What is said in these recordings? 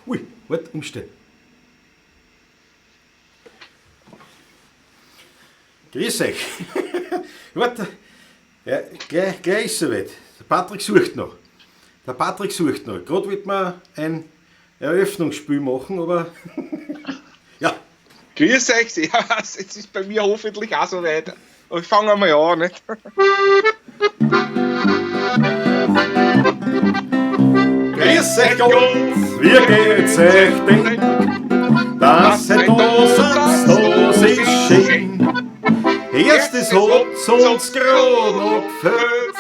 Ui, wart, umstellen. Grüß euch. Warte, ja, gleich ist soweit. Der Patrick sucht noch. Der Patrick sucht noch. Gerade wird man ein Eröffnungsspiel machen, aber ja. Grüß euch, servus. Jetzt ist bei mir hoffentlich auch soweit. Ich fange einmal an, nicht? Grüß euch Gott, wie geht's euch denn? Dass ihr da seid, das ist schön. Erstes hat's uns grad noch gefällt.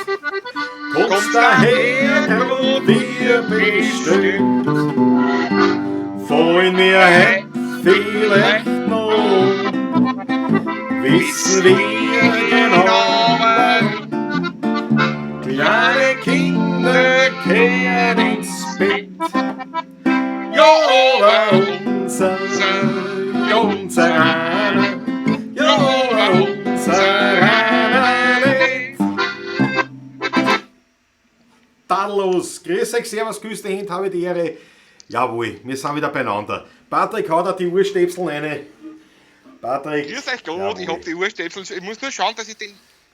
Kommst daher grad wie bestellt. Fallen mir heut vielleicht noch, wissen wir genau warum. Kleine Kinder kehren ins Bett. Ja, aber unser, unser einer, ja, aber unser einer nicht. Tadellos. Grüß euch, servus, grüß die Hände, habe die Ehre. Jawohl, wir sind wieder beieinander. Patrick haut auch die Urstöpsel rein. Patrick. Grüß euch Gott, jawohl. Ich hab die Urstöpsel. Ich muss nur schauen, dass ich den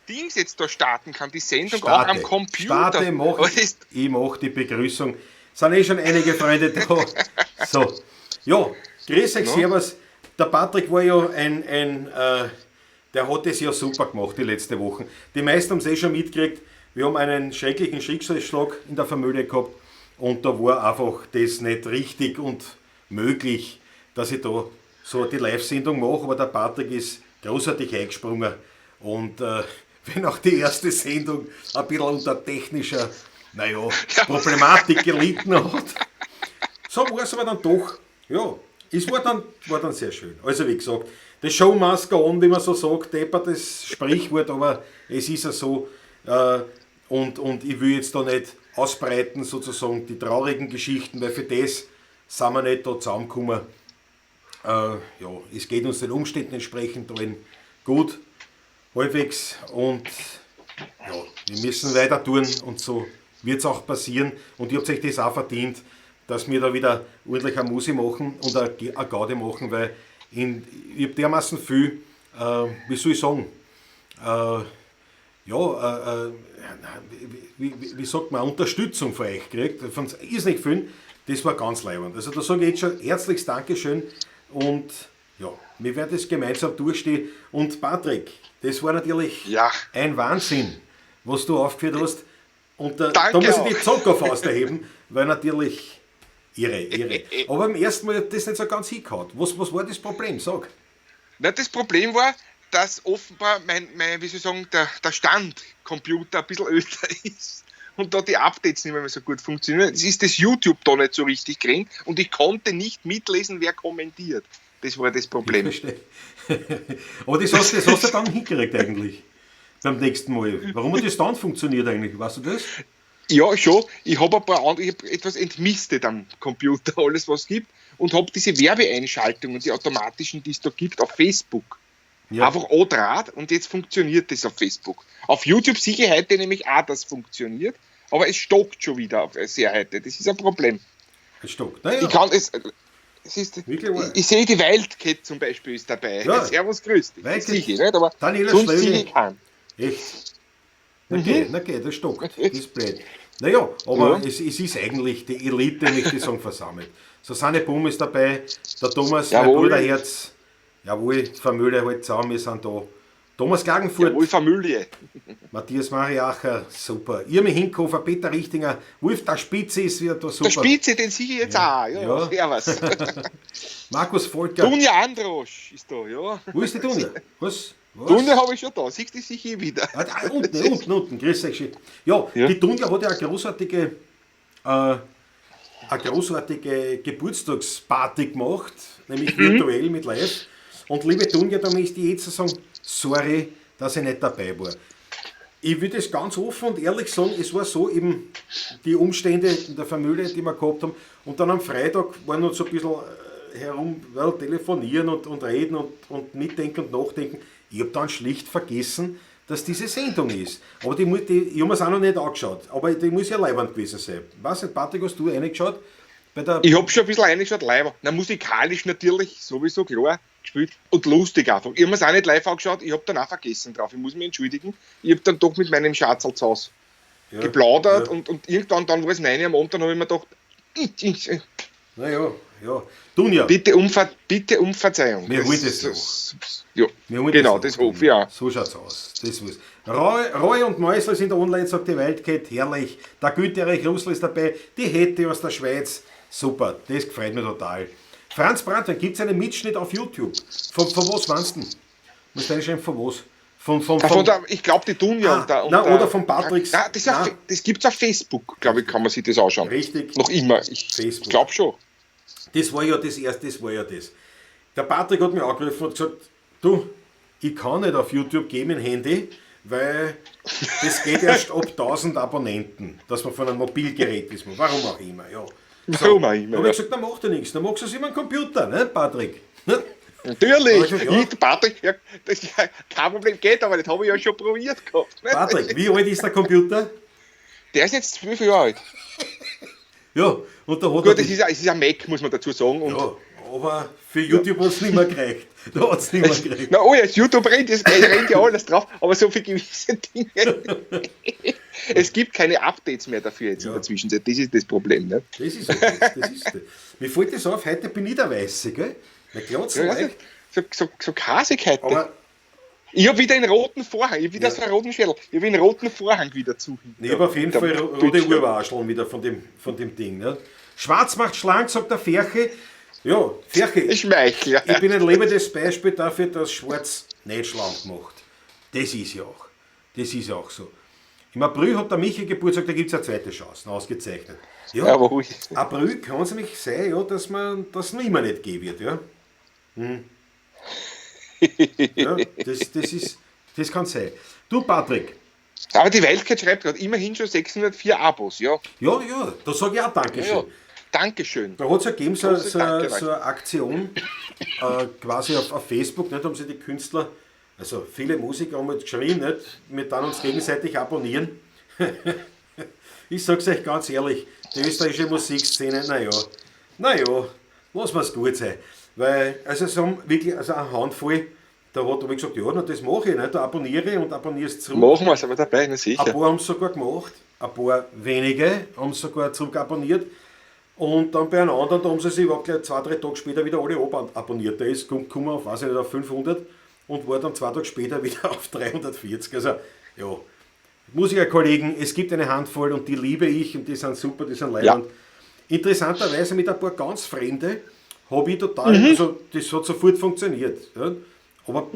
Dings jetzt da starten kann, die Sendung Starte, auch am Computer. Starte, mach, Aber das ich mach die Begrüßung. Sind eh schon einige Freunde da. So, ja, grüß euch, No. servus. Der Patrick war ja der hat das ja super gemacht die letzte Woche. Die meisten haben's eh schon mitgekriegt. Wir haben einen schrecklichen Schicksalsschlag in der Familie gehabt und da war einfach das nicht richtig und möglich, dass ich da so die Live-Sendung mache, aber der Patrick ist großartig eingesprungen und wenn auch die erste Sendung ein bisschen unter technischer, naja, Problematik gelitten hat, so war's aber dann doch, ja, es war dann sehr schön. Also wie gesagt, the show must go on, wie man so sagt, deppert das Sprichwort, aber es ist ja so, und ich will jetzt da nicht ausbreiten, sozusagen, die traurigen Geschichten, weil für das sind wir nicht da zusammengekommen. Ja, es geht uns den Umständen entsprechend allen gut, halbwegs, und ja, wir müssen weiter tun und so wird's auch passieren. Und ihr habt euch das auch verdient, dass wir da wieder ordentlich eine Musi machen und eine Gaudi machen, weil ich hab dermaßen viel, wie soll ich sagen, ja wie sagt man, Unterstützung von euch gekriegt, von irrsinnig vielen, das war ganz leibend. Also da sage ich jetzt schon herzliches Dankeschön und ja, wir werden das gemeinsam durchstehen. Und Patrick, das war natürlich ein Wahnsinn, was du aufgeführt hast. Und da Danke muss ich die auch. Zuckerfaust erheben, weil natürlich irre, irre. Aber beim ersten Mal hat das nicht so ganz hingehauen. Was war das Problem? Sag. Na, das Problem war, dass offenbar mein, wie soll ich sagen, der Standcomputer ein bisschen älter ist und da die Updates nicht mehr so gut funktionieren. Es ist das YouTube da nicht so richtig drin und ich konnte nicht mitlesen, wer kommentiert. Das war das Problem. Ich verstehe. Aber das hast du dann hingekriegt eigentlich beim nächsten Mal. Warum hat das dann funktioniert eigentlich? Weißt du das? Ja, schon. Ich hab ein paar andere, ich hab etwas entmistet am Computer, alles was es gibt, und hab diese Werbeeinschaltungen, die automatischen, die es da gibt, auf Facebook. Einfach andraht und jetzt funktioniert das auf Facebook. Auf YouTube sehe ich heute nämlich auch, dass es funktioniert, aber es stockt schon wieder sehr heute. Das ist ein Problem. Es stockt. Naja. Ich kann es, es ist, Wirklich wahr. ich, ich sehe die Wildcat zum Beispiel ist dabei. Ja. Servus, grüß dich. Das Wildcat. sehe ich nicht, aber Daniela sonst Schlögl. sehe ich keinen. Echt? Na geh, na geh, das stockt. Das ist blöd. Naja, aber es ist eigentlich die Elite, möchte ich sagen, versammelt. Susanne Bohm ist dabei, der Thomas, mein Bruderherz, jawohl, Familie halt zusammen, wir sind da. Thomas Klagenfurt. Jawohl, Familie. Matthias Mariacher, super. Irmi Hinkofer, Peter Richtinger, Wolf, der Spitze ist wieder da, super. Der Spitze, den sehe ich jetzt auch. Ja, servus. Markus Volker. Dunja Androsch ist da, ja. Wo ist die Dunja? Was? Was? Dunja habe ich schon da, siehst du sicher wieder. Ah, da, unten, unten, unten, grüß euch schön. Ja, die Dunja hat ja eine großartige Geburtstagsparty gemacht, nämlich virtuell mit Live. Und liebe Dunja, da möchte ich jetzt sagen, sorry, dass ich nicht dabei war. Ich will das ganz offen und ehrlich sagen, es war so eben die Umstände in der Familie, die wir gehabt haben. Und dann am Freitag war noch so ein bisschen herum, well, telefonieren und reden und mitdenken und nachdenken. Ich hab dann schlicht vergessen, dass diese Sendung ist. Aber ich hab mir's auch noch nicht angeschaut. Aber die muss ja leibend gewesen sein. Weiß nicht, Patrick, hast du reingeschaut? Bei der Ich habe schon ein bisschen reingeschaut, live. Na, musikalisch natürlich, sowieso, klar, gespielt. Und lustig einfach. Ich habe mir's auch nicht live angeschaut, ich habe dann auch vergessen drauf. Ich muss mich entschuldigen. Ich habe dann doch mit meinem Schatzl zu Hause geplaudert und irgendwann dann war es 9 Uhr am Abend, dann habe ich mir gedacht, ich. Naja, ja. Dunja. Bitte um Verzeihung. Wir holen das noch. Ja, genau, das hoffe ich auch. So schaut's aus. Das muss. Roy und Mäusl sind online, sagt die Wildcat. Herrlich. Der Güterich Russl ist dabei. Die Hette aus der Schweiz. Super, das gefreut mich total. Franz Brandwein, gibt es einen Mitschnitt auf YouTube? Von was meinst du denn? Muss ich schreiben, von was? Ich glaube, die Dunja. Oder von Patricks. Nein, das gibt es auf Facebook, glaube ich, kann man sich das anschauen. Richtig. Noch immer. Ich glaube schon. Das war ja das erste, das war ja das. Der Patrick hat mich angerufen und gesagt, du, ich kann nicht auf YouTube gehen mit dem Handy, weil das geht erst ab 1000 Abonnenten, dass man von einem Mobilgerät ist. Warum auch immer, ja. So, Warum auch immer. Da habe ich gesagt, dann macht er nichts, dann machst du es über den Computer, ne, Patrick? Natürlich, gesagt, ja. Ich, Patrick, ja, das ist ja kein Problem, geht, aber das habe ich ja schon probiert gehabt. Ne? Patrick, wie alt ist der Computer? Der ist jetzt 12 Jahre alt. Ja, und da hat gut, es ist ein Mac, muss man dazu sagen. Und ja, aber für YouTube hat es nicht mehr gereicht. Da hat es nicht mehr gereicht. Na oh ja, YouTube rennt, es rennt ja alles drauf, aber so für gewisse Dinge. Es gibt keine Updates mehr dafür jetzt in der Zwischenzeit. Das ist das Problem. Ne? Das ist okay, das ist das. Mir fällt das auf, heute bin ich der Weiße, gell? Na, glaubt's ja, leicht. So kasig heute. Aber ich habe wieder einen roten Vorhang, ich habe wieder so einen roten Schädel, ich habe einen roten Vorhang wieder zu. Ich habe auf jeden Fall rote Urwascheln wieder von dem Ding. Ne? Schwarz macht schlank, sagt der Ferche. Ja, Ferche. Ich schmeichle. Ich bin ein lebendes Beispiel dafür, dass Schwarz nicht schlank macht. Das ist ja auch. Das ist ja auch so. Im April hat der Michi Geburtstag, da gibt es eine zweite Chance, ausgezeichnet. Ja, jawohl. April kann es nämlich sein, ja, dass man das noch immer nicht geben wird. Ja, hm. Ja, das kann sein. Du, Patrick. Aber die Wildcat schreibt gerade immerhin schon 604 Abos, ja. Ja, ja, da sage ich auch Dankeschön. Ja, ja. Dankeschön. Da hat es ja gegeben so eine Aktion quasi auf Facebook, nicht, haben sie die Künstler, also viele Musiker haben halt geschrien, nicht, wir dann uns gegenseitig abonnieren. Ich sag's euch ganz ehrlich, die österreichische Musikszene, naja, lass mal's gut sein. Weil, also es haben wirklich, also eine Handvoll, da hat ich gesagt, ja, na, das mache ich, nicht? Da abonniere ich und abonniere es zurück. Machen wir es aber dabei, na sicher. Ein paar haben es sogar gemacht, ein paar wenige haben es sogar zurück abonniert. Und dann bei einem anderen, da haben sie sich überhaupt gleich 2-3 Tage später wieder alle abonniert. Da ist gekommen auf, weiß ich nicht, auf 500 und war dann 2 Tage später wieder auf 340. Also, ja, Musikerkollegen, es gibt eine Handvoll und die liebe ich und die sind super, die sind leibend. Ja. Interessanterweise mit ein paar ganz Fremde habe ich total, also das hat sofort funktioniert. Ja. Aber,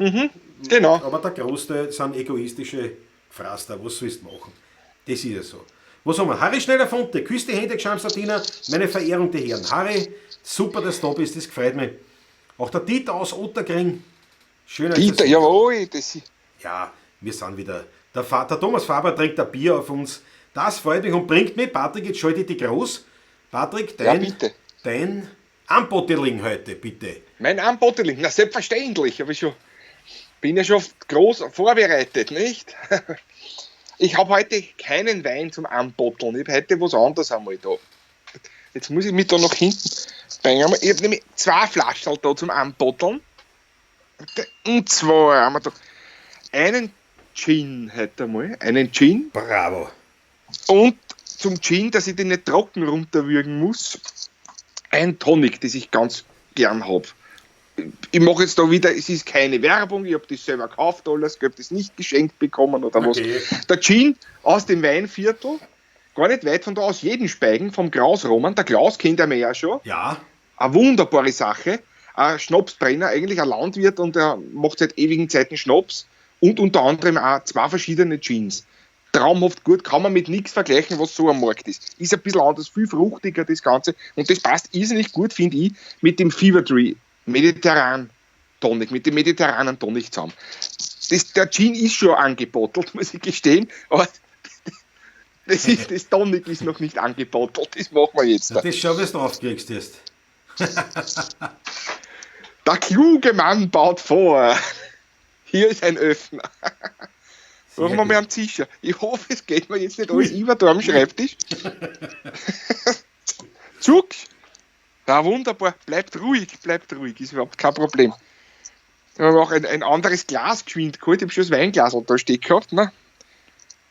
genau. Aber der Großteil sind egoistische Fraster, was sollst du machen? Das ist ja so. Was haben wir? Harry Schneller-Fonte, küss die Hände, Geschamsardiner, meine Verehrung, die Herren. Harry, super, dass du da bist, das gefreut mich. Auch der Dieter aus Ottergring. Schön, Dieter, jawohl. Das ja, wir sind wieder. Der Thomas Faber trinkt ein Bier auf uns. Das freut mich und bringt mich. Patrick, jetzt schalte ich dich groß. Patrick, dein Unbottling heute, bitte. Mein Unbottling, na selbstverständlich. Aber ich schon, bin ja schon groß vorbereitet, nicht? Ich habe heute keinen Wein zum Anbotteln. Ich habe heute was anderes einmal da. Jetzt muss ich mich da noch hinten bringen. Ich habe nämlich 2 Flaschen da zum Anbotteln. Und zwar haben wir da einen Gin heute einmal. Einen Gin. Bravo. Und zum Gin, dass ich den nicht trocken runterwürgen muss, ein Tonic, das ich ganz gern habe. Ich mache jetzt da wieder, es ist keine Werbung, ich habe das selber gekauft, alles, ich habe das nicht geschenkt bekommen oder okay. Was. Der Gin aus dem Weinviertel, gar nicht weit von da aus, Jedenspeigen, vom Klaus Roman, der Klaus kennt er mir ja schon. Ja. Eine wunderbare Sache, ein Schnapsbrenner, eigentlich ein Landwirt und er macht seit ewigen Zeiten Schnaps und unter anderem auch 2 verschiedene Gins. Traumhaft gut, kann man mit nichts vergleichen, was so am Markt ist. Ist ein bisschen anders, viel fruchtiger das Ganze und das passt irrsinnig gut, finde ich, mit dem Fever Tree Mediterran Tonic, mit dem mediterranen Tonic zusammen. Der Gin ist schon angebottelt, muss ich gestehen, aber das Tonic ist noch nicht angebottelt, das machen wir jetzt. Das schau, was du aufkriegst jetzt. Der kluge Mann baut vor. Hier ist ein Öffner. Machen wir mal am Tisch. Ich hoffe, es geht mir jetzt nicht alles über da am Schreibtisch. Zug. Na wunderbar, bleibt ruhig, ist überhaupt kein Problem. Ich habe auch ein anderes Glas geschwind geholt, ich habe schon das Weinglas da stehen gehabt. Ne?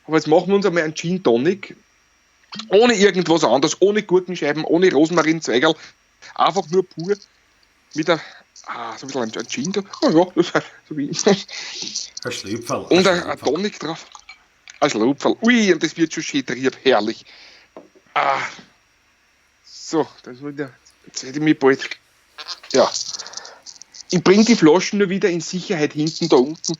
Aber jetzt machen wir uns einmal einen Gin Tonic, ohne irgendwas anderes, ohne Gurkenscheiben, ohne Rosmarinzweigerl, einfach nur pur mit einer, so ein bisschen ein Gin da. Oh ja, das ist so wie ein Schlüpferl. Und ein Tonic drauf. Ein Schlupferl. Ui, und das wird schon schön trieb, herrlich. Ah. So, das wird ja, jetzt hätte ich mich bald. Ja. Ich bringe die Flaschen nur wieder in Sicherheit hinten da unten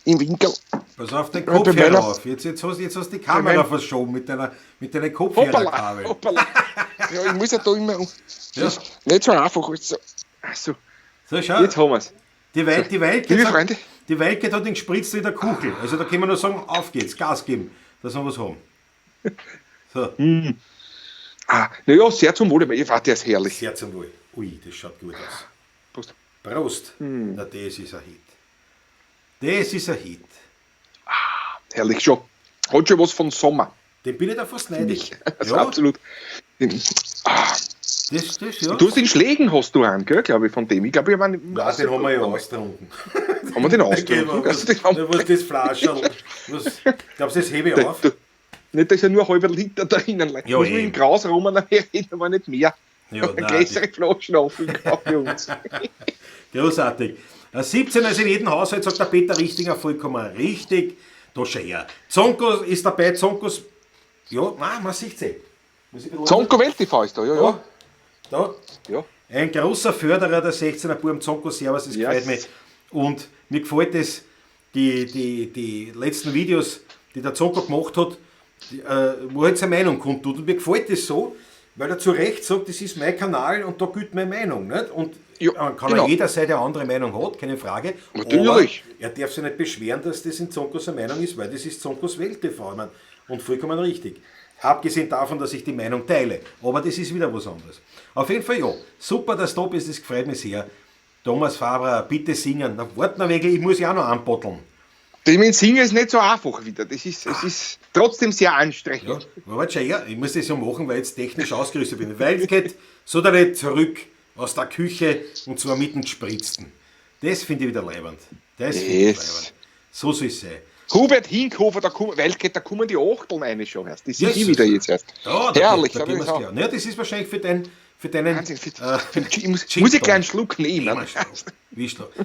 im Winkel. Pass auf den Kopfhörer auf. Jetzt hast du die Kamera verschoben mit deiner Kopfhörerkabel. Hoppala. Ja, ich muss ja da immer. Ja. Nicht so einfach. So. So, schau. Jetzt haben wir's. Die Welt hat den gespritzt in der Kuchel. Also da können wir nur sagen, auf geht's, Gas geben, dass wir was haben. So. Mm. Ah, naja, sehr zum Wohl. Ich warte, der ist herrlich. Sehr zum Wohl. Ui, das schaut gut aus. Prost. Prost. Mm. Na, das ist ein Hit. Das ist ein Hit. Ah, herrlich schon. Hat schon was von Sommer. Den bin ich da fast neidisch. Also ja. Absolut. Ah. Das, ja. Du hast den Schlägen hast du einen, gell, glaube ich, von dem. Ich glaube, ich habe einen. Nein, den haben wir ja austrunken. Haben wir den austrunken? Okay, was das Flascherl? Glaubst du, das hebe ich auf? Nicht, da ist ja nur ein halber Liter drinnen. Ja, muss man in Graus rum reden, aber nicht mehr. Ja, nein, größere Flaschen auffüllen für uns. Großartig. 17 ist in jedem Haushalt, sagt der Peter Richtinger, vollkommen richtig. Da schau her. Zonko ist dabei, Zonkos. Ja, nein, man sieht sie. Zonko Welt TV ist da, ja, ja. Da. Ja. Ein großer Förderer der 16er Burm, Zonko, servus, das gefällt mir. Und mir gefällt es, die letzten Videos, die der Zonko gemacht hat, wo er jetzt seine Meinung kundtut. Und mir gefällt das so, weil er zu Recht sagt, das ist mein Kanal und da gilt meine Meinung. Nicht? Und ja, kann genau. ja jeder sein, der andere Meinung hat, keine Frage. Natürlich. Aber er darf sich nicht beschweren, dass das in Zonkos Meinung ist, weil das ist Zonkos Welt TV. Ich mein, und vollkommen richtig. Abgesehen davon, dass ich die Meinung teile. Aber das ist wieder was anderes. Auf jeden Fall, ja. Super, dass du da bist, das gefreut mich sehr. Thomas Faber, bitte singen. Na, warte noch, ich muss ja auch noch anbotteln. Das mit Singen ist nicht so einfach wieder. Das ist, es ist trotzdem sehr anstrengend. Ja, warte schon, ja, ich muss das ja machen, weil ich jetzt technisch ausgerüstet bin. Wildcat, so da nicht zurück aus der Küche und zwar mit dem Gespritzten. Das finde ich wieder leibend. Das finde ich leibend. So soll es sein. Hubert Hinkhofer, da kommen, Wildcat, da kommen die Achteln rein schon erst. Die sind ich wieder jetzt erst. Ja, da herrlich. Da gehen wir's klar. Ja, das ist wahrscheinlich für deinen. Wahnsinn, muss ich gleich einen Schluck nehmen.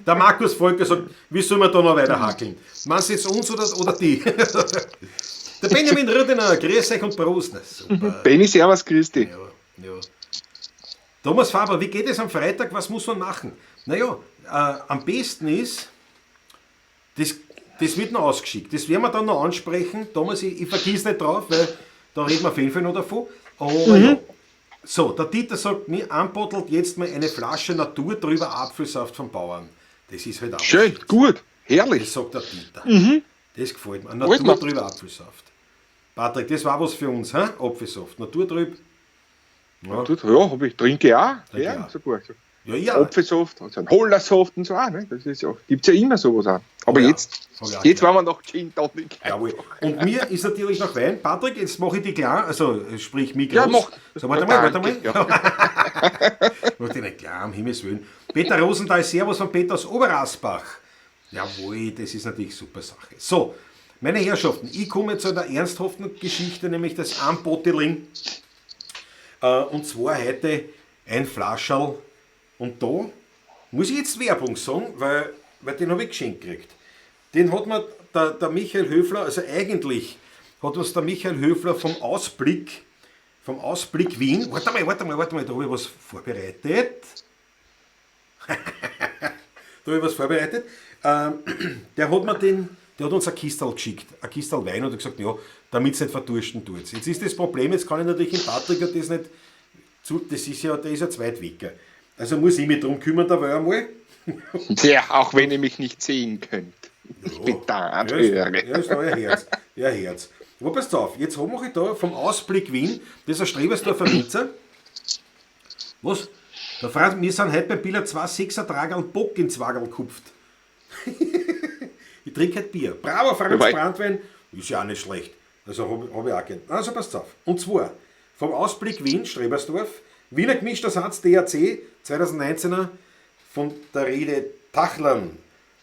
Der Markus Volker sagt, wie soll man da noch weiter hackeln? Meinst du jetzt uns oder die? Der Benjamin Rüdener, grüß euch und Prost. Na, super. Benni, servus, grüß dich. Ja, ja. Thomas Faber, wie geht es am Freitag? Was muss man machen? Naja, am besten ist, das wird noch ausgeschickt. Das werden wir dann noch ansprechen. Thomas, ich vergiss nicht drauf, weil da reden wir auf jeden Fall noch davon. Aber ja. So, der Dieter sagt mir, anbottelt jetzt mal eine Flasche naturtrüber Apfelsaft vom Bauern. Das ist halt auch schön, gut, herrlich. Das sagt der Dieter. Mhm. Das gefällt mir. Naturtrüber Apfelsaft. Patrick, das war was für uns, hä? Apfelsaft. Naturtrüb. Ja, ja hab ich, trinke ich auch. Ja, sogar. Ja, ja. Apfelsaft, also ein Hollersaft und so auch. Ne? Das ist ja, gibt es ja immer sowas auch. Aber ja, jetzt waren wir noch Gin Tonic. Jawohl. Und mir ist natürlich noch Wein. Patrick, jetzt mache ich die klar, also sprich mich groß. Ja, mach. So, warte mal, warte mal. Ja. Mach dich nicht klar, um Himmels Willen. Peter Rosenthal, Servus von Peter aus Oberasbach. Jawohl, das ist natürlich super Sache. So, meine Herrschaften, ich komme zu einer ernsthaften Geschichte, nämlich das Unbottling. Und zwar heute ein Flascherl. Und da muss ich jetzt Werbung sagen, weil den habe ich geschenkt gekriegt. Den hat mir der Michael Höfler, also eigentlich hat uns der Michael Höfler vom Ausblick Wien, warte mal, da habe ich was vorbereitet. Der hat uns ein Kistel geschickt, ein Kistel Wein und hat gesagt, ja, damit es nicht verdursten tut. Jetzt ist das Problem, jetzt kann ich natürlich in Patrick das nicht zu, das ist ja, der ist ja Zweitweger. Also muss ich mich drum kümmern, da war einmal. Ja, auch wenn ihr mich nicht sehen könnt. Ich bin da und höre. Ja, ist euer Herz. Ja, Herz. Aber passt auf, jetzt mache ich da vom Ausblick Wien, das ist ein Strebersdorfer Winzer. Was? Da fragt, wir sind heute beim Biller 2 6er Tragerl Bock in Zwagerl gekupft. Ich trinke halt Bier. Bravo, Franz Brandwein. Ist ja auch nicht schlecht. Also hab ich auch gern. Also passt auf. Und zwar vom Ausblick Wien, Strebersdorf, Wiener gemischter Satz DAC 2019er von der Rede Tachlern.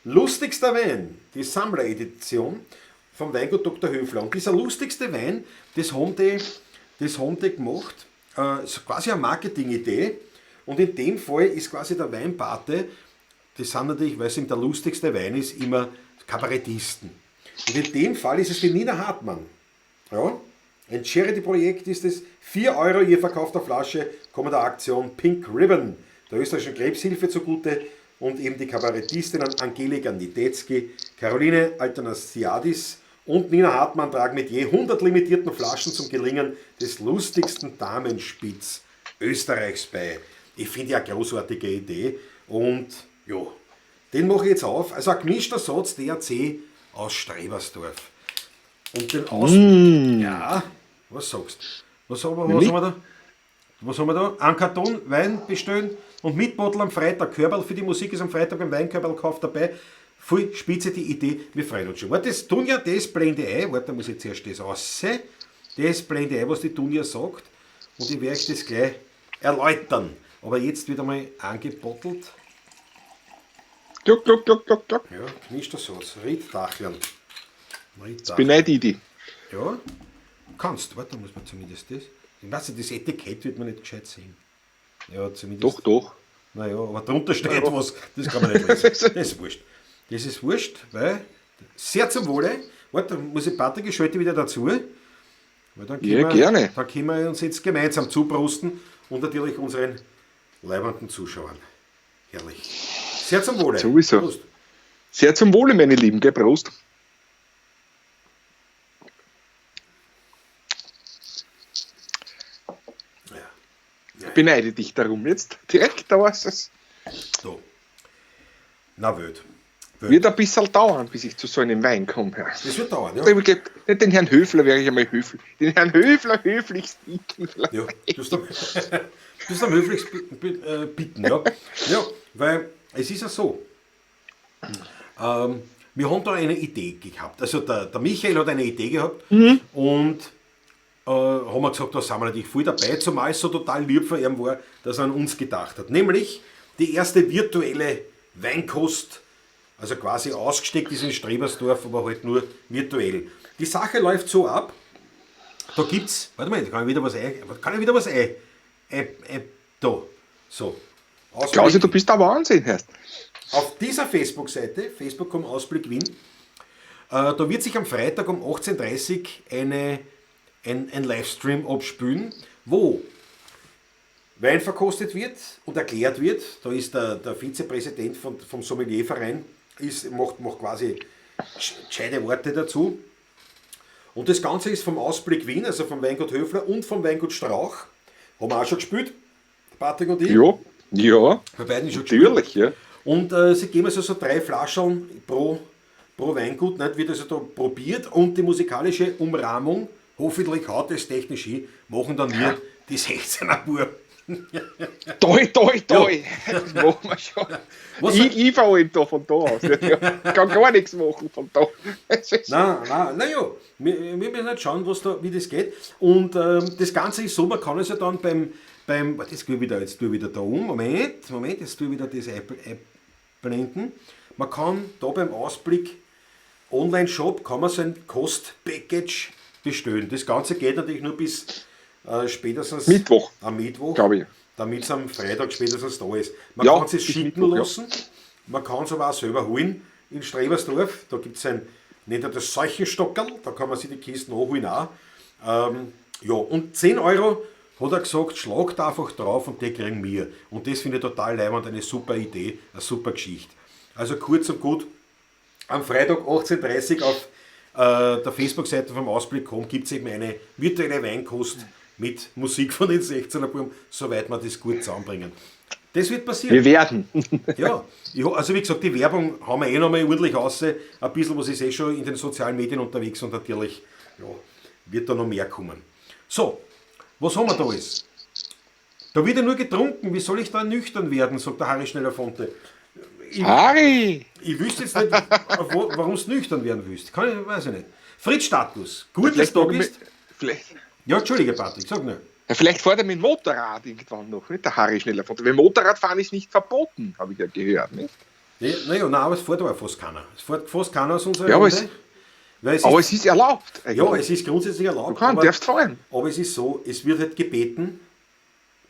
Lustigster Wein, die Sammleredition vom Weingut Dr. Höfler. Und dieser lustigste Wein, das haben die gemacht, so quasi eine Marketing-Idee. Und in dem Fall ist quasi der Weinpate, das sind natürlich, weil es eben der lustigste Wein ist, immer Kabarettisten. Und in dem Fall ist es die Nina Hartmann. Ja, ein Charity-Projekt ist es. 4 Euro je verkaufter Flasche kommen der Aktion Pink Ribbon der österreichischen Krebshilfe zugute und eben die Kabarettistinnen Angelika Nidetzky, Caroline Altanasiadis und Nina Hartmann tragen mit je 100 limitierten Flaschen zum Gelingen des lustigsten Damenspitz Österreichs bei. Ich finde ja eine großartige Idee und ja, den mache ich jetzt auf. Also ein gemischter Satz DAC aus Strebersdorf. Und den Aus... Ja, was sagst du? Was haben wir da? Was haben wir da? Ein Karton Wein bestellen und Mitbottel am Freitag. Körperl für die Musik ist am Freitag beim Weinkörperlkauf dabei. Voll spitze die Idee, wir freuen uns schon. Warte, das Dunja, das blende ein. Warte, da muss ich zuerst das aussehen. Das blende ein, was die Dunja sagt. Und ich werde euch das gleich erläutern. Aber jetzt wieder mal angebottelt. Gluck, gluck, gluck, gluck, gluck. Ja, gemischter Satz. Riedtacheln. Das beneide ich die. Ja, kannst. Warte, da muss man zumindest das. Ich weiß nicht, das Etikett wird man nicht gescheit sehen. Ja, zumindest. Doch, doch. Naja, aber drunter steht was, das kann man nicht lesen. Das ist wurscht. Das ist wurscht, weil sehr zum Wohle. Warte, da muss ich Patrick, ich schalte wieder dazu. Weil dann können ja, gerne. Dann können wir uns jetzt gemeinsam zuprosten und natürlich unseren leibenden Zuschauern. Herrlich. Sehr zum Wohle. Sowieso. Prost. Sehr zum Wohle, meine Lieben. Gell, Prost. Ja. Beneide dich darum jetzt. Direkt da ist es. So. Na, wild. Wird ein bisschen dauern, bis ich zu so einem Wein komme. Ja. Das wird dauern, ja. Nicht den Herrn Höfler wäre ich einmal höflich. Den Herrn Höfler höflichst bitten. Ja, du bist am höflichst bitten, ja. Ja, weil es ist ja so. Wir haben da eine Idee gehabt. Also der Michael hat eine Idee gehabt und haben wir gesagt, da sind wir natürlich voll dabei, zumal es so total lieb von ihm war, dass er an uns gedacht hat. Nämlich die erste virtuelle Weinkost, also quasi ausgesteckt ist in Strebersdorf, aber halt nur virtuell. Die Sache läuft so ab, da gibt's, warte mal, da kann ich wieder was ein, da, so. Klausi, du bist der Wahnsinn, heißt. Auf dieser Facebook-Seite, facebook.com Ausblick Wien, da wird sich am Freitag um 18:30 Uhr ein Livestream abspülen, wo Wein verkostet wird und erklärt wird. Da ist der Vizepräsident vom Sommelierverein, macht quasi gescheite Worte dazu. Und das Ganze ist vom Ausblick Wien, also vom Weingut Höfler und vom Weingut Strauch. Haben wir auch schon gespielt, Patrick und ich. Ja, ja. Wir beiden schon gespielt. Natürlich, ja. Und sie geben also so 3 Flaschen pro Weingut, nicht, wird also da probiert und die musikalische Umrahmung, hoffentlich haut es technisch hin, machen dann wir die 16er Bub. Toi, toi, toi. Ja. Das machen wir schon. Was ich vor allem da von da aus. Ich kann gar nichts machen von da. Nein, naja, wir müssen halt schauen, was da, wie das geht. Und das Ganze ist so, man kann es ja dann beim das tue ich wieder, jetzt tue ich wieder da um. Moment, jetzt tue ich wieder das einblenden. Man kann da beim Ausblick Online-Shop kann man so ein Kost-Package bestellen. Das Ganze geht natürlich nur bis spätestens Mittwoch. Am Mittwoch, glaube ich. Damit es am Freitag spätestens da ist. Man kann es schicken Mittwoch, lassen, ja. Man kann es aber auch selber holen in Strebersdorf. Da gibt es ein, nennt er das Seuchenstockerl, da kann man sich die Kisten holen auch. Ja, und 10 Euro hat er gesagt, schlagt einfach drauf und die kriegen wir. Und das finde ich total leibend, eine super Idee, eine super Geschichte. Also kurz und gut, am Freitag 18:30 Uhr auf der Facebook-Seite vom Ausblick.com gibt es eben eine virtuelle Weinkost mit Musik von den 16er Buben, soweit wir das gut zusammenbringen. Das wird passieren. Wir werden. Ja, also wie gesagt, die Werbung haben wir eh nochmal ordentlich raus. Ein bisschen was ist eh schon in den sozialen Medien unterwegs und natürlich ja, wird da noch mehr kommen. So, was haben wir da alles? Da wird ja nur getrunken, wie soll ich da nüchtern werden, sagt der Harry Schneller-Fonte. Harry! Ich wüsste jetzt nicht, warum du nüchtern werden willst. Weiß ich nicht. Fritz Status, gut, dass du da bist. Vielleicht. Ja, entschuldige Patrick, sag nur. Ja, vielleicht fährt er mit dem Motorrad irgendwann noch, nicht? Der Harry schneller fährt. Weil Motorradfahren ist nicht verboten, habe ich ja gehört, nicht? Ja, naja, nein, aber es fährt aber fast keiner. Es fährt fast keiner aus unserer Ja, aber Runde. Weil es Aber ist, es ist erlaubt. ja, eigentlich. es ist grundsätzlich erlaubt. Du kannst, aber, darfst fahren. aber es ist so, es wird halt gebeten,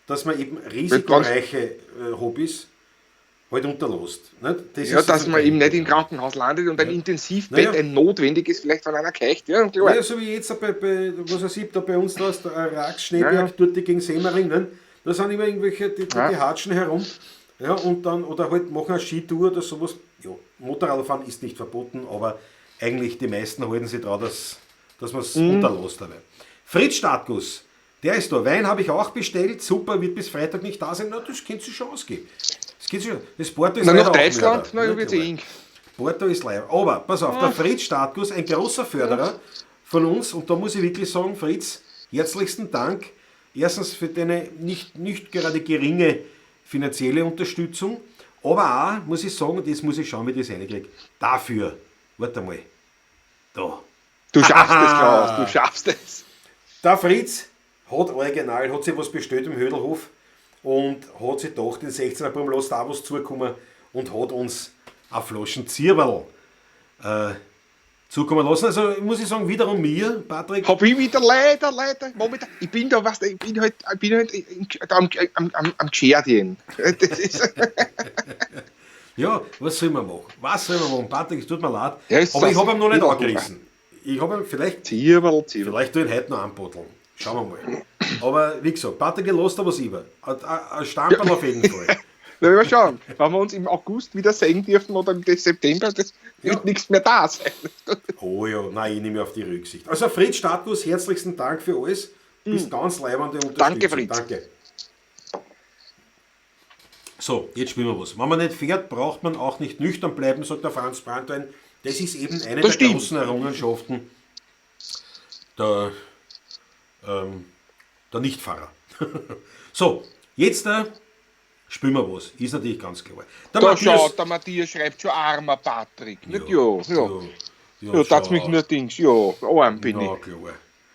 dass man eben risikoreiche Hobbys halt unterlässt. Nicht? Das Ja, ist dass sozusagen man eben der nicht im Krankenhaus landet und ein Intensivbett, Naja. ein notwendiges, vielleicht von einer keicht. Ja, klar. Ja, so wie jetzt bei was weiß ich, da bei uns da ist der Rax, Schneeberg, Ja, ja. dort die gegen Semmering, ne? Da sind immer irgendwelche, die, Ja. die hatschen herum. Ja, und dann, oder halt machen eine Skitour oder sowas. Ja, Motorradfahren ist nicht verboten, aber eigentlich die meisten halten sich dran, dass man es unterlässt dabei. Fritz Startguss, der ist da. Wein habe ich auch bestellt, super, wird bis Freitag nicht da sein. Na, das könnte sich schon ausgehen. Das, könnte sich schon, das Porto ist Na, leider nach auch Deutschland, Mörder. na, Ja, ja, wird's klar. eh eng. Porto ist leider. Aber pass auf, der Fritz Startguss, ein großer Förderer von uns, und da muss ich wirklich sagen, Fritz, herzlichsten Dank. Erstens für deine nicht gerade geringe finanzielle Unterstützung, aber auch, muss ich sagen, und das muss ich schauen, wie ich das reinkriege, dafür, warte mal, da. Du schaffst es, Klaus, du schaffst es. Der Fritz hat original, hat sich was bestellt im Hödelhof und hat sich gedacht, den 16er Buben, lass da was zukommen und hat uns eine Flaschen Zierberl zukommen lassen. Also muss ich sagen, wiederum mir, Patrick. Hab ich wieder leider, momentan, ich bin da, weißt du, ich bin halt da am Gescherdien. Das ist, Ja, was soll man machen? Was soll man machen? Patrick, es tut mir leid, Ja, ist aber ich das- habe ihn noch nicht wieder angerissen. Ich habe ihn vielleicht, Zierberl, Zierberl. vielleicht tue ich ihn heute noch anbotteln. Schauen wir mal. Aber wie gesagt, Patrick, ich lass da was über. Ein Stamperl auf jeden Fall. Na, mal schauen, wenn wir uns im August wieder sehen dürfen oder im September, das wird nichts mehr da sein. Oh ja, nein, ich nehme auf die Rücksicht. Also Fritz Startguss, herzlichsten Dank für alles. Bist ganz leibende Unterstützung. Danke, Fritz. Danke. So, jetzt spielen wir was. Wenn man nicht fährt, braucht man auch nicht nüchtern bleiben, sagt der Franz Brandwein. Das ist eben eine Das der stimmt. großen Errungenschaften der, der Nichtfahrer. So, jetzt spielen wir was. Ist natürlich ganz klar. Der Da Matthias- schaut, der Matthias schreibt schon, armer Patrick. Nicht? Ja, ja. ja, Ja, tat's schau. mich nur Dings, ja, arm bin Ja, ich. klar.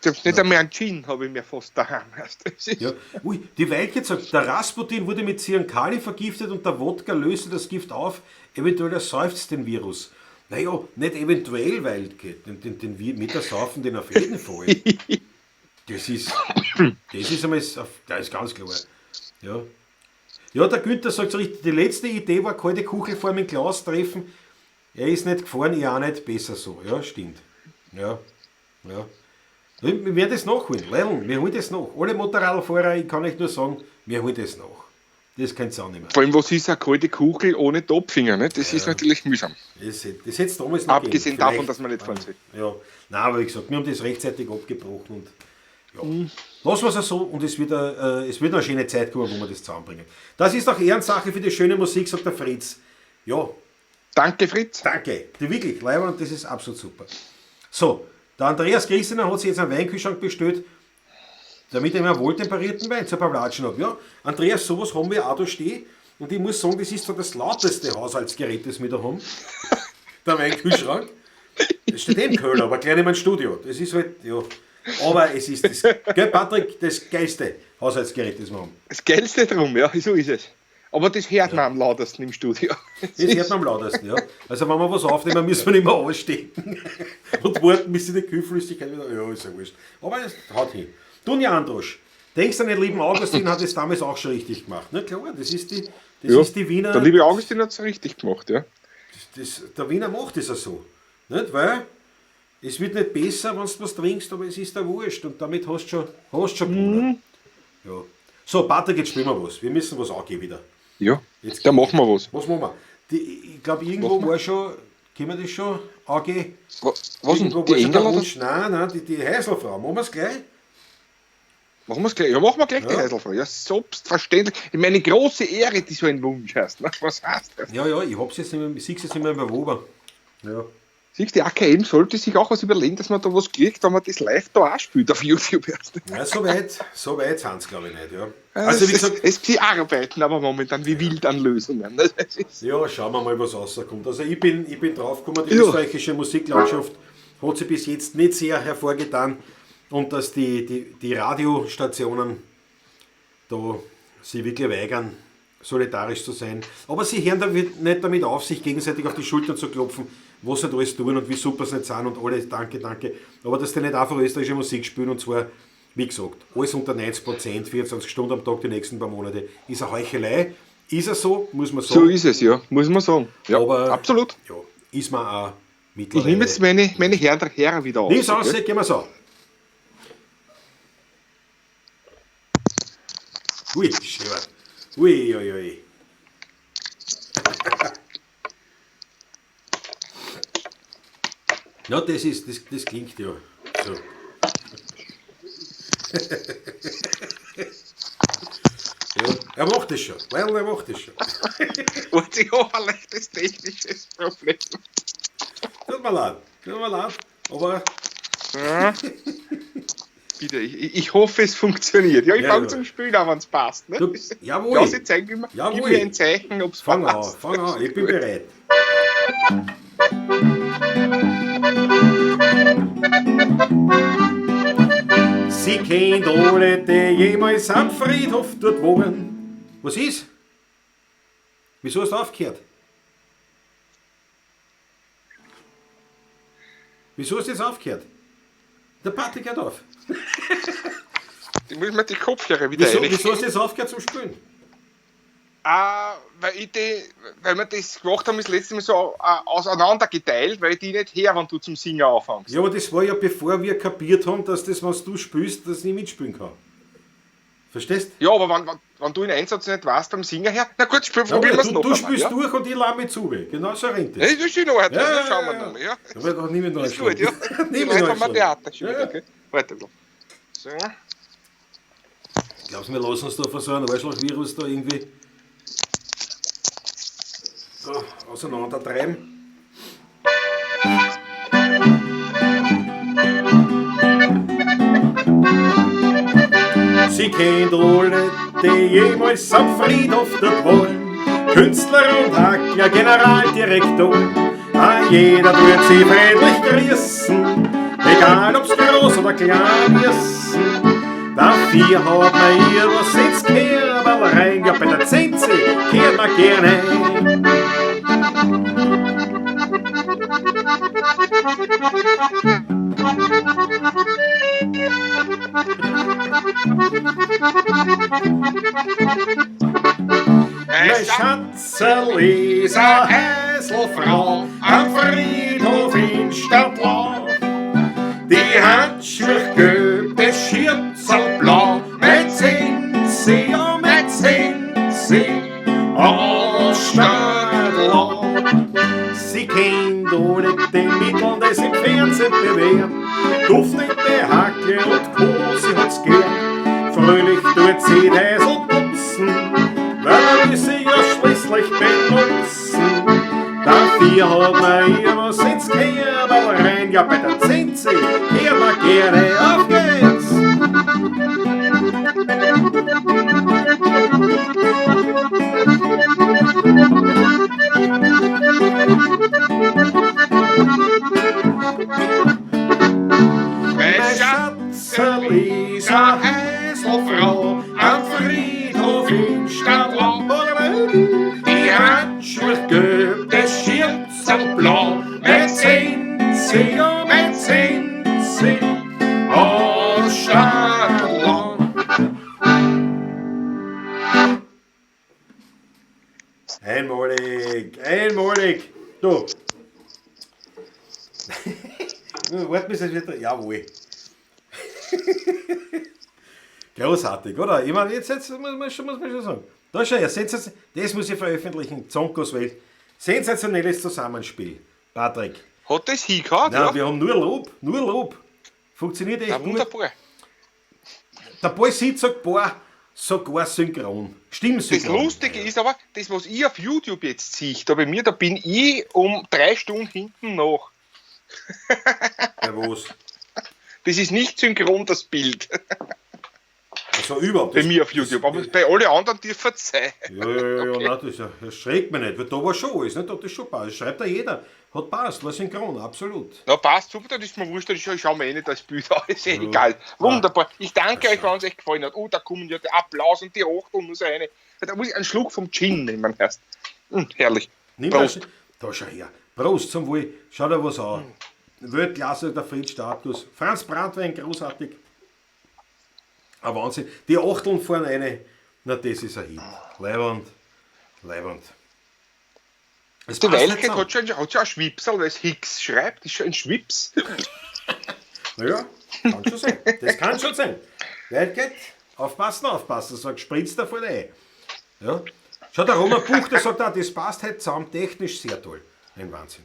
Selbst nicht einmal einen Gin habe ich mir fast daheim. Weißt du, das ist- Ja. Ui, die Weilke sagt, der Rasputin wurde mit Zyankali vergiftet und der Wodka löste das Gift auf. Eventuell ersäuft den Virus. Naja, nicht eventuell, Weilke. Den mit ersaufen den auf jeden Fall. Das ist einmal, das ist ganz klar. Ja. Ja, der Günther sagt so richtig, die letzte Idee war kalte Kuchelform in Glas treffen. Er ist nicht gefahren, ich auch nicht, besser so. Ja, stimmt. Ja, ja. Wir werden das nachholen, Leute, wir holen das nach. Alle Motorradfahrer, ich kann euch nur sagen, wir holen das nach. Das könnt ihr auch nicht mehr. Vor allem, was ist eine kalte Kugel ohne Topfinger? Ne? Das ist natürlich mühsam. Das hätte es damals noch Abgesehen gegeben. davon, Vielleicht. dass man nicht fahren soll. Ja, nein, aber wie gesagt, wir haben das rechtzeitig abgebrochen und ja. Lassen wir es so und es wird eine schöne Zeit kommen, wo wir das zusammenbringen. Das ist doch Ehrensache für die schöne Musik, sagt der Fritz. Ja. Danke, Fritz. Danke. Die wirklich, leider, und das ist absolut super. So, der Andreas Griesener hat sich jetzt einen Weinkühlschrank bestellt, damit er immer einen wohltemperierten Wein zur Pavlatschen hat. Ja, Andreas, sowas haben wir auch da stehen. Und ich muss sagen, das ist so das lauteste Haushaltsgerät, das wir da haben. Der Weinkühlschrank. Das steht eh im Keller, aber gleich in meinem Studio. Das ist halt, ja. Aber es ist das, gell, Patrick, das geilste Haushaltsgerät, das wir haben. Das geilste drum, ja, so ist es. Aber das hört man am lautesten im Studio. Das hört man am lautesten, ja. Also wenn wir was aufnehmen, müssen wir nicht mehr anstecken und warten, bis sie die Kühlflüssigkeit wieder... Ja, ist ja wurscht. Aber es haut hin. Dunja Androsch, denkst du an den lieben Augustin hat es damals auch schon richtig gemacht? Na klar, das ist die, das Ja, ist die Wiener... Der liebe Augustin hat es richtig gemacht, ja. Der Wiener macht das ja so. Nicht? Weil es wird nicht besser, wenn du was trinkst, aber es ist ja wurscht. Und damit hast du schon gewonnen. Ja. So, Patrick, jetzt spielen wir was. Wir müssen was angehen wieder. Ja, jetzt da machen wir was. Was machen wir? Ich glaube, irgendwo war schon, können wir das schon angehen? Was denn? Die Engel? Nein, nein, die Heiselfrau. Machen wir es gleich? Machen wir es gleich? Ja, machen wir gleich die Heiselfrau. Ja, selbstverständlich. Ich meine, große Ehre, die so ein Wunsch heißt. Ne? Was heißt das? Ja, ja, ich hab's jetzt nicht mehr, ich sehe es jetzt nicht mehr bei Wober. Ja. Siehst du, die AKM sollte sich auch was überlegen, dass man da was kriegt, wenn man das live da auch spielt auf YouTube erst. Ja, so weit sind es, glaube ich, nicht. Ja. Also, wie gesagt, sie arbeiten aber momentan wie wild an Lösungen. Ja, schauen wir mal, was rauskommt. Also, ich bin draufgekommen, die österreichische Musiklandschaft hat sich bis jetzt nicht sehr hervorgetan und dass die Radiostationen da sich wirklich weigern, solidarisch zu sein. Aber sie hören damit nicht damit auf, sich gegenseitig auf die Schultern zu klopfen, was sie da alles tun und wie super sie nicht sind und alle, danke, danke. Aber dass die nicht einfach österreichische Musik spielen und zwar, wie gesagt, alles unter 90%, 24 Stunden am Tag die nächsten paar Monate, ist eine Heuchelei. Ist er so, muss man sagen. So ist es, ja, muss man sagen. Ja, aber, absolut. Ja, ist man auch mittlerweile. Ich nehme jetzt meine Herren wieder auf. Nimm's aus, gehen wir so. Ui, schön. Ui, ui, ui. Ja, das klingt ja so. Ja, er macht das schon. Weil er macht das schon. Und ich habe ein leichtes technisches Problem. Tut mir leid, aber... Ja. Bitte, ich hoffe, es funktioniert. Ja, ich fange zum Spielen an, wenn es passt. Ne? Du, jawohl. Ja, sie zeigen mir, gib mir ein Zeichen, ob es passt. Fang an, ich bin bereit. Sie kennt alle, die jemals am Friedhof dort waren. Was ist? Wieso hast du aufgehört? Wieso hast du jetzt aufgehört? Der Patrick hört auf. Ich muss mir die Kopfhörer wieder Wieso hast du jetzt aufgehört zum Spielen? Weil wir das gemacht haben, das letzte Mal so auseinandergeteilt, weil ich die nicht her, wenn du zum Singen anfängst. Ja, aber das war ja bevor wir kapiert haben, dass das, was du spielst, das ich mitspielen kann. Verstehst? Ja, aber wenn du in Einsatz nicht weißt beim Singen her, na gut, probieren wir es noch. Du spielst durch und ich lasse mich zu. Genau so rennt das. Ja, das ist in Ordnung, ja, schauen wir nochmal. Ja. Ja, aber nimm ist gut, ja. Die Leute haben ein Theater schon wieder, okay? Warte mal. So. Glaubst du, wir lassen uns da von so einem Arschloch-Virus da irgendwie da auseinandertreiben? Sie kennt alle, die jemals am Friedhof dort waren. Künstler und Hackler, Generaldirektor. Ah, jeder tut sie friedlich grüßen, egal ob's groß oder klein ist. Dafür hat man ihr was ins Kerberl rein, ja bei der Zenzi kehrt man gerne. Mein Schatzerl ist a Häuselfrau am Friedhof in Stadtlau. Die hat schürchgelb, das Schürzerl blau, mit Zenzi, ja mit Zenzi aus Stadtlau. Sie kennt ohne die Mittel, das im Fernsehen bewährt, duftende Hacke und Co., sie hat's gern. Fröhlich tut sie die Häusl putzen, weil er sie ja schließlich benutzen. Dafür hat man ihr was ins Kerberl rein, ja bei der Zenzi kehren wir gerne, auf geht's! Mein Schatzerl ist a Häuselfrau am Friedhof in Stadtlau. Die hat schürchgelb, das Schürzerl blau, mit Zenzi, ja mit Zenzi aus Stadtlau. Einmalig, einmalig. Du. Warte, bis es wieder. Jawohl. Großartig, oder? Ich meine, jetzt muss man schon sagen. Da schau her, das muss ich veröffentlichen, Zonkos Welt. Sensationelles Zusammenspiel. Patrick. Hat das hingehauen? Nein, ja. Wir haben nur Lob, nur Lob. Funktioniert echt gut. Wunderbar. Der Ball sieht sogar synchron. Stimmsynchron. Das Lustige ist aber, das, was ich auf YouTube jetzt sehe, da bei mir, da bin ich um 3 Stunden hinten nach. Ja, was? Das ist nicht synchron, das Bild. Also überhaupt. Bei mir auf YouTube, aber bei allen anderen dürfen es sein. Ja, ja, ja, ja, nein, das schreckt mich nicht, weil da war schon alles, nicht? Da hat das schon passt. Das schreibt ja jeder. Hat passt, war synchron, absolut. Na, passt super, dann ist mir wurscht, dann schauen wir eh nicht das Bild an, ist eh egal. Wunderbar. Ich danke euch, wenn es euch gefallen hat. Oh, da kommen ja der Applaus und die Achtung und so eine. Da muss ich einen Schluck vom Gin nehmen erst. Herrlich. Nimm Prost. Das, da schau her. Prost zum Wohl. Schau dir was an. Weltklasse, der Fritz Status. Franz Brandwein, großartig. Ein Wahnsinn. Die Achteln fahren eine. Na, das ist ein Hit. Leiwand. Leiwand. Es Die passt nicht Weilkeit zusammen. hat schon ein Schwipsel, weil es Hicks schreibt, ist schon ein Schwips. Naja, kann schon sein. Das kann schon sein. Weilkeit, aufpassen, aufpassen, sagt spritzt da voll ein. Ja. Schau, der Roman Buch, der sagt auch, das passt heute zusammen, technisch sehr toll. Ein Wahnsinn.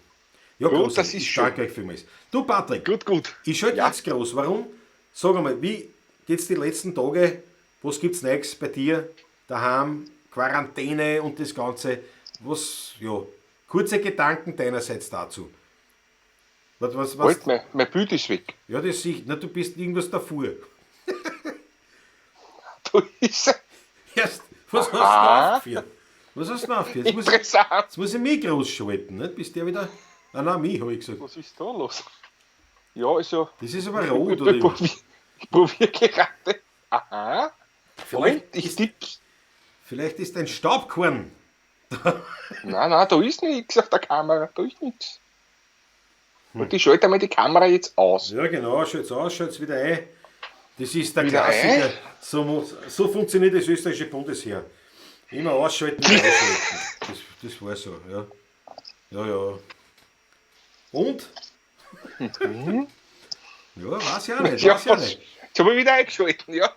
Ja, Gut, großartig. das ist Ich schön. danke euch vielmals. Du, Patrick, Gut, gut. ich schalte Ja. jetzt groß. Warum? Sag einmal, wie geht's die letzten Tage? Was gibt's Neues bei dir? Daheim, Quarantäne und das Ganze. Was, ja, kurze Gedanken deinerseits dazu. Was? Halt, mein Bild ist weg. Ja, das sehe ich. Na, du bist irgendwas davor. Da ist er. Erst, was hast du Aha. aufgeführt? Was hast du denn aufgeführt? Interessant. Jetzt muss ich mich groß schalten, nicht? Bist der wieder. Ah, nein, mich, habe ich gesagt. Was ist da los? Ja, also. Das ist aber rot, oder? Ich probiere gerade. Aha. Vielleicht Moment, ich ist, tippe. vielleicht ist ein Staubkorn. Nein, nein, da ist nichts auf der Kamera. Da ist nichts. Und ich schalte einmal die Kamera jetzt aus. Ja, genau, schaut's aus, schaut's wieder ein. Das ist der Wieder Klassiker. ein? So funktioniert das österreichische Bundesheer. Immer ausschalten und einschalten. Das war so, ja. Ja, ja. Und? Ja, weiß ich auch nicht. Ja, Weiß ich auch nicht. jetzt habe ich wieder eingeschalten, ja.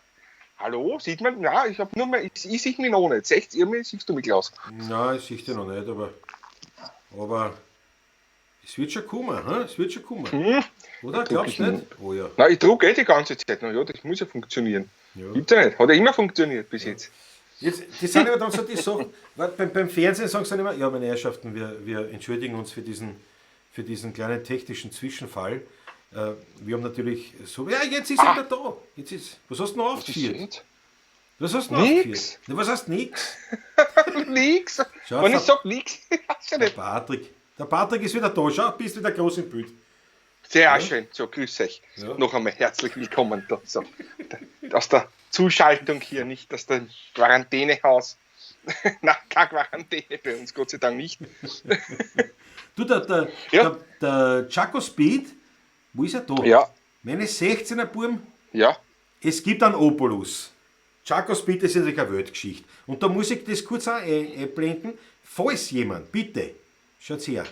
Hallo, sieht man? Nein, ich habe nur mal, ich sehe mich noch nicht. Seht ihr mich? Siehst du mich, Klaus? Nein, ich sehe dich noch nicht, aber es wird schon kommen, hm? Es wird schon kommen. Oder? Glaubst du ich nicht? Oh ja. Nein, ich drucke eh die ganze Zeit noch. Ja, das muss ja funktionieren. Ja. Gibt's ja nicht. Hat ja immer funktioniert bis jetzt. Jetzt, das sind immer dann so die Sachen, weil beim Fernsehen sagen sie dann immer, ja, meine Herrschaften, wir entschuldigen uns für diesen kleinen technischen Zwischenfall. Wir haben natürlich so, ja, jetzt ist er wieder da. Jetzt ist, was hast du noch Was ist aufgeführt? jetzt? Was hast du noch Nix. aufgeführt? Na, was heißt nix? Nix. Schau, Wenn ich sag nix, weiß ich nicht. Der Patrick ist wieder da. Schau, bist wieder groß im Bild. Sehr schön. So, grüß euch. Ja. Noch einmal herzlich willkommen da. So, aus der Zuschaltung hier, nicht aus dem Quarantänehaus. Nein, keine Quarantäne bei uns, Gott sei Dank nicht. Du, Ja. der Chaco Speed, wo ist er da? Ja. Meine 16er Burm, Ja, es gibt einen Opolus. Chaco Speed ist natürlich eine Weltgeschichte. Und da muss ich das kurz auch einblenden. Falls jemand, bitte, schaut's her.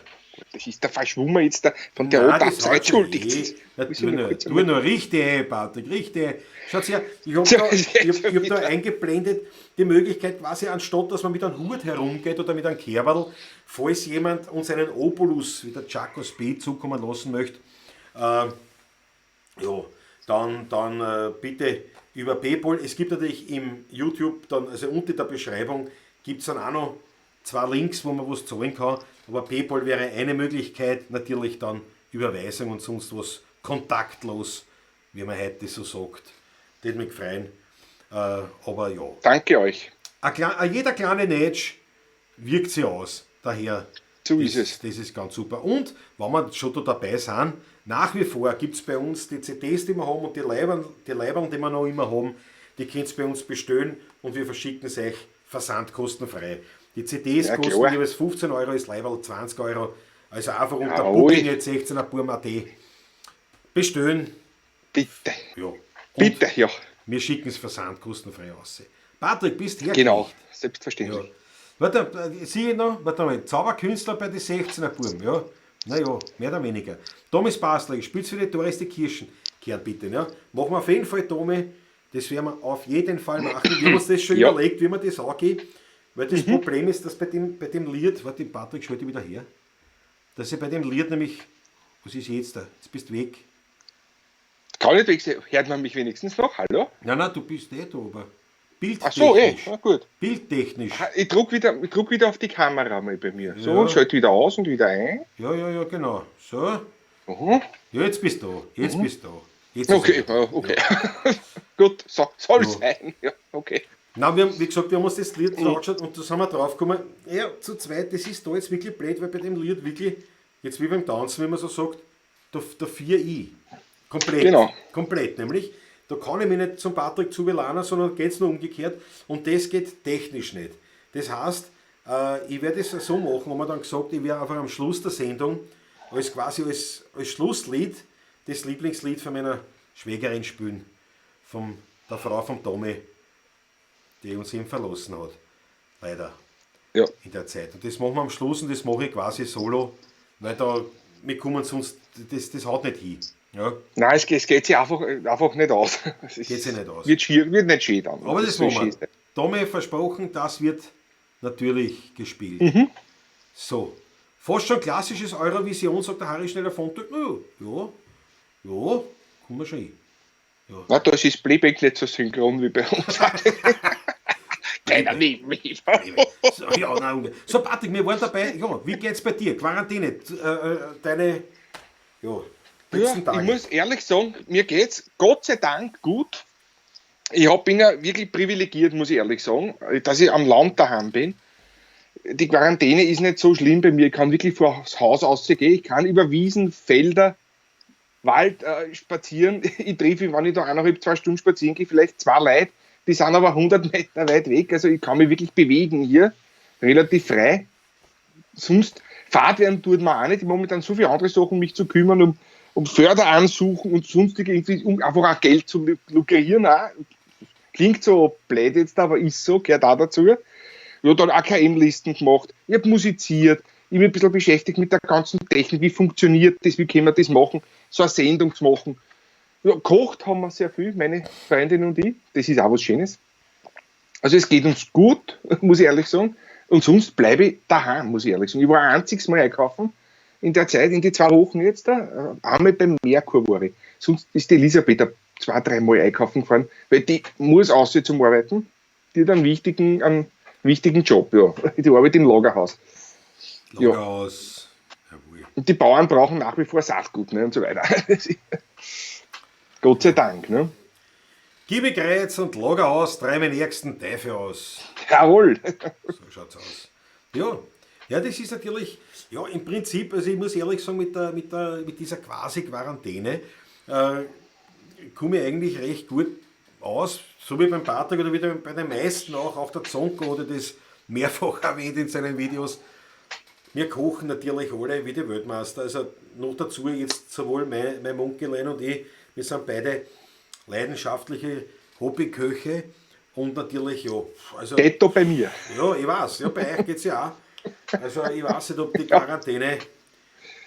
das ist der Verschwummer jetzt da von der Nein, Otaps. das hat Entschuldigt. schon eh. Na, Muss tu ich mal nur, kurz tu nur richtig, ey, Patrick, richtig. Schaut her, ich habe Tja, da, ist ich hab, ich hab da wieder. eingeblendet die Möglichkeit, quasi anstatt, dass man mit einem Hut herumgeht oder mit einem Kerberl, falls jemand uns einen Opolus wie der Chaco Speed zukommen lassen möchte, ja, dann bitte über PayPal. Es gibt natürlich im YouTube, dann, also unter der Beschreibung, gibt es dann auch noch 2 Links, wo man was zahlen kann. Aber PayPal wäre eine Möglichkeit, natürlich dann Überweisung und sonst was kontaktlos, wie man heute so sagt. Das würde mich freuen. Aber ja. Danke euch. Jeder kleine Netsch wirkt sich aus. Daher, So ist es. Das ist ganz super. Und wenn wir schon da dabei sind, nach wie vor gibt's bei uns die CDs, die wir haben und die Leibern, die wir noch immer haben, die könnt ihr bei uns bestellen und wir verschicken es euch versandkostenfrei. Die CDs Ja, kosten klar. jeweils 15 Euro, das Leiberl 20 Euro. Also einfach unter Jawohl. Booking at sechzehner Burm punkt at bestellen. Bitte. Ja. Und Bitte, ja. Wir schicken es versandkostenfrei raus. Patrick, bist hergerichtet. Genau, selbstverständlich. Ja. Warte, sehe ich noch, warte mal, Zauberkünstler bei den 16er Buben, ja. Naja, mehr oder weniger. Thomas Basler, ich spiel's für die Doris die Kirschen. Kehrt bitte, ja. Machen wir auf jeden Fall, Tommy. Das werden wir auf jeden Fall machen. Wir haben uns das schon überlegt, wie wir das angehen. Weil das Problem ist, dass bei dem Lied, warte, Patrick, schalte wieder her, dass ich bei dem Lied nämlich, was ist jetzt da? Jetzt bist du weg. Kann nicht weg sein. Hört man mich wenigstens noch? Hallo? Nein, nein, du bist eh da, aber Ach so, eh. bildtechnisch. Na gut. Bildtechnisch. Ah, Ich druck wieder auf die Kamera mal bei mir. So, Ja. schalte wieder aus und wieder ein. Ja, ja, ja, genau. So. Mhm. Ja, jetzt bist du da. Jetzt bist du da. Jetzt ist Okay, er da. ja, okay. Ja. Gut, so, soll ja sein. Ja, okay. Na, wir haben, wie gesagt, wir haben uns das Lied angeschaut und da sind wir draufgekommen, ja, zu zweit, das ist da jetzt wirklich blöd, weil bei dem Lied wirklich, jetzt wie beim Tanzen, wie man so sagt, da vier ich. Komplett. Genau. Komplett, nämlich, da kann ich mich nicht zum Patrick zuwelanen, sondern geht es nur umgekehrt und das geht technisch nicht. Das heißt, ich werde es so machen, haben wir dann gesagt, ich werde einfach am Schluss der Sendung als quasi als Schlusslied das Lieblingslied von meiner Schwägerin spielen, von der Frau vom Tommy, die uns eben verlassen hat, leider, ja, in der Zeit. Und das machen wir am Schluss und das mache ich quasi solo, weil da, wir kommen sonst, das haut nicht hin. Ja. Nein, es geht sich einfach nicht aus. Es geht sich nicht aus. Wird nicht schön dann. Aber das machen wir. Tommy versprochen, das wird natürlich gespielt. Mhm. So. Fast schon klassisches Eurovision, sagt der Harry Schneller von ja, ja, kommen wir schon hin. Ja. Na, da ist das Playback nicht so synchron wie bei uns. Keiner neben mir. So, ja, nein, so, Patrick, wir waren dabei. Ja, wie geht's bei dir? Quarantäne, deine letzten Tage. Ich muss ehrlich sagen, mir geht's Gott sei Dank gut. Ich bin ja wirklich privilegiert, muss ich ehrlich sagen, dass ich am Land daheim bin. Die Quarantäne ist nicht so schlimm bei mir. Ich kann wirklich vor das Haus rausgehen. Ich kann über Wiesen, Felder, Wald spazieren. Ich treffe, wenn ich da 1,5, 2 Stunden spazieren gehe, vielleicht 2 Leute, die sind aber 100 Meter weit weg. Also ich kann mich wirklich bewegen hier, relativ frei. Sonst Fahrt werden tut man auch nicht. Ich habe momentan so viele andere Sachen, mich zu kümmern, um Förderansuchen und sonstige, irgendwie, um einfach auch Geld zu lukrieren. Auch. Klingt so blöd jetzt, aber ist so, gehört auch dazu. Ich habe dann AKM-Listen gemacht, ich habe musiziert, ich bin ein bisschen beschäftigt mit der ganzen Technik, wie funktioniert das, wie können wir das machen, so eine Sendung zu machen. Ja, gekocht haben wir sehr viel, meine Freundin und ich, das ist auch was Schönes. Also es geht uns gut, muss ich ehrlich sagen, und sonst bleibe ich daheim, muss ich ehrlich sagen. Ich war ein einziges Mal einkaufen in der Zeit, in die 2 Wochen jetzt da, einmal beim Merkur war ich. Sonst ist die Elisabeth 2, 3 Mal einkaufen gefahren, weil die muss aussehen zum Arbeiten, die hat einen wichtigen Job, ja. Die arbeitet im Lagerhaus. Lagerhaus. Ja. Jawohl. Und die Bauern brauchen nach wie vor Saatgut, ne, und so weiter. Gott sei Dank, ne? Gib Kreuz und Lagerhaus, treiben den ärgsten Teufel aus. Jawohl. So schaut's aus. Ja. Ja, das ist natürlich, ja, im Prinzip, also ich muss ehrlich sagen, mit dieser quasi Quarantäne komme ich eigentlich recht gut aus, so wie beim Patrick oder wie bei den meisten auch der Zonko hat das mehrfach erwähnt in seinen Videos. Wir kochen natürlich alle wie die Weltmeister, also noch dazu jetzt sowohl mein Munkelein und ich, wir sind beide leidenschaftliche Hobbyköche und natürlich, ja. Also, Detto bei mir. Ja, ich weiß, ja, bei euch geht's ja auch. Also ich weiß nicht, ob die Quarantäne,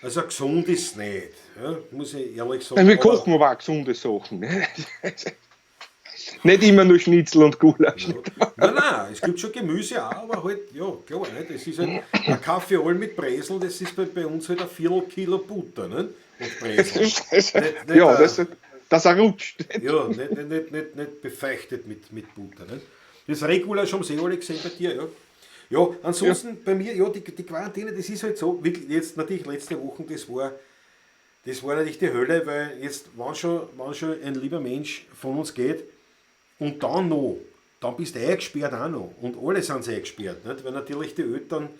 also gesund ist nicht, ja, muss ich ehrlich sagen. Nein, wir kochen aber auch gesunde Sachen. Ne? Nicht immer nur Schnitzel und Gulasch. Ja. Nein, nein, es gibt schon Gemüse auch, aber halt, ja, klar, nicht? Das ist halt ein Kaffee all mit Brezel, das ist bei uns halt ein Viertel Kilo Butter, nicht? Und Brezel. Nicht, ja, das rutscht. Ja, nicht befeuchtet mit Butter. Nicht? Das Regulasch haben sie alle gesehen bei dir, ja. Ja, ansonsten ja. Bei mir, ja, die Quarantäne, das ist halt so, wirklich, jetzt natürlich letzte Woche, das war natürlich die Hölle, weil jetzt, wenn schon ein lieber Mensch von uns geht, und dann noch, dann bist du eingesperrt auch noch. Und alle sind eingesperrt, nicht? Weil natürlich die Eltern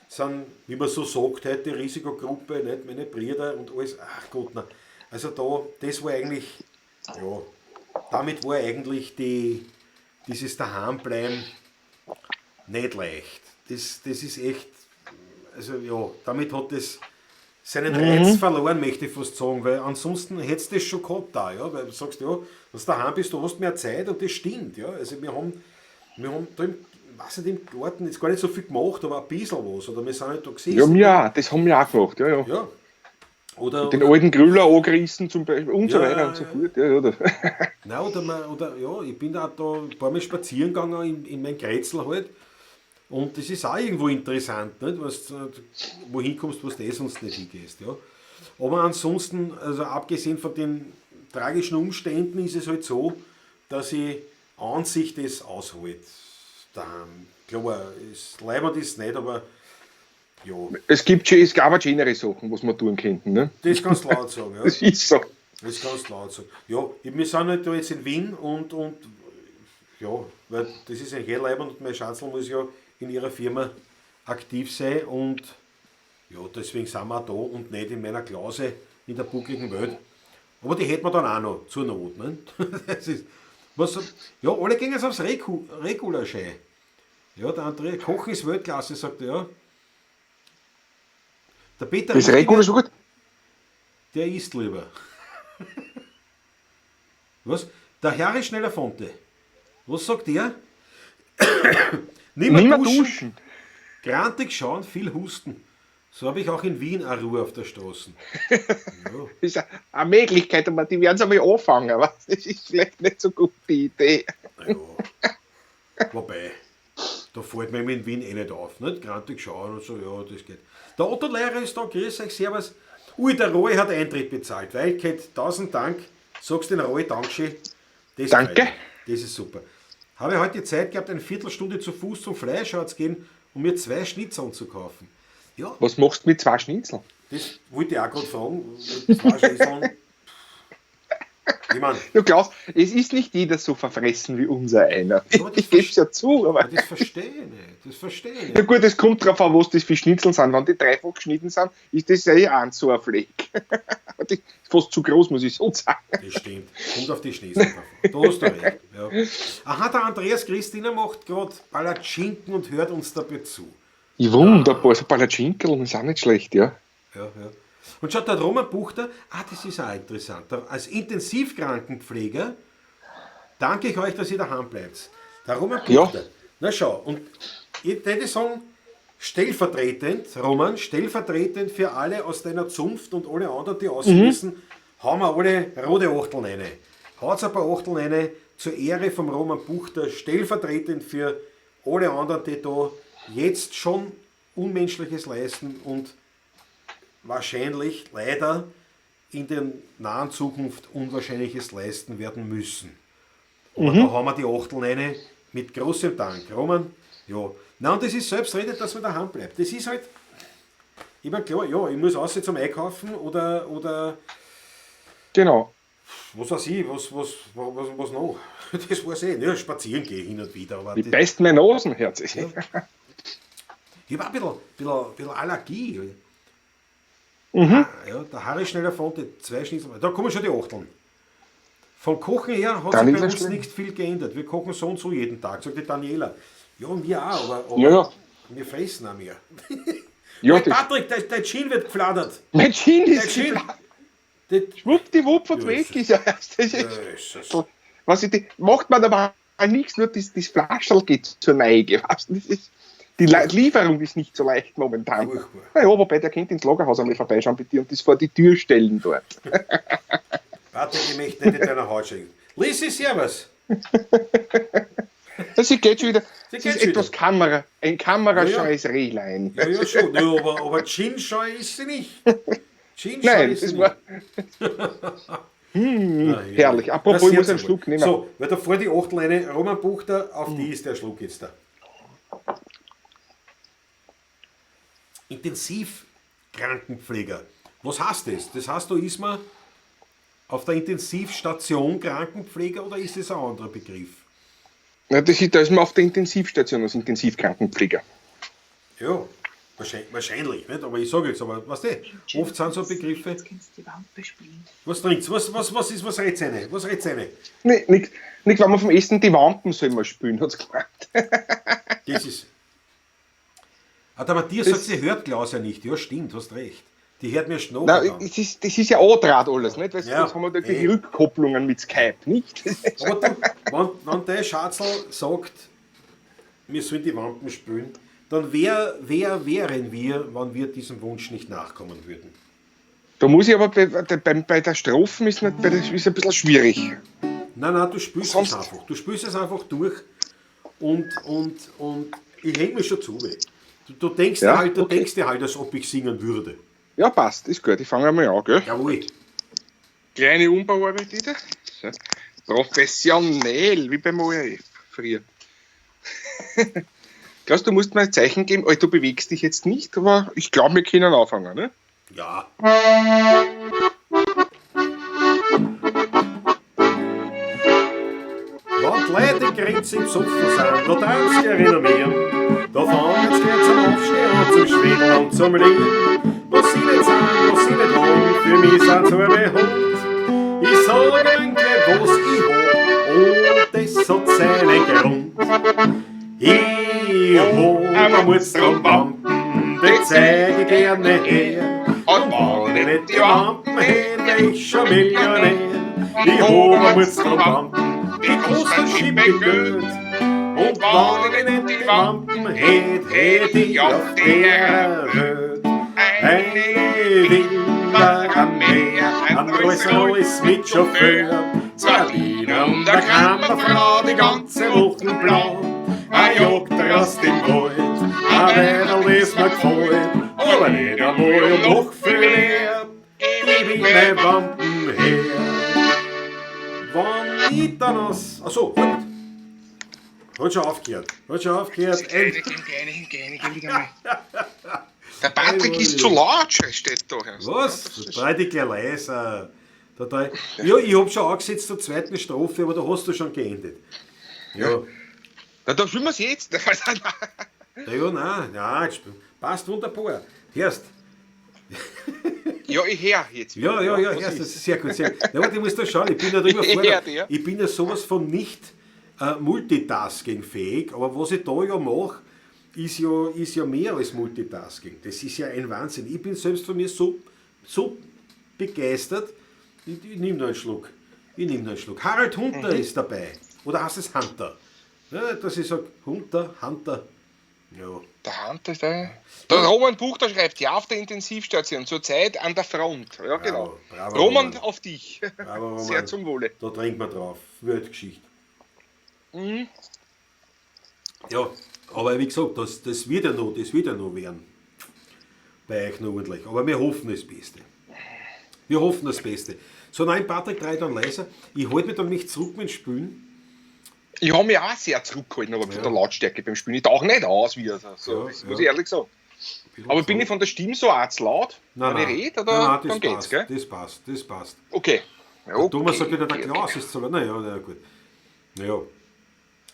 sind, wie man so sagt, heute die Risikogruppe, nicht? Meine Brüder und alles, ach Gott, na. Also da, das war eigentlich, ja, damit war eigentlich dieses Daheimbleiben nicht leicht. Das ist echt, also ja, damit hat das seinen Reiz verloren, möchte ich fast sagen, weil ansonsten hättest du das schon gehabt da, ja, weil du sagst, ja, wenn du daheim bist, du hast mehr Zeit und das stimmt, ja, also wir haben da im, weiß nicht, im Garten jetzt gar nicht so viel gemacht, aber ein bisschen was, oder wir sind halt da gesessen. Ja, wir auch, das haben wir auch gemacht, ja, ja. Ja. Oder, den alten Grüller angerissen zum Beispiel und so weiter und so fort. Ja, oder. Nein, oder ja, ich bin auch da ein paar Mal spazieren gegangen in mein Grätzl halt. Und das ist auch irgendwo interessant, nicht? Was du wohin kommst, wo du eh sonst nicht hingehst. Ja. Aber ansonsten, also abgesehen von den tragischen Umständen, ist es halt so, dass ich an sich das aushalte. Daheim. Klar, es leibend ist nicht, aber ja. Es gab auch schönere Sachen, was wir tun könnten. Ne? Das kannst du laut sagen, ja. Das ist so. Das kannst du laut sagen. Ja, wir sind halt da jetzt in Wien und ja, weil das ist ein Herleib und mein Schatzel muss ja in ihrer Firma aktiv sein und ja, deswegen sind wir auch da und nicht in meiner Klause in der buckligen Welt. Aber die hätten wir dann auch noch, zur Not. Ne? Das ist, was, ja, alle gehen jetzt aufs Regula-Schei. Ja, der André, Kochen ist Weltklasse, sagt er, ja. Der Peter Das Regula ist schon gut. Der isst lieber. Was? Der Herr ist schneller Fonte. Was sagt der? Nimmer duschen. Grantig schauen, viel husten. So habe ich auch in Wien eine Ruhe auf der Straße. Ja. Das ist eine Möglichkeit, aber die werden es einmal anfangen. Aber das ist vielleicht nicht so gut die Idee. Ja. Wobei, da fällt mir in Wien eh nicht auf. Nicht? Grantig schauen und so, ja, das geht. Der Otto Lehrer ist da, grüß euch, servus. Ui, der Roy hat Eintritt bezahlt. Weichkeit, 1000 Dank. Sagst den Roy, Dankeschön. Das Danke. Das ist super. Habe heute die Zeit gehabt, eine Viertelstunde zu Fuß zum Fleischhauer zu gehen, um mir 2 Schnitzeln zu kaufen. Ja. Was machst du mit 2 Schnitzeln? Das wollte ich auch gerade fragen. 2 Schnitzeln. Ich mein, ja, Klaus, es ist nicht jeder so verfressen wie unser einer. Ja, ich gebe es ja zu. Aber das verstehe ich nicht. Das verstehe ich nicht. Ja gut, es kommt darauf an, was das für Schnitzeln sind. Wenn die dreifach geschnitten sind, ist das ja eh ein so ein Fleck. Das ist fast zu groß, muss ich so sagen. Das stimmt. Kommt auf die Schnitzel drauf an. Da hast du recht. Ja. Aha, der Andreas Christina macht gerade Palatschinken und hört uns dabei zu. Ja, wunderbar. So Palatschinken ist auch nicht schlecht, ja. Ja, ja. Und schaut, der Roman Buchter, das ist auch interessant, als Intensivkrankenpfleger danke ich euch, dass ihr daheim bleibt. Der Roman Buchter, ja. Na schau, und ich würde sagen, stellvertretend, Roman, stellvertretend für alle aus deiner Zunft und alle anderen, die auswissen, hauen wir alle rote Achteln rein. Haut's ein paar Achteln rein, zur Ehre vom Roman Buchter, stellvertretend für alle anderen, die da jetzt schon Unmenschliches leisten und wahrscheinlich, leider, in der nahen Zukunft Unwahrscheinliches leisten werden müssen. Aber da haben wir die Achteln rein, mit großem Dank. Roman, ja. Na und das ist selbstredend, dass man daheim bleibt. Das ist halt, ich meine, klar, ja, ich muss raus zum Einkaufen oder genau. Was weiß ich, was noch? Das weiß ich. Ja, spazieren gehe ich hin und wieder. Aber die beißt meine Nasen, herzlich. Ja. Ich habe auch ein bisschen Allergie. Mhm. Ja, der Harry schneller von die 2 Schnitzel. Da kommen schon die Achteln. Vom Kochen her hat sich bei uns nicht viel geändert. Wir kochen so und so jeden Tag, sagt die Daniela. Ja, und wir auch, aber ja. Wir fressen auch mehr. Ja, hey, Patrick, dein Gin wird gefladert. Mein Gin ist gefladert. Schwuppdiwupp und weg ist ja erst. Das ist, was ich, macht man aber auch nichts, nur das Flascherl geht zur Neige. Weißt du? Das ist, die Lieferung ist nicht so leicht momentan. Na ja, wobei, der könnte ins Lagerhaus einmal vorbeischauen bei dir und das vor die Tür stellen dort. Patrick, ich möchte nicht in deiner Haut schenken. Lisi, servus! Sie geht schon wieder. Sie ist etwas Kamera, ein kamerascheues ja, ja. Rehlein. Ja, ja, schon. Ja, aber Gin-scheu ist sie nicht. Gin-scheu Nein, ist sie das nicht. war. Herrlich. Apropos, ich muss einen Schluck nehmen. So, weil da vor die Achtel eine Roman Buchter, auf die ist der Schluck jetzt da. Intensivkrankenpfleger. Was heißt das? Das heißt, da ist man auf der Intensivstation Krankenpfleger oder ist das ein anderer Begriff? Na, da ist man auf der Intensivstation als Intensivkrankenpfleger. Ja, wahrscheinlich, nicht? Aber ich sage jetzt, aber weißt du, oft sind so Begriffe. Was trinkt's? Was ist, was red's eine? Was red's eine? Nee, nix, wenn wir vom Essen die Wampen sollen wir spülen, hat's gesagt. Das ist. Ah, der Matthias sagt, sie hört Klaus ja nicht. Ja, stimmt, hast recht. Die hört mir schon. Nein, das ist ja Andraht alles, nicht? Weil ja, sonst haben wir natürlich Rückkopplungen mit Skype, nicht? Aber du, wenn der Schatzel sagt, wir sollen die Wampen spülen, dann wer wären wir, wenn wir diesem Wunsch nicht nachkommen würden? Da muss ich aber bei der Strophen ist, nicht, ist ein bisschen schwierig. Nein, du spülst es einfach. Du spülst es einfach durch und ich hänge mich schon zu. Du denkst ja, halt, du denkst dir halt, als ob ich singen würde. Ja, passt, ist gut. Ich fange einmal an, gell? Jawohl. Kleine Umbauarbeit wieder. So. Professionell, wie beim ORF früher. Klaus, du musst mir ein Zeichen geben. Oh, du bewegst dich jetzt nicht, aber ich glaube, wir können anfangen, ne? Ja. grinzig besoffen sind, da tanzt die renommieren. Da fangen sie gleich zum Aufstehen und zum Schwindeln und zum Lieben. Was sie nicht sind, was sie nicht haben, für mich sind sie alle Hund. Ich sag ihnen gleich, was ich hab, und das hat seinen Grund. Ich hab eine Mutztrambampen, die zeig ich gerne her. Und wenn ich nicht die Wampen hätt, wär ich schon Millionär. Ich hab eine Mutztrambampen, die kostet Schippe Geld. Und wenn ich nicht die Wampen hätt, hätt ich auf der Welt eine Villa am Meer, ein Rolls Royce mit Chauffeur, zwei Diener und eine Kammerfrau, die ganze Woche blau. Ein Jagdrast im Wald, ein Weidel, das mir gefällt, aber nicht einmal und noch viel mehr, geb ich meine Wampen her. Wann ich dann aus... Achso, halt! Hat schon aufgehört. Hat schon aufgehört. Der Patrick ist zu laut, steht da. Was? Dreh dich gleich leiser. Ja, ich hab schon angesetzt zur zweiten Strophe, aber da hast du schon geendet. Ja. Na, da spielen wir's jetzt. Ja, nein, nein, passt wunderbar. Hörst. Ja, ich hör jetzt. Ja, ja, ja, hörst, das ist sehr gut. Sehr gut. Ja, warte, ich muss da schauen, ich bin ja drüber vor. Ich bin ja sowas von nicht multitasking-fähig, aber was ich da ja mache, ist ja mehr als Multitasking. Das ist ja ein Wahnsinn. Ich bin selbst von mir so, so begeistert. Ich nehme noch einen Schluck. Ich nehme noch einen Schluck. Harald Hunter ist dabei. Oder heißt es Hunter? Ja, dass ich sage, Hunter, Hunter. Ja. Der Hunter ist der. Der Roman Buchter schreibt, ja, auf der Intensivstation, zurzeit an der Front. Ja, genau. Bravo, Roman, auf dich. Bravo, Roman. Sehr zum Wohle. Da trinkt man drauf. Weltgeschichte. Mhm. Ja, aber wie gesagt, das wird ja noch, das wird ja noch werden. Bei euch noch ordentlich. Aber wir hoffen das Beste. Wir hoffen das Beste. So, nein, Patrick, drei dann leiser. Ich halte mich dann nicht zurück mit dem Spülen. Ich habe mich auch sehr zurückgehalten, aber von der Lautstärke beim Spielen. Ich tauche nicht aus, wie also. So, ja, das muss ich ehrlich sagen. Aber bin ich von der Stimme so auch zu laut, nein, wenn ich rede, oder? Nein, dann geht's, gell? Das passt, das passt. Okay. Der Thomas sagt wieder, der Klaus ist zu laut. Naja, na gut. Naja.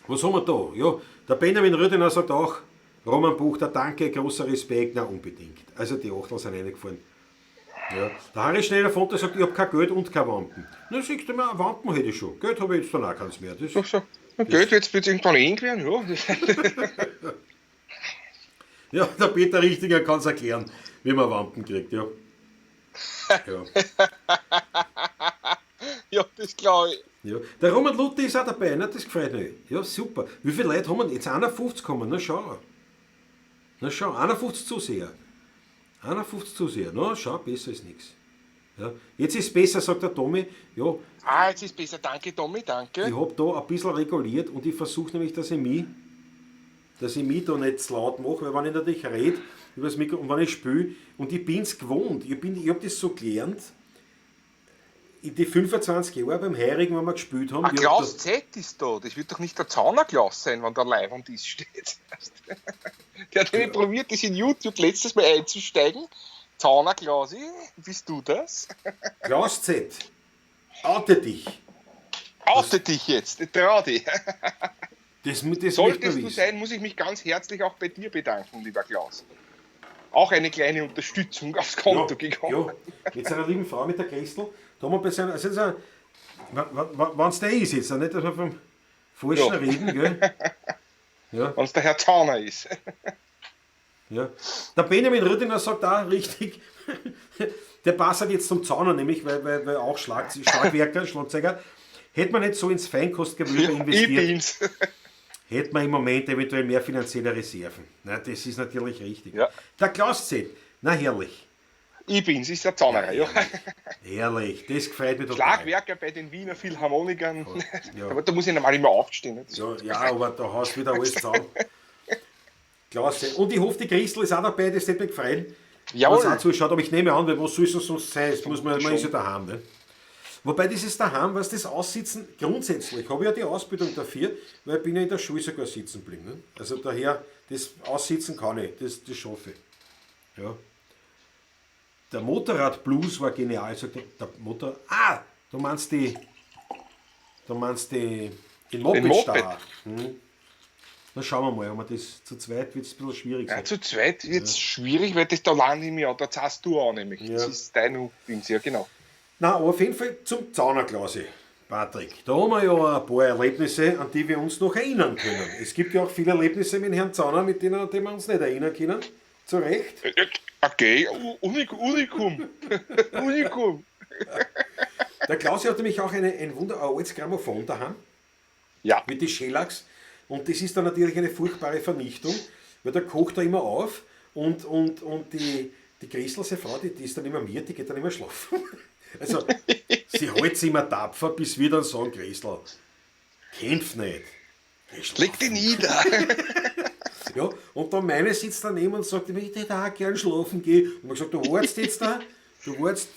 Was haben wir da? Ja, der Benjamin Rüdener sagt auch, Roman Buchter, danke, großer Respekt. Na, unbedingt. Also die Achtel sind reingefahren. Ja. Der Harry Schneider-Fonte sagt, ich habe kein Geld und keine Wampen. Na, siehst du mal, Wampen hätte ich schon. Geld habe ich jetzt dann auch keins mehr. Das, Ach so. Geld wird es irgendwann eng werden, ja. Ja, der Peter Richtinger kann es erklären, wie man Wampen kriegt, ja. Ja, ja, das glaube ich. Ja. Der Roman Luthi ist auch dabei, ne? Das gefreut mich. Ja, super. Wie viele Leute haben wir? Jetzt 51 kommen, na schau. Na schau, 51 Zuseher. 51 Zuseher, na schau, besser ist nichts. Ja. Jetzt ist es besser, sagt der Tommy. Ja. Ah, jetzt ist besser. Danke, Tommy, danke. Ich habe da ein bisschen reguliert und ich versuche nämlich, dass ich mich da nicht zu laut mache, weil wenn ich natürlich rede über das Mikro und wenn ich spiele, und ich bin es gewohnt, ich habe das so gelernt, in die 25 Jahre beim Heurigen, wenn wir gespielt haben. Ah, Klaus Z ist da, das wird doch nicht der Zauner Klaus sein, wenn der live am Tisch steht. Der hat nämlich probiert, das in YouTube letztes Mal einzusteigen. Zauner Klausi, bist du das? Klaus Z, oute dich. Oute dich jetzt, trau dich. Das Solltest du sein, muss ich mich ganz herzlich auch bei dir bedanken, lieber Klaus. Auch eine kleine Unterstützung aufs Konto gekommen. Ja, mit seiner lieben Frau, mit der Christel, da haben wir bei seiner, also wenn es der ist jetzt, nicht, dass wir vom Falschen reden, gell? Ja. Wenn es der Herr Zauner ist. Ja. Der Benjamin Rüdinger sagt auch richtig, der passt halt jetzt zum Zauner, nämlich, weil auch Schlagwerker, Schlagzeuger, hätte man nicht so ins Feinkostgewölbe investiert, ich bin's. Hätte man im Moment eventuell mehr finanzielle Reserven. Na, das ist natürlich richtig. Ja. Der Klaus Z, na herrlich. Ich bin's, ist der Zaunerer, ja. Herrlich, das gefällt mir total. Schlagwerker bei den Wiener Philharmonikern. Ja. Aber da muss ich normal immer aufstehen. Ja, ja, aber da hast du wieder alles zusammen. Klaus Z. Und ich hoffe, die Christel ist auch dabei, das hätte mich gefreut. Jawohl. Wenn es auch zuschaut, aber ich nehme an, weil was soll es sonst sein? Das muss man ist ja daheim. Ne? Wobei dieses daheim, was das Aussitzen, grundsätzlich habe ich ja die Ausbildung dafür, weil ich bin ja in der Schule sogar sitzen geblieben. Ne? Also daher, das Aussitzen kann ich, das schaffe ich. Ja. Der Motorrad-Blues war genial. Sagt der Motor. Ah, du meinst die Den Moped, Den Moped. Na schauen wir mal, ob wir das zu zweit wird es ein bisschen schwierig Ja, sein. zu zweit wird es schwierig, weil das da allein im Jahr, da zahlst du an nämlich. Ja. Das ist dein Ding, ja genau. Na, aber auf jeden Fall zum Zaunerklausi, Patrick. Da haben wir ja ein paar Erlebnisse, an die wir uns noch erinnern können. Es gibt ja auch viele Erlebnisse mit Herrn Zauner, mit denen, an die wir uns nicht erinnern können. Zu Recht. Okay, Unikum. Unikum. Der Klausi hat nämlich auch ein altes Grammophon daheim. Ja. Mit den Schellacks. Und das ist dann natürlich eine furchtbare Vernichtung, weil der kocht da immer auf und die Christel, seine Frau, die ist dann immer mir, die geht dann immer schlafen. Also, sie hält sich immer tapfer, bis wir dann sagen, Christel, kämpf nicht. Geh schlafen. Leg dich nieder. Ja, und dann meine sitzt daneben und sagt, ich möchte da auch gern schlafen gehen. Und man gesagt, du wartest jetzt da, du wartest,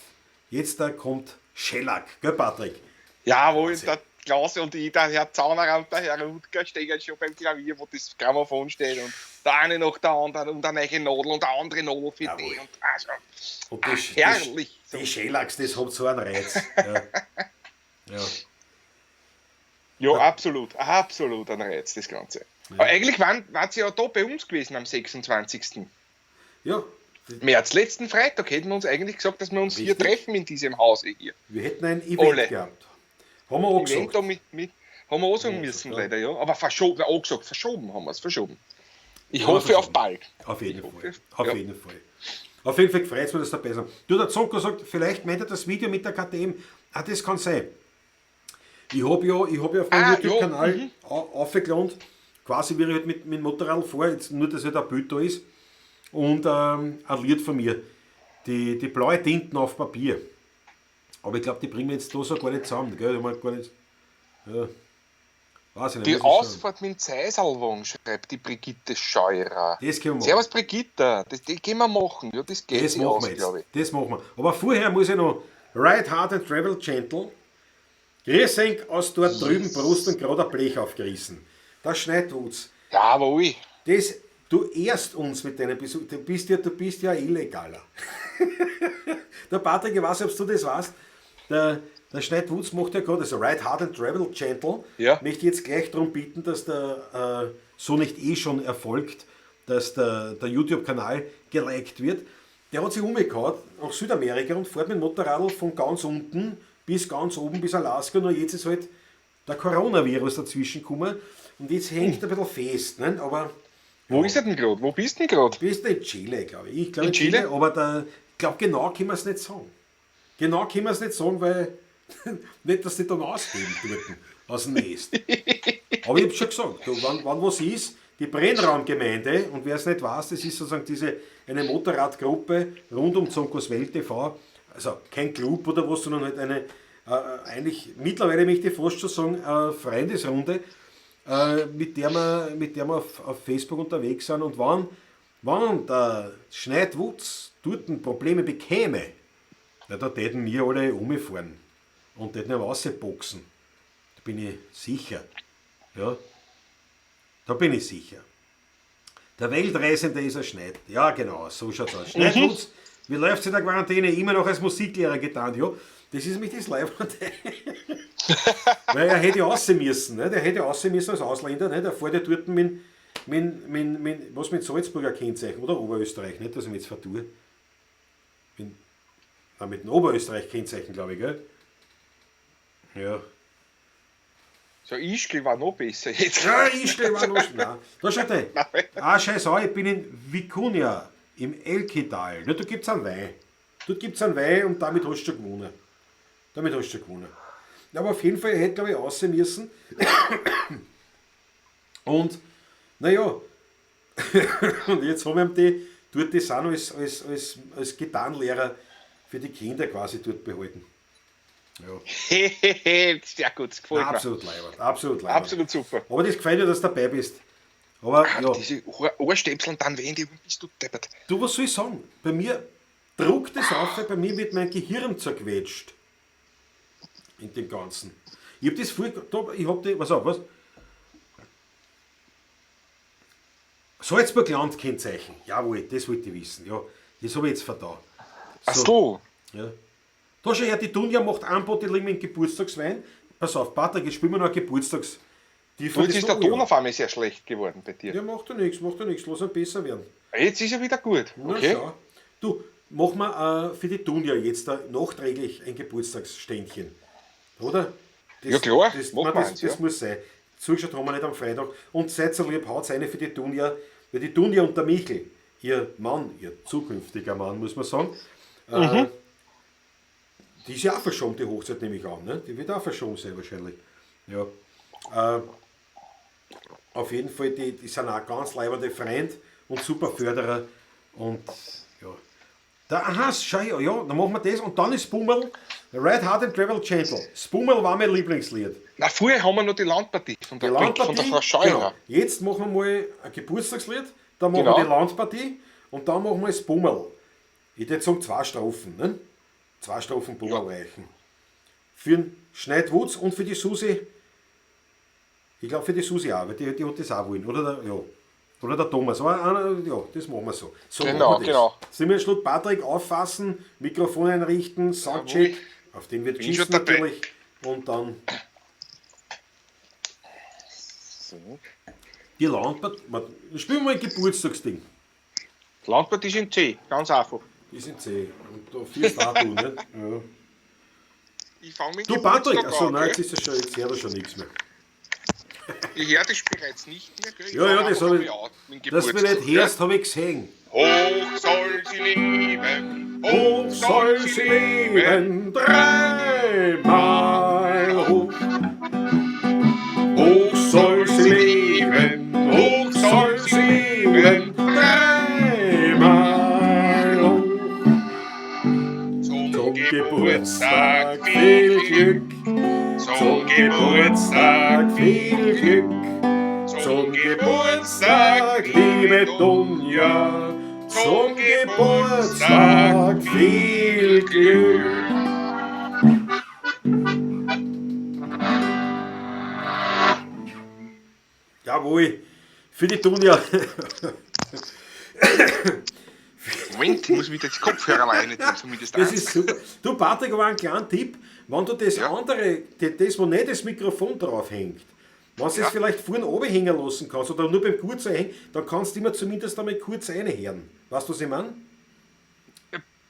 jetzt da kommt Schellack, gell Patrick? Jawohl, der Klaus und ich, der Herr Zaunerer und der Herr Rutger stehen schon beim Klavier, wo das Grammophon steht und der eine nach der anderen und eine neue Nadel und eine andere Nadel für Jawohl. die und also, Und herrlich. Die Schellacks, das hat so einen Reiz. Ja. Ja. Ja, absolut, absolut ein Reiz, das Ganze. Ja. Aber eigentlich waren sie ja da bei uns gewesen am 26. Ja. März, letzten Freitag hätten wir uns eigentlich gesagt, dass wir uns hier Richtig. treffen in diesem Hause hier. Wir hätten ein Event Alle. gehabt. Haben wir auch Event gesagt. da mit, haben wir auch sagen müssen, ja. leider, ja. Aber verschoben, auch gesagt, verschoben haben wir es, verschoben. Ich Ja, hoffe verschoben. auf bald. Auf jeden Ich Fall. hoffe, Auf ja. jeden Fall. Auf jeden Fall freut es mich, dass du dabei bist. Du, der Zonko sagt, vielleicht meint er das Video mit der KTM. Ah, das kann sein. Ich habe ja, auf meinem Ah, YouTube-Kanal ja, aufgeladen, quasi wie ich halt mit dem Motorrad fahre, jetzt nur, dass halt ein Bild da ist. Und ein Lied von mir. Die blaue Tinten auf Papier. Aber ich glaube, die bringen wir jetzt da so gar nicht zusammen. Gell? Die haben wir gar nicht, ja. Weiß ich nicht, Die muss ich schauen. Ausfahrt mit dem Zeisalwagen, schreibt die Brigitte Scheurer. Das können wir machen. Servus Brigitte, das können wir machen. Ja, das geht Das sich machen aus, wir jetzt. glaube ich. Das machen wir. Aber vorher muss ich noch Ride Hard and Travel Gentle. Grüß euch aus dort drüben Brust und gerade ein Blech aufgerissen. Das Schneidwutz. Jawohl. Das, du ehrst uns mit deinem Besuch. Du bist ja illegaler. Der Patrick, ich weiß nicht, ob du das weißt. Der Schneidwutz macht ja gerade, also Ride Hard and Travel Gentle. Ja. Möchte ich jetzt gleich darum bitten, dass der so nicht eh schon erfolgt, dass der YouTube-Kanal geliked wird. Der hat sich umgehauen nach Südamerika und fährt mit dem Motorradl von ganz unten bis ganz oben bis Alaska. Nur jetzt ist halt der Coronavirus dazwischen gekommen und jetzt hängt er ein bisschen fest. Ne? Aber Wo ist er denn gerade? Wo bist du denn gerade? bist du in Chile, glaube ich. Ich glaube In Chile? Aber ich glaube, genau können wir es nicht sagen. Genau können wir es nicht sagen, weil nicht, dass die dann ausheben dort aus dem Nest. Aber ich habe schon gesagt, du, wann was ist, die Brennraumgemeinde, und wer es nicht weiß, das ist sozusagen eine Motorradgruppe rund um Zonkos Welt TV, also kein Club oder was, sondern halt eine, eigentlich mittlerweile möchte ich fast schon sagen, Freundesrunde, mit der wir auf Facebook unterwegs sind. Und wenn der Schneidwutz dort Probleme bekäme, na, da täten wir alle umfahren und täten ihn rausboxen. Da bin ich sicher. Ja, da bin ich sicher. Der Weltreisende ist ein Schneid. Ja, genau, so schaut's aus. Schneidwutz, wie läuft's in der Quarantäne? Immer noch als Musiklehrer getan. Ja, das ist nämlich das Leibende. Weil er hätte ja raus müssen, ne? Der hätte ja raus müssen als Ausländer, ne? Der fährt ja dort mit Salzburger Kennzeichen oder Oberösterreich, nicht, dass ich mich jetzt vertue. Mit dem Oberösterreich-Kennzeichen, glaube ich, gell? Ja. So, Ischgl war noch besser jetzt. Ja, Ischgl war noch. Nein. Da schaut er. Ah, scheiß auf, ich bin in Vicuña im Elqui-Tal. Da gibt's einen Wein. Dort gibt's einen Wein und damit hast du schon gewonnen. Damit hast du schon gewonnen. Aber auf jeden Fall hätte, glaube ich, raus müssen. Und, naja, und jetzt haben wir die dort das auch noch als Gitarrenlehrer für die Kinder quasi dort behalten. Ja. Sehr gut, das gefällt mir. Absolut leibend, absolut leibend. Absolut super. Aber das gefällt mir, dass du dabei bist. Aber, ja. Diese Ohrstöpseln dann weh, die bist du deppert. Du, was soll ich sagen? Bei mir druckt es auf, bei mir wird mein Gehirn zerquetscht. In dem Ganzen. Ich hab das vorher, da, ich hab die, pass auf, was? Salzburg-Land-Kennzeichen. Jawohl, das wollte ich wissen. Ja, das habe ich jetzt verdaut. Ach so. Ja. Da schau her, die Dunja macht Anbot, die liegen mit dem Geburtstagswein. Pass auf, Patrick, jetzt spielen wir noch ein Du, jetzt ist der Ton auf einmal sehr schlecht geworden bei dir. Ja, macht ja nichts, macht ja nichts. Lass ihn besser werden. Jetzt ist er wieder gut. Na, okay. Schau. Du, machen wir für die Dunja jetzt da nachträglich ein Geburtstagsständchen. Oder? Das, ja klar, das muss sein. Zugeschaut haben wir nicht am Freitag. Und seid so lieb, haut eine für die Dunja. Weil die Dunja und der Michel, ihr Mann, ihr zukünftiger Mann, muss man sagen, die ist ja auch verschoben, die Hochzeit nehme ich an. Ne? Die wird auch verschoben sein wahrscheinlich. Ja. Auf jeden Fall, die sind auch ganz leibende Freund und super Förderer. Und ja. Da, aha, schau, ja, dann machen wir das und dann ist Spummel, Ride Hard and Travel Gentle. Spummel war mein Lieblingslied. Na, vorher haben wir noch die Landpartie von der Frau Scheurer. Genau. Jetzt machen wir mal ein Geburtstagslied, dann machen wir die Landpartie und dann machen wir Spummel. Ich würde sagen 2 Strophen, ne? 2 Strophen Pummel reichen. Für den Schneidwutz und für die Susi. Ich glaube für die Susi auch, weil die hat das auch wollen. Oder der, ja. Oder der Thomas. Aber einer, ja, das machen wir so. So genau, genau. Sollen wir einen Schluck Patrick auffassen, Mikrofon einrichten, Soundcheck, auf den wird geschissen natürlich. Und dann. So. Die Landpartie. Spielen wir mal ein Geburtstagsding. Die Landpartie ist in C, ganz einfach. Ist in C. Und da vierst auch du, nicht? Ja. Ich fang mit du Patrick, achso, nein, jetzt ist es schon, jetzt hört er schon nichts mehr. Ich höre das bereits nicht mehr. Gell? Ja, ja, das habe ich. Dass du mich nicht hörst, habe ich gesehen. Hoch soll sie leben, hoch soll sie leben, dreimal hoch. Hoch soll sie leben, hoch soll sie leben, dreimal hoch. Zum Geburtstag viel Glück. Zum Geburtstag viel Glück, zum Geburtstag, liebe Dunja, zum Geburtstag viel Glück. Jawohl, für die Dunja. Moment, ich muss wieder das Kopfhörer rein tun, zumindest. Das ist super. Du, Patrick, aber einen kleinen Tipp, wenn du das andere, das, wo nicht das Mikrofon drauf hängt, wenn du es vielleicht vorne oben hängen lassen kannst oder nur beim Gurt hängen, dann kannst du immer zumindest einmal kurz reinhören. Weißt du, was ich meine?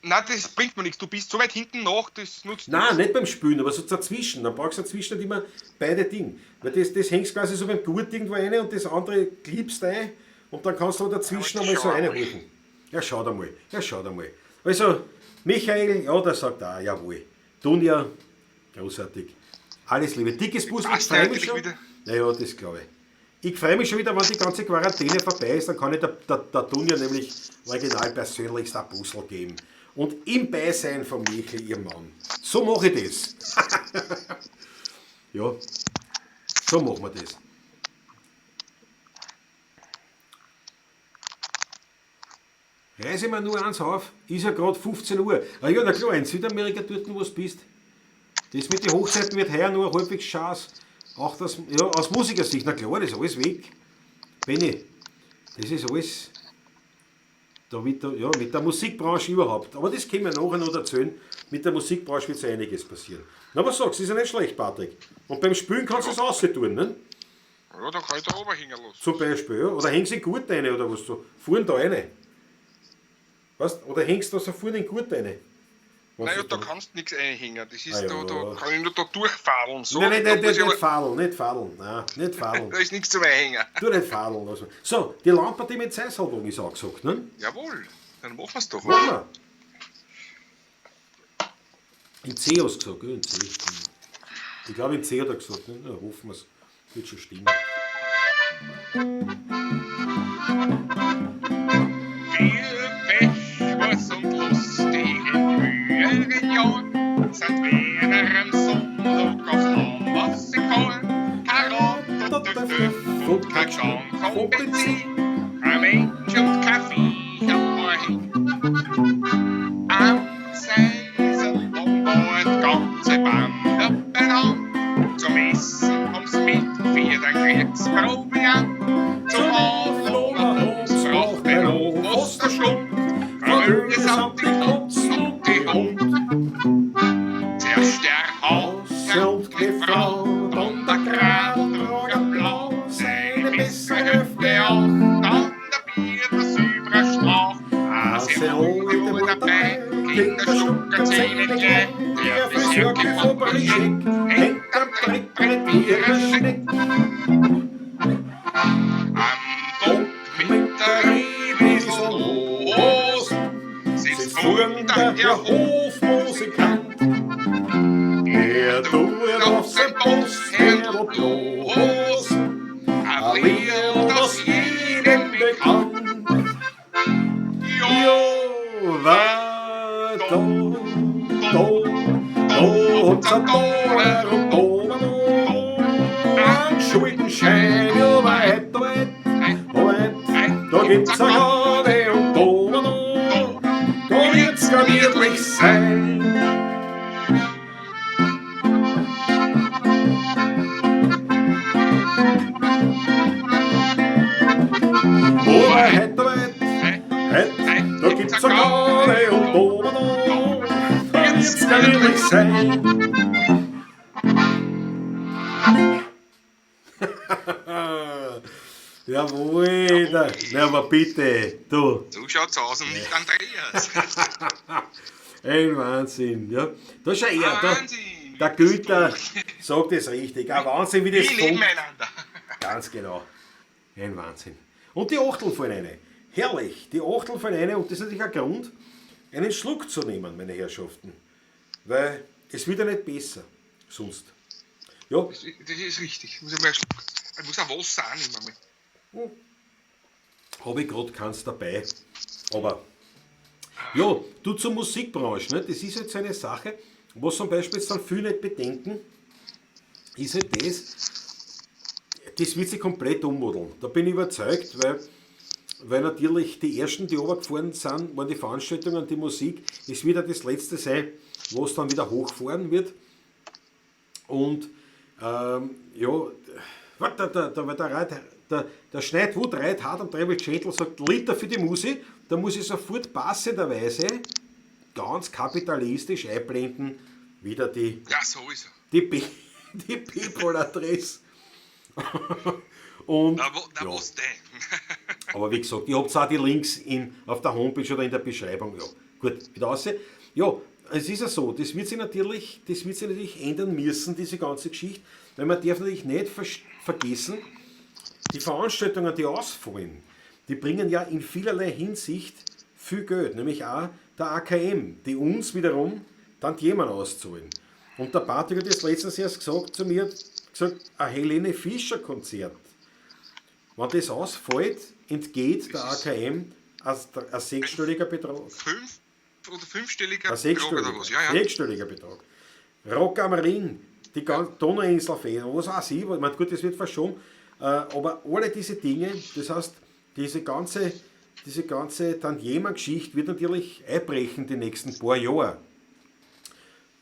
Nein, das bringt mir nichts. Du bist so weit hinten nach, das nutzt nichts. Nein, nicht beim Spülen, aber so dazwischen. Dann brauchst du dazwischen nicht immer beide Dinge. Weil das hängst quasi so beim Gurt irgendwo rein und das andere klippst ein und dann kannst du dazwischen einmal so reinholen. Ja, schaut einmal. Ja, schaut einmal. Also, Michael, ja, der sagt auch, jawohl. Dunja, großartig. Alles Liebe. Dickes Busl, ich freue mich schon. Naja, das glaube ich. Ich freue mich schon wieder, wenn die ganze Quarantäne vorbei ist, dann kann ich der Dunja nämlich original persönlichst ein Busl geben. Und im Beisein von Michael, ihrem Mann. So mache ich das. Ja, so machen wir das. Reiße mir nur eins auf, ist ja gerade 15 Uhr. Ah ja, na klar, in Südamerika dort, wo du bist. Das mit den Hochzeiten wird heuer nur halbwegs Chance. Auch das, ja, aus Musikersicht, na klar, das ist alles weg. Benni, das ist alles. Da wird da, ja, mit der Musikbranche überhaupt. Aber das können wir nachher noch erzählen. Mit der Musikbranche wird so einiges passieren. Na, was sagst du? Ist ja nicht schlecht, Patrick. Und beim Spülen kannst du es auszutun, ne? Ja, da kann ich da oben hängen lassen. Zum Beispiel, ja. Oder hängst du in den Gurt rein oder was so. Fuhren da rein. Weißt, oder hängst du so vorne in den Gurt rein? Naja, da kannst du nichts einhängen. Das ist ah, ja. da kann ich nur da durchfadeln. So. Nein, nein, nein, nicht fadeln, nicht fadeln. Nein, nicht fadeln. Da ist nichts zum Einhängen. Du nicht fadeln. Also. So, die Lampe, die mit Seisalbung ist auch gesagt, ne? Jawohl, dann machen wir es doch. Machen wir. In C hast du gesagt, in C. Ich glaube, in C hat er gesagt, ne? Na, hoffen wir es. Wird schon stimmen. Und lustig in früheren Jahren sind wir am Sonntag aufs Land gefahren. Kein Rad und der Töpf und kein Gestank vom Benzin, kein Mensch und kein Viech am Hin. Am Seiselbaum war die ganze Bande beieinander. Zum Essen haben's mitgeführt ein Kriegsproviant. Zum Aufladen haben's gebracht den fast eine Stunde. Samt die Katzen und die Hund. Zuerst der Haus und die Frau, dann der Kradel, der Blau. Alte war dabei, Kinder schlucken Zähne gleich, der Friseur vorbei hängt am Trittbrett wie ein Schneck. Am Bock mit der Rede ist los, sitzt vorn der Herr Hofmusikant. Er tut auf sein Posthändel bloß, ein Lied, das jedem bekannt. Ja, Ja, da, da, da hat's ein Taler und da war noch ein Schuldenschein, ja, weit, weit, weit, da gibt's eine Garde und da war noch, da wird's gemütlich sein. Oh, weit, weit, weit, da gibt's eine Garde und da war noch, da wird's gemütlich sein. Jawohl, da, na, aber bitte, du. So schaut's aus und nicht Andreas. Ein Wahnsinn, ja. Da schau her, da, Wahnsinn! der Günther sagt es richtig. Ein Wahnsinn, wie das Wir funkt. nebeneinander. Ganz genau. Ein Wahnsinn. Und die Achtel fallen rein. Herrlich, die Achtel fallen rein und das ist natürlich ein Grund, einen Schluck zu nehmen, meine Herrschaften. Weil es wird ja nicht besser, sonst. Ja, Das ist richtig. Ich muss einmal einen Schluck. Ich muss auch Wasser auch nehmen. Einmal. habe ich gerade keins dabei. Aber ja, du zur Musikbranche, ne? Das ist jetzt eine Sache, was zum Beispiel jetzt dann viele nicht bedenken, ist halt das, das wird sich komplett ummodeln. Da bin ich überzeugt, weil natürlich die ersten, die runtergefahren sind, waren die Veranstaltungen, die Musik. Es wird ja das Letzte sein, was dann wieder hochfahren wird. Und ja, warte, der Schneidwut reit hart am Treibel Schädel, sagt Liter für die Musik, da muss ich sofort passenderweise ganz kapitalistisch einblenden, wieder die, Ja, sowieso. die, die PayPal-Adresse. Und, Na, na ja. was denn? Aber wie gesagt, ihr habt auch die Links auf der Homepage oder in der Beschreibung. Ja, gut, wieder raus. Ja, es ist ja so, das wird sich natürlich ändern müssen, diese ganze Geschichte, weil man darf natürlich nicht vergessen, die Veranstaltungen, die ausfallen, die bringen ja in vielerlei Hinsicht viel Geld, nämlich auch der AKM, die uns wiederum dann jemand auszahlen. Und der Patrick hat das letztens erst gesagt zu mir, gesagt, ein Helene Fischer Konzert. Wenn das ausfällt, entgeht der AKM ein sechsstelliger Betrag. Fünf oder fünfstelliger Ein Betrag oder was? Ja, ja. sechsstelliger Betrag. Rock am Ring, die ganze Donauinselfest, was weiß ich, ich meine, gut, das wird verschoben, aber alle diese Dinge, das heißt, diese ganze Tantiemen-Geschichte wird natürlich einbrechen die nächsten paar Jahre.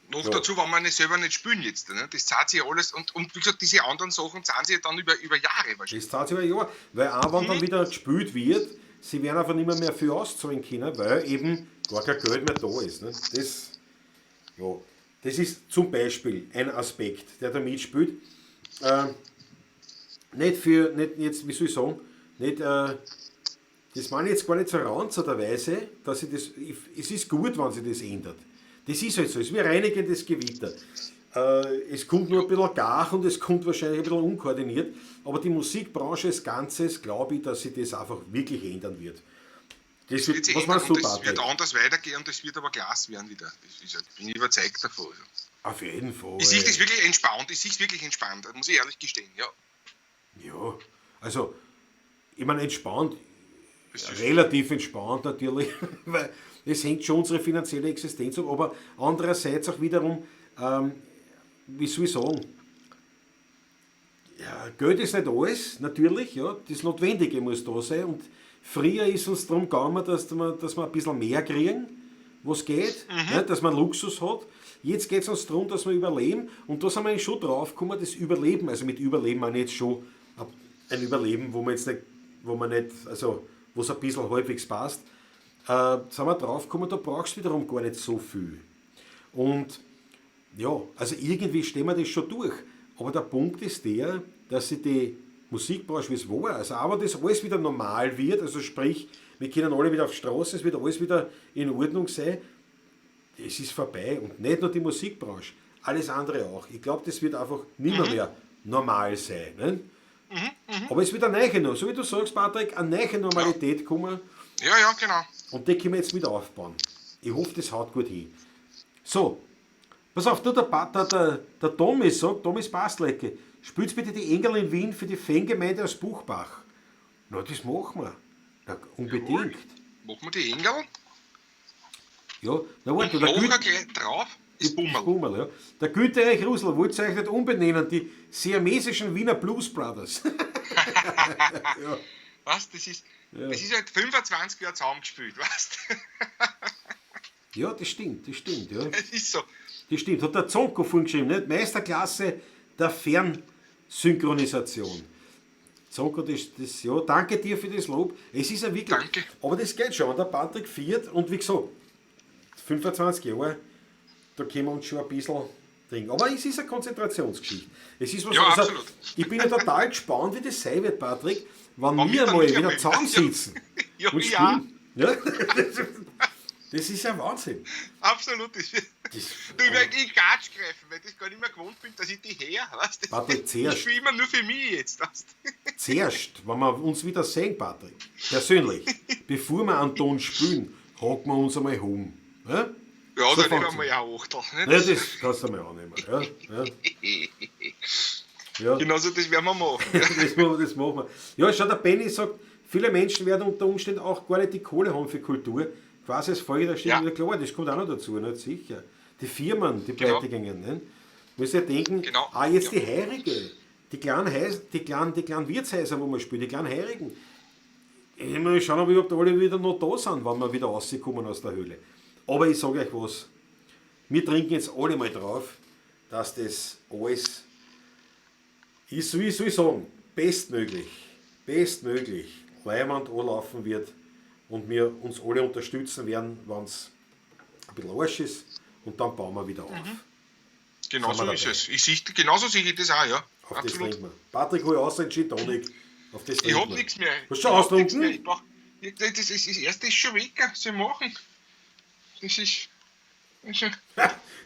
Noch Ja. dazu, wenn wir nicht selber nicht spielen jetzt, ne? Das zahlt sich alles und wie gesagt, diese anderen Sachen zahlen sich dann über Jahre wahrscheinlich. Das zahlt sich über Jahre, weil auch wenn dann wieder gespielt wird, sie werden einfach nicht mehr viel auszahlen können, weil eben gar kein Geld mehr da ist. Ne? Das, ja, das ist zum Beispiel ein Aspekt, der da mitspielt. Nicht für, nicht jetzt, wie soll ich sagen, nicht, das meine ich jetzt gar nicht so ranzerweise, dass ich das, ich, es ist gut, wenn sich das ändert. Das ist halt so, es ist wie reinigendes Gewitter. Es kommt nur ein bisschen gar und es kommt wahrscheinlich ein bisschen unkoordiniert, aber die Musikbranche als Ganzes, glaube ich, dass sich das einfach wirklich ändern wird. Das Das wird, wird sich was ändern meinst du, und das wird Patrick? anders weitergehen und das wird aber klasse werden wieder. Das ist, bin ich überzeugt davon. Also. Auf jeden Fall. Ich sehe das wirklich entspannt, ich sehe es wirklich entspannt, muss ich ehrlich gestehen, ja. Ja, also, ich meine, entspannt, Das ist relativ entspannt natürlich, weil es hängt schon unsere finanzielle Existenz ab, aber andererseits auch wiederum, wie soll ich sagen, ja, Geld ist nicht alles, natürlich, ja, das Notwendige muss da sein und früher ist uns darum gegangen, dass wir ein bisschen mehr kriegen, was geht, ne, dass man Luxus hat. Jetzt geht's uns darum, dass wir überleben und da sind wir eigentlich schon drauf gekommen, das Überleben, also mit Überleben meine ich jetzt schon ein Überleben, wo man jetzt nicht, wo man nicht, also wo es ein bisschen halbwegs passt, sind wir drauf gekommen, da brauchst du wiederum gar nicht so viel. Und ja, also irgendwie stehen wir das schon durch. Aber der Punkt ist der, dass sich die Musikbranche, wie es war, also auch wenn das alles wieder normal wird, also sprich, Wir können alle wieder auf die Straße, es wird alles wieder in Ordnung sein. Es ist vorbei und nicht nur die Musikbranche, alles andere auch. Ich glaube, das wird einfach nimmer mehr normal sein. Ne? Aber es wird eine neue, so wie du sagst, Patrick, eine neue Normalität kommen. Ja, ja, genau. Und die können wir jetzt mit aufbauen. Ich hoffe, das haut gut hin. So, pass auf, du, der Thomas sagt, Thomas Bastlecke, spielst bitte die Engel in Wien für die Fangemeinde aus Buchbach. Na, das machen wir. Na, unbedingt. Jawohl. Machen wir die Engel? Ja, na warte, und der nachher gleich drauf ist Bummerl. Bummerl, ja. Der Günther Erich Rusl wollte euch nicht umbenennen, die siamesischen Wiener Blues Brothers. Ja. Was, das ist, ja. Das ist halt 25 Jahre zusammengespielt, weißt du? Ja, das stimmt, ja. Das ist so. Das stimmt, hat der Zonko vorhin geschrieben, nicht? Meisterklasse der Fernsynchronisation. Zonko, das, ja, danke dir für das Lob. Es ist ja wirklich. Danke. Aber das geht schon, wenn der Patrick viert und wie gesagt, 25 Jahre, da können wir uns schon ein bisschen trinken. Aber es ist eine Konzentrationsgeschichte. Es ist was, ja, also, absolut. Ich bin ja total gespannt, wie das sein wird, Patrick, wenn wir mal wieder zusammensitzen. Ja, und spielen. Ja. Das ist ja Wahnsinn. Absolut. Das, du, ich werde in Gatsch greifen, weil ich das gar nicht mehr gewohnt bin, dass ich die her. Weißt du? Patrick, zuerst. Ich spiele immer nur für mich jetzt. Weißt du? Zuerst, wenn wir uns wieder sehen, Patrick, persönlich, bevor wir einen Ton spielen, hocken wir uns einmal um. Ja, ja, so dann nehmen wir ja auch Achtel. Ne? Ja, das kannst du mal annehmen. Ja, ja. Ja. Genauso, das werden wir machen. Das machen wir. Ja, schau, der Benny sagt, viele Menschen werden unter Umständen auch gar nicht die Kohle haben für Kultur. Quasi als Folge der Stimme, ja. Klar, das kommt auch noch dazu, nicht sicher. Die Firmen, die Genau. pleite gingen, ne? Muss ja denken, genau. ah, jetzt die Heurige, die kleinen, Heis, die kleinen Wirtshäuser, wo man spielt, die kleinen Heurigen. Ich muss schauen, ob überhaupt alle wieder noch da sind, wenn wir wieder rauskommen aus der Höhle. Aber ich sage euch was, wir trinken jetzt alle mal drauf, dass das alles ist, wie soll ich sagen, bestmöglich, leimend anlaufen wird und wir uns alle unterstützen werden, wenn es ein bisschen Arsch ist, und dann bauen wir wieder auf. Mhm. Genau so ist es. Genauso sehe ich das auch, ja. Auf Absolut. das trinken wir. Patrick, hol aus einen Gin Tonic. Auf das Ich hab nichts mehr. Hast du schon ausgetrunken? Das erste ist schon weg, was soll ich machen? Das ist.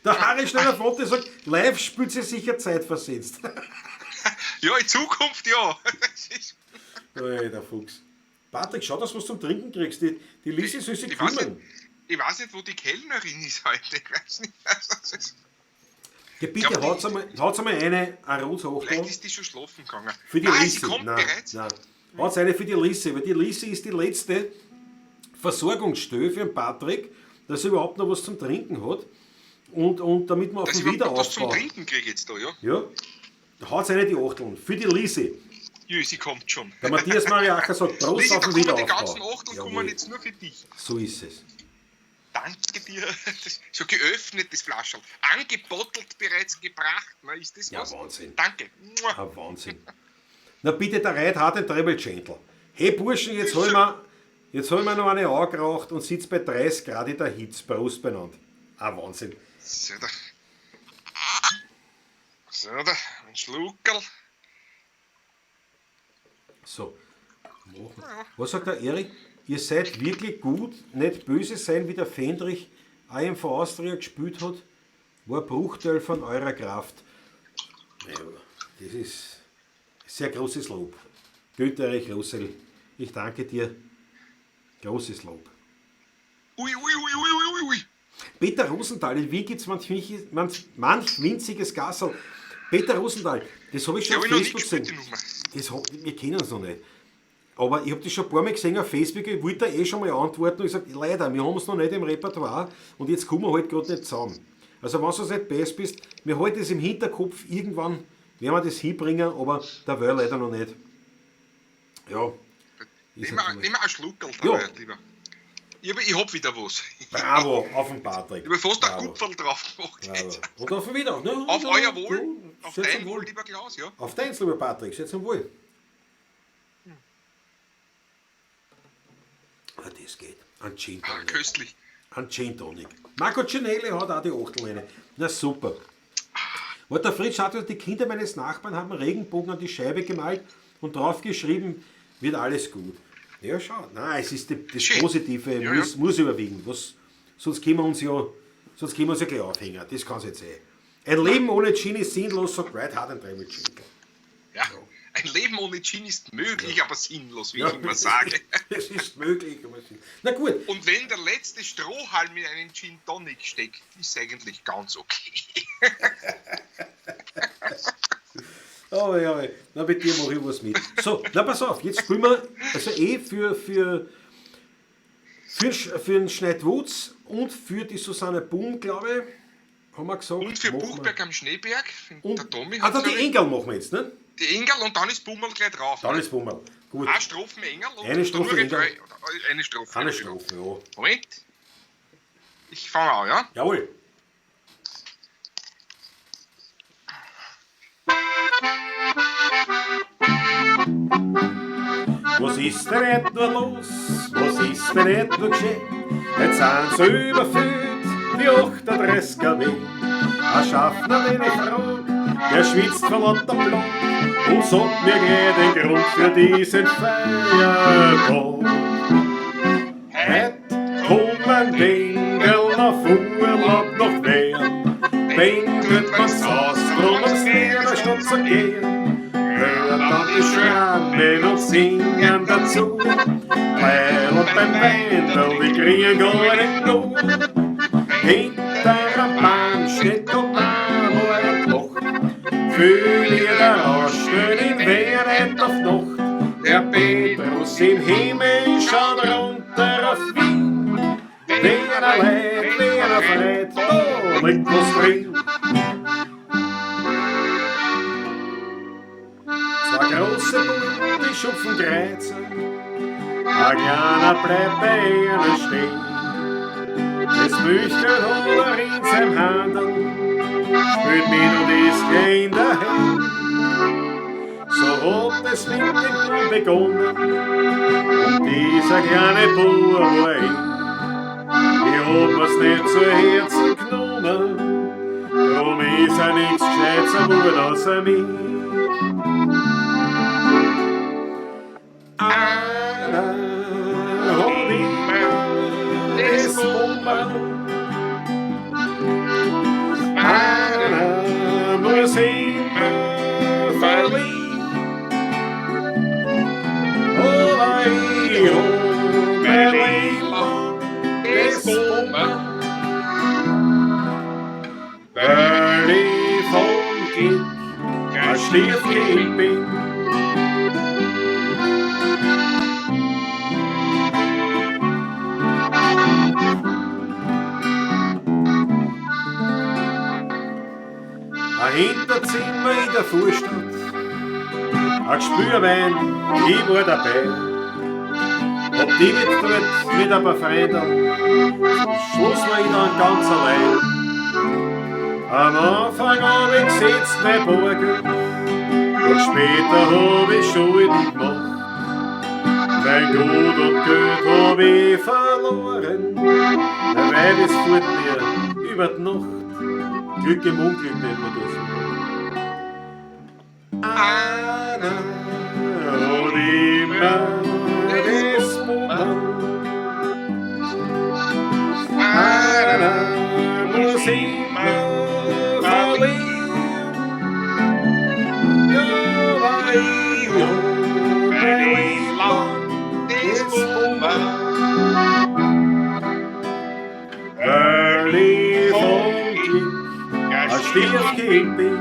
Der Harry Schneider-Fonte sagt, live spielt sie sicher zeitversetzt. Ja, in Zukunft ja. Ey, der Fuchs. Patrick, schau, dass du was zum Trinken kriegst. Die Lisi soll sich kümmern. Ich weiß nicht, wo die Kellnerin ist heute. Ich weiß nicht. Ja, bitte, haut's einmal eine Rotsachtel. Vielleicht ist die schon schlafen gegangen. Für die Nein, Lisi. sie kommt nein, bereits. Nein. Haut's eine für die Lisi, weil die Lisi ist die letzte Versorgungsstelle für den Patrick, dass er überhaupt noch was zum Trinken hat. Und damit wir auf Dass den ich überhaupt was Wiederaufbau. zum Trinken kriege jetzt da, ja? Ja. Haut's eine die Achteln. Für die Lisi. Ja, sie kommt schon. Der Matthias Mariacher sagt, Prost Lisi, auf da den kommen die Wiederaufbau. ganzen Achteln Jawohl. kommen jetzt nur für dich. So ist es. Danke dir. Das, schon geöffnet, das Flascherl. Angebottelt bereits gebracht. Na, ist das Ja, was? Wahnsinn. Danke. Mua. Ah, Wahnsinn. Na bitte, der Reit hat den Treble Gentle. Hey Burschen, jetzt hol ich mir noch eine angeraucht und sitz bei 30 Grad in der Hitze. Prost beieinander. Ah, Wahnsinn. So, da. So, da. Ein Schluckerl. So. Machen wir. Was sagt der Erik? Ihr seid wirklich gut, nicht böse sein, wie der Fendrich AMV Austria gespielt hat, war ein Bruchteil von eurer Kraft. Ja, das ist sehr großes Lob. Günther Erich Russell, ich danke dir. Großes Lob. Ui, ui, ui, ui, ui, ui. Peter Rosenthal, in Wien gibt es manch winziges Gasserl. Peter Rosenthal, das habe ich schon Ja, auf hab ich noch nicht Facebook gespielt, gesehen. die Nummer. Wir kennen es noch nicht. Aber ich habe das schon ein paar Mal gesehen auf Facebook, ich wollte da eh schon mal antworten und ich gesagt, leider, wir haben es noch nicht im Repertoire und jetzt kommen wir halt gerade nicht zusammen. Also wenn du nicht best bist, wir halten es im Hinterkopf, irgendwann werden wir das hinbringen, aber der will leider noch nicht. Ja. Ist Nehmen halt so. wir einen Schluckerl, Ja. lieber. Ich hab wieder was. Bravo, auf den Patrick. Ich hab fast ein Bravo. Kupferl drauf gemacht. Bravo. Und auf wieder. Ne? Auf Ja, euer Wohl, du, auf sehr dein zum Wohl, lieber Klaus, ja. Auf deins, lieber Patrick, sehr zum Wohl. Ah, das geht. Ein Gin Ah, Tonic. köstlich. Ein Gin Tonic. Marco Cinelli hat auch die Achtel rein. Na super. Walter Fritsch hat gesagt, die Kinder meines Nachbarn haben Regenbogen an die Scheibe gemalt und drauf geschrieben, wird alles gut. Ja, schau. Nein, es ist das Schön. Positive, Ja, muss überwiegen. Was, sonst können wir uns ja, sonst können wir uns ja gleich aufhängen. Das kann es jetzt sein. Ein Leben ohne Gin ist sinnlos, sagt Ride Hard and Travel Gin. Ja. Ein Leben ohne Gin ist möglich, aber sinnlos, wie Ja. ich immer sage. Es ist möglich, aber sinnlos. Na gut. Und wenn der letzte Strohhalm in einem Gin Tonic steckt, ist eigentlich ganz okay. Oh ja, na, bei dir mache ich was mit. So, na pass auf, jetzt spielen wir, also eh für den Schneidwutz und für die Susanne Boom, glaube ich, haben wir gesagt. Und für machen wir- Buchberg am Schneeberg, Und, der Tommy ah, hat da die glaub ich, Engerl machen wir jetzt, ne? die Engerl und dann ist Bummerl gleich drauf. Dann ne? ist Bummerl. Gut. Eine Strophen Engerl und Eine Strophe nur Engerl. Eine Strophe. Eine Strophe, ja. Moment. Ich fange an, ja? Jawohl. Was ist denn nicht nur los? Was ist denn nicht nur geschehen? Jetzt sind sie überfüllt, die 38 kW. Ein Schaffner, den ich frag, der schwitzt vor lauter Blut und sagt mir gleich den Grund für diesen Feiertag. Heut kommen Dingle auf Urlaub nach Wien. Den tut man's aus, drum ums näher Stadt zu gehen. Hört dann die Schrammen und singen dazu. Weil und beim Wendel, die kriegen gar nicht genug. Hinter am Baum steht der Baum und lacht. Fühl ihr der Rauschen in Wien auf Nacht. Der Petrus im Himmel schaut runter auf Wien. Wiener Leid, Wiener Freit, da liegt was drin. Zwei große Buben, die schupfen Kreuze, ein kleiner bleibt bei ihnen stehen. Das Milchgeld hat er in seinem Handel, spült mit und ist gleich in der Hand. So hat es mit dem Bub begonnen, und dieser kleine Bub war ich. Ich hab mir's nicht zu Herzen genommen, drum ist er nix Gescheites geworden außer mir. Einer hat immer das Bummerl, einer muss immer verlieren. Aber ich hab mein Leben lang das Bummerl, weil ich vom Glück ein Stiefkind bin. Ein Hinterzimmer in der Vorstadt, ein Gespürwein, ich war dabei. Hab die mit dort mit ein paar Freunden, zum Schluss war ich dann ganz allein. Am Anfang hab ich gesetzt mein Bargeld, doch später hab ich Schulden gemacht. Mein Gut und Geld hab ich verloren, mein Weib ist fort mir über die Nacht. Glück im Unglück nennt man das. Einer hat immer das Bummerl, einer muss immer verlieren. Ja, weil ich hab mein Leben lang das Bummerl, weil ich vom Glück ein Stiefkind bin.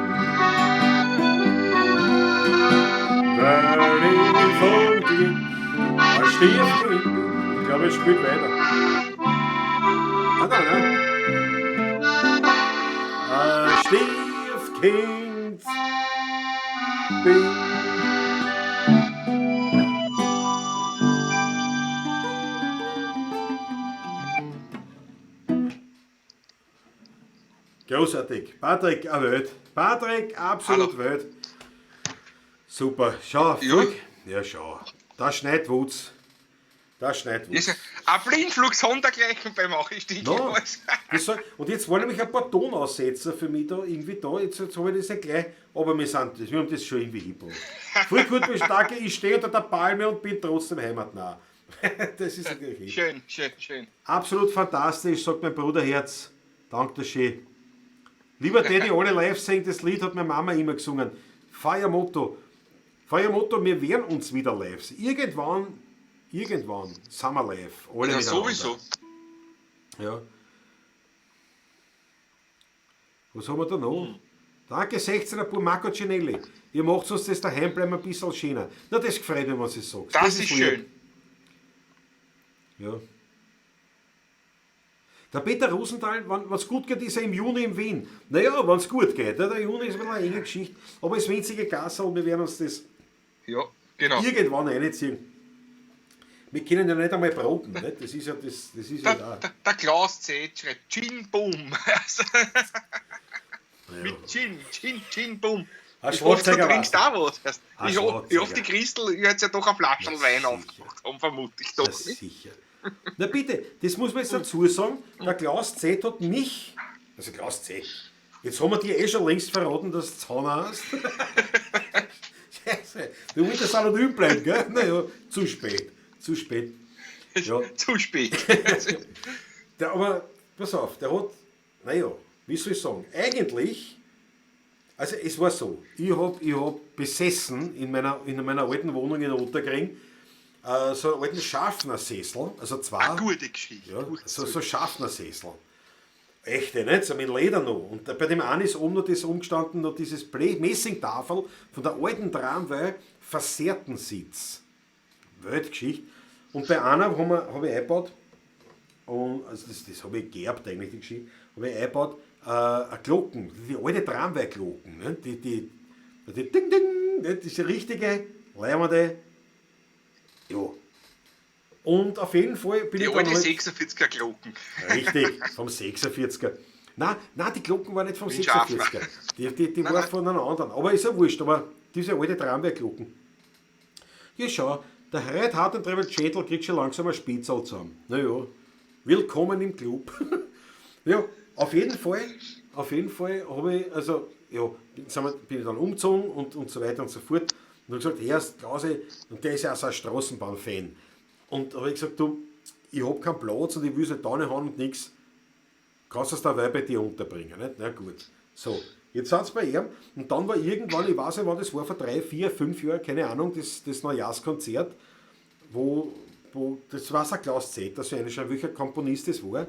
Weil ich vom Glück ein Stiefkind bin. Ich glaube, es spielt weiter. Ah, nein, nein. Ein Stiefkind bin. Großartig. Patrick, eine Welt. Patrick, absolut Hallo. Welt. Super. Schau, Ja. Volk. Ja, schau. Da schneit Wutz. Da schneit Wutz. Das ist ein Blindflug sondergleichen beim Achstiegel. No, das soll, und jetzt wollen nämlich ein paar Tonaussetzer für mich da irgendwie da. Jetzt habe ich das ja gleich, aber wir haben das schon irgendwie hingebracht. Voll gut, danke, ich stehe unter der Palme und bin trotzdem heimatnah. Das ist natürlich Schön, schön, schön. Absolut fantastisch, sagt mein Bruderherz. Danke schön. Lieber Daddy, alle live singen, das Lied hat meine Mama immer gesungen. Feiermotto. Feiermotto, wir werden uns wieder live sehen. Irgendwann, irgendwann sind wir live. Alle Ja, sowieso. Ja. Was haben wir da noch? Danke, 16er Bub Marco Cinelli. Ihr macht uns das daheim bleiben ein bisschen schöner. Na, das gefreut mich, wenn du es sagst. Das ist lieb. schön. Ja. Der Peter Rosenthal, wenn es gut geht, ist er im Juni in Wien. Naja, wenn es gut geht. Ne? Der Juni ist ein bisschen eine enge Geschichte. Aber das winzige Gasserl, wir werden uns das Ja, genau. irgendwann reinziehen. Wir können ja nicht einmal proben. Nicht? Das ist ja das, das ist ja Der, da. der Klaus Z. schreibt Gin Boom. Also, mit Gin, Gin, Gin Boom. Ein Ich hoffe, du Schwarzenegger trinkst war's. auch was. Erst. Ein Ich hoffe, ich hoffe, die Schwarzenegger. Christel ich hätte ja doch ein Flaschel Na, Wein sicher. aufgemacht haben, vermute ich doch. Na, nicht? sicher. Na bitte, das muss man jetzt dazu sagen, der Klaus Z. hat mich, also Klaus Z., jetzt haben wir dir eh schon längst verraten, dass du Zahner hast. Scheiße, du wolltest anonym bleiben, gell? Naja, zu spät, zu spät. Ja. Zu spät. Der, aber pass auf, der hat, naja, wie soll ich sagen, eigentlich, also es war so, ich hab besessen in meiner alten Wohnung in Ottakring, so einen alten Schaffnersessel, also zwei. Eine gute Geschichte. Ja, Gute so Schaffnersessel. Echte, nicht? So mit Leder noch. Und bei dem einen ist oben noch das umgestanden, noch dieses Messingtafel von der alten Tramway versehrten Sitz. Weltgeschichte. Und bei einer habe ich eingebaut, und, also das habe ich geerbt eigentlich, die Geschichte, habe ich eingebaut, eine Glocken, die alte Tramway-Glocken, ne? Die Ding, Ding, ne? Diese richtige, leimende, ja. Und auf jeden Fall bin Die ich dann alte halt, 46er Glocken. Richtig, vom 46er. Nein, nein, die Glocken waren nicht vom Mit Schaffner. 46er. Die Nein, war nein. von einer anderen. Aber ist ja wurscht, aber diese alte Tramway-Glocken. Ja, schau, der Red Hart und Trevel Schädel kriegt schon langsam ein Spitzel zusammen. Naja, willkommen im Club. Ja, auf jeden Fall habe ich, also, ja, bin ich dann umgezogen und so weiter und so fort. Und habe gesagt, erst Klausi, und der ist ja auch so ein Straßenbahn-Fan. Und habe ich gesagt, du, ich hab keinen Platz und ich will es nicht da haben und nix. Kannst du es dabei bei dir unterbringen? Nicht? Na gut. So, jetzt sind sie bei ihm. Und dann war irgendwann, ich weiß nicht, wann das war, vor 3, 4, 5 Jahren, keine Ahnung, das Neujahrskonzert, wo das war der Klaus Z., dass ich schon welcher Komponist das war.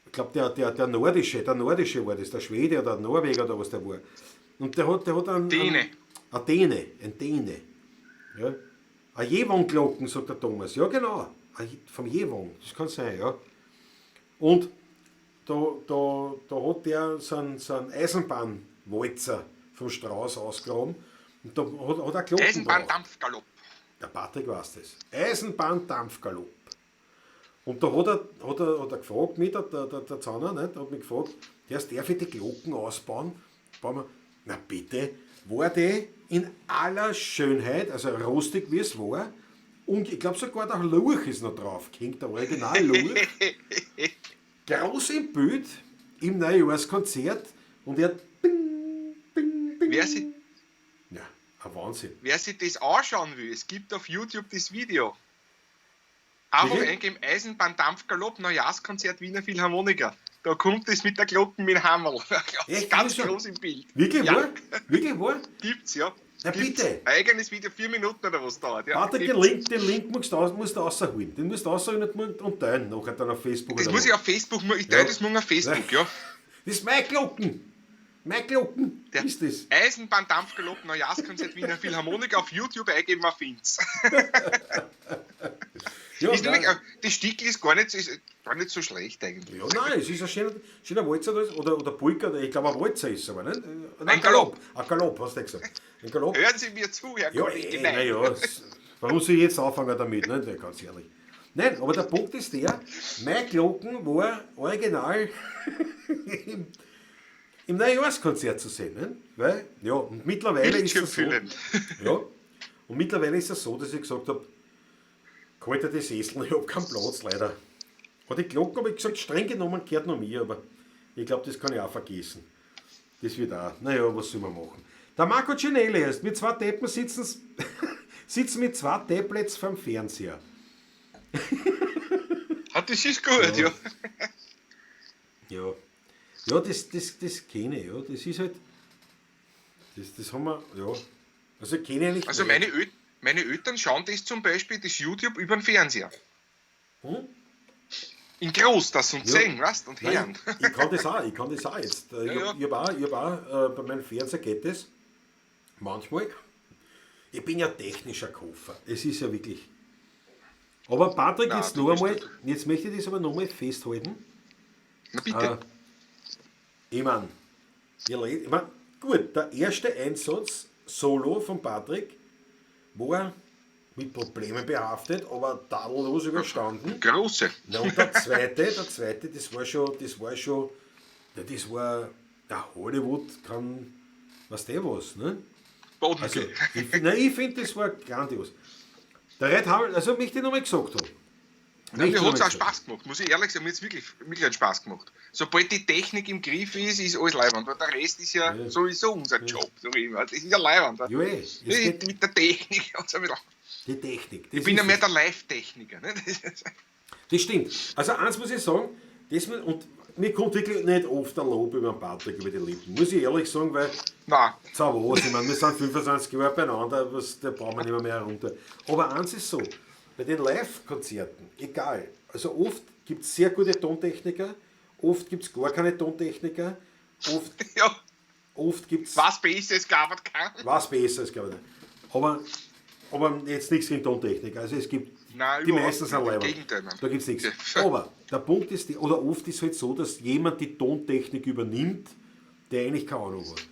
Ich glaub, der Nordische, war das, der Schwede oder der Norweger oder was der war. Und der hat einen Däne. Ein Däne. Ja. Ein Jewon-Glocken, sagt der Thomas. Ja, genau. Vom Jewon, das kann sein, ja. Und da hat der so einen Eisenbahnwalzer vom Strauß ausgegraben. Und da hat er Glocken Eisenbahndampfgalopp. Der Patrick weiß das. Eisenbahndampfgalopp. Und da hat er gefragt, mich, der Zahner, nicht, hat mich gefragt, darf ich die Glocken ausbauen? Bauen wir, na bitte, war die in aller Schönheit, also rostig wie es war, und ich glaub sogar der Lurch ist noch drauf, hängt der Original Lurch. Groß im Bild, im Neujahrskonzert, und er hat bing, bing, bing. Ja, ein Wahnsinn. Wer sich das anschauen will, es gibt auf YouTube das Video. Einfach eingeben, Eisenbahndampfgalopp, Neujahrskonzert Wiener Philharmoniker. Da kommt es mit der Glocken mit dem Hammerl. Echt? Ganz groß im Bild. Wirklich ja. wahr? Wirklich wahr? Gibt's, ja. Na Gibt's. bitte. Eigenes Video, 4 Minuten oder was dauert. Ja, Patrick, den Link musst du rausholen. Den musst du rausholen und teilen nachher dann auf Facebook. Das muss ich auf Facebook, ich teile das morgen auf Facebook, ja. Das ist mein Glocken. Mein Glocken ist das. Eisenbahndampfgalopp, Neujahrskonzert Wiener Philharmoniker auf YouTube eingeben, man findet's. Ja, ist nämlich, das Stickel ist gar nicht so schlecht eigentlich. Ja, nein, es ist ein schöner Walzer oder Polka, ich glaube ein Walzer ist es aber, nicht? Nein, ein Galopp. Ein Galopp, hast du gesagt. Ein Galopp. Hören Sie mir zu, Herr Kollege. Ja, na ja, warum soll ich jetzt anfangen damit, nicht? Ja, ganz ehrlich. Nein, aber der Punkt ist der, mein Glocken war original im Neujahrskonzert zu sehen. Nicht? Weil, ja, und mittlerweile ist es so, ja, und mittlerweile ist es so, dass ich gesagt habe, kalt die Sessel, ich habe keinen Platz leider. Aber die Glocken habe ich gesagt, streng genommen gehört noch mir, aber ich glaube, das kann ich auch vergessen. Das wird auch, naja, was soll man machen? Der Marco Cinelli ist, mit 2 Deppen sitzen mit 2 Tablets vorm Fernseher. Ah, das ist gut, ja. Ja, ja, das kenne ich, ja. Das ist halt, das haben wir, ja. Also kenne ich eigentlich Also meine Eltern schauen das zum Beispiel, das YouTube über den Fernseher. Hm? In groß, das und Ja. sehen, weißt, und Nein, hören. ich kann das auch, ich kann das auch jetzt. Ich Ja, hab, ich hab auch, ich hab auch, bei meinem Fernseher geht das. Manchmal. Ich bin ja technischer Koffer. Es ist ja wirklich. Aber Patrick, Nein, jetzt du noch bist einmal, doch- jetzt möchte ich das aber nochmal festhalten. Na bitte. Ich mein, ich mein, gut, der erste Einsatz solo von Patrick war mit Problemen behaftet, aber tadellos überstanden. Große. Na, und der zweite, das war schon, ja, das war, ja, Hollywood kann, was der was, ne? Boden. Also, ich find, das war grandios. Der Red Havel, also möchte ich nochmal gesagt haben. Nein, Möchte mir ich hat's nochmal auch Spaß gemacht, muss ich ehrlich sagen, mir hat's wirklich, wirklich einen Spaß gemacht. Sobald die Technik im Griff ist, ist alles leiwand, weil der Rest ist ja, Ja. sowieso unser Job, sag ich immer. Das ist ja leiwand. Ja, eh, es geht Mit der Technik. Also mit die Technik. Das ich bin ja ist mehr es. der Live-Techniker. Ne? Das ist Das stimmt. Also eins muss ich sagen, das mit, und mir kommt wirklich nicht oft ein Lob über den Patrick über die Lippen, muss ich ehrlich sagen, weil Nein. Zwar was, ich meine, wir sind 25 Jahre beieinander, was, da brauchen wir nicht mehr, mehr herunter. Aber eins ist so, bei den Live-Konzerten, egal, also oft gibt's sehr gute Tontechniker, oft gibt's gar keine Tontechniker, oft, Ja, oft gibt's was besser ist, gar nicht kann. was besser ist, glaube ich nicht. Aber jetzt nichts gegen Tontechnik. Also es gibt Nein, die überhaupt meisten sind nicht. Im leiwand. Gegenteil, Mann. Da gibt's nichts. Ja. Aber der Punkt ist, oder oft ist halt so, dass jemand die Tontechnik übernimmt, der eigentlich keine Ahnung hat.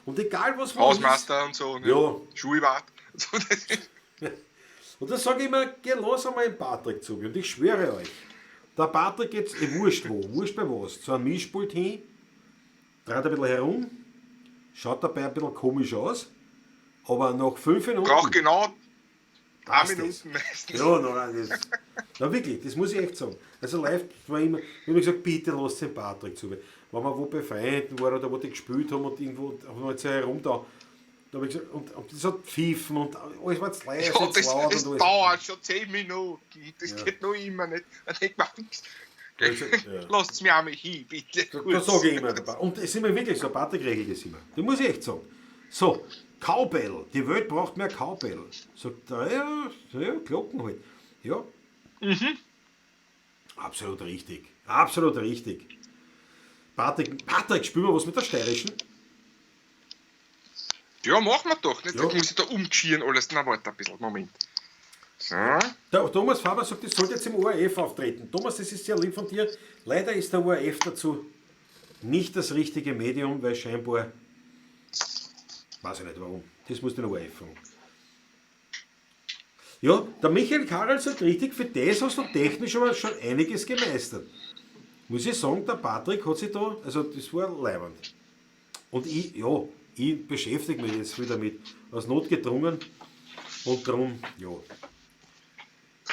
Und egal was man Hausmeister und so. Ne? Ja. Schulwart. So, das ist ist, und das sage ich immer, geh los einmal den Patrick zu. Und ich schwöre euch, der Patrick jetzt, wurscht wo, wurscht bei was, zu einem Mischpult hin, dreht ein bisschen herum, schaut dabei ein bisschen komisch aus, aber nach 5 Minuten... Braucht genau 3 passt das. Minuten meistens. Ja, nein, das, na wirklich, das muss ich echt sagen. Also live war immer, ich habe gesagt, bitte lasst den Patrick zu. Wenn wir wo bei Freunden waren oder wo die gespielt haben und irgendwo haben wir jetzt herum da, da habe ich gesagt, und das hat pfiffen und alles war zu leise, Ja, zu laut das und alles. dauert schon 10 Minuten. Das geht noch immer nicht. Dann denk ich mir, fix. Also, ja. Lasst mich einmal hin, bitte. Da sage ich immer dabei. Und es ist immer wirklich so, Patrick regelt das immer. Das muss ich echt sagen. So, Cowbell. Die Welt braucht mehr Cowbell. Sagt er, ja, ja, Glocken halt. Ja. Mhm. Absolut richtig. Absolut richtig. Patrick, spielen wir was mit der Steirischen? Ja, machen wir doch. Nicht? Ja. Da muss ich da umgeschieren alles. Na, warte ein bisschen. Moment. So. Der Thomas Faber sagt, ich sollte jetzt im ORF auftreten. Thomas, das ist sehr lieb von dir. Leider ist der ORF dazu nicht das richtige Medium, weil scheinbar, weiß ich nicht warum, das muss den ORF fragen. Ja, der Michael Karel sagt richtig, für das hast du technisch aber schon einiges gemeistert. Muss ich sagen, der Patrick hat sich da, also das war leiwand. Und ich, ja, ich beschäftige mich jetzt wieder damit. Aus Not gedrungen und drum, ja.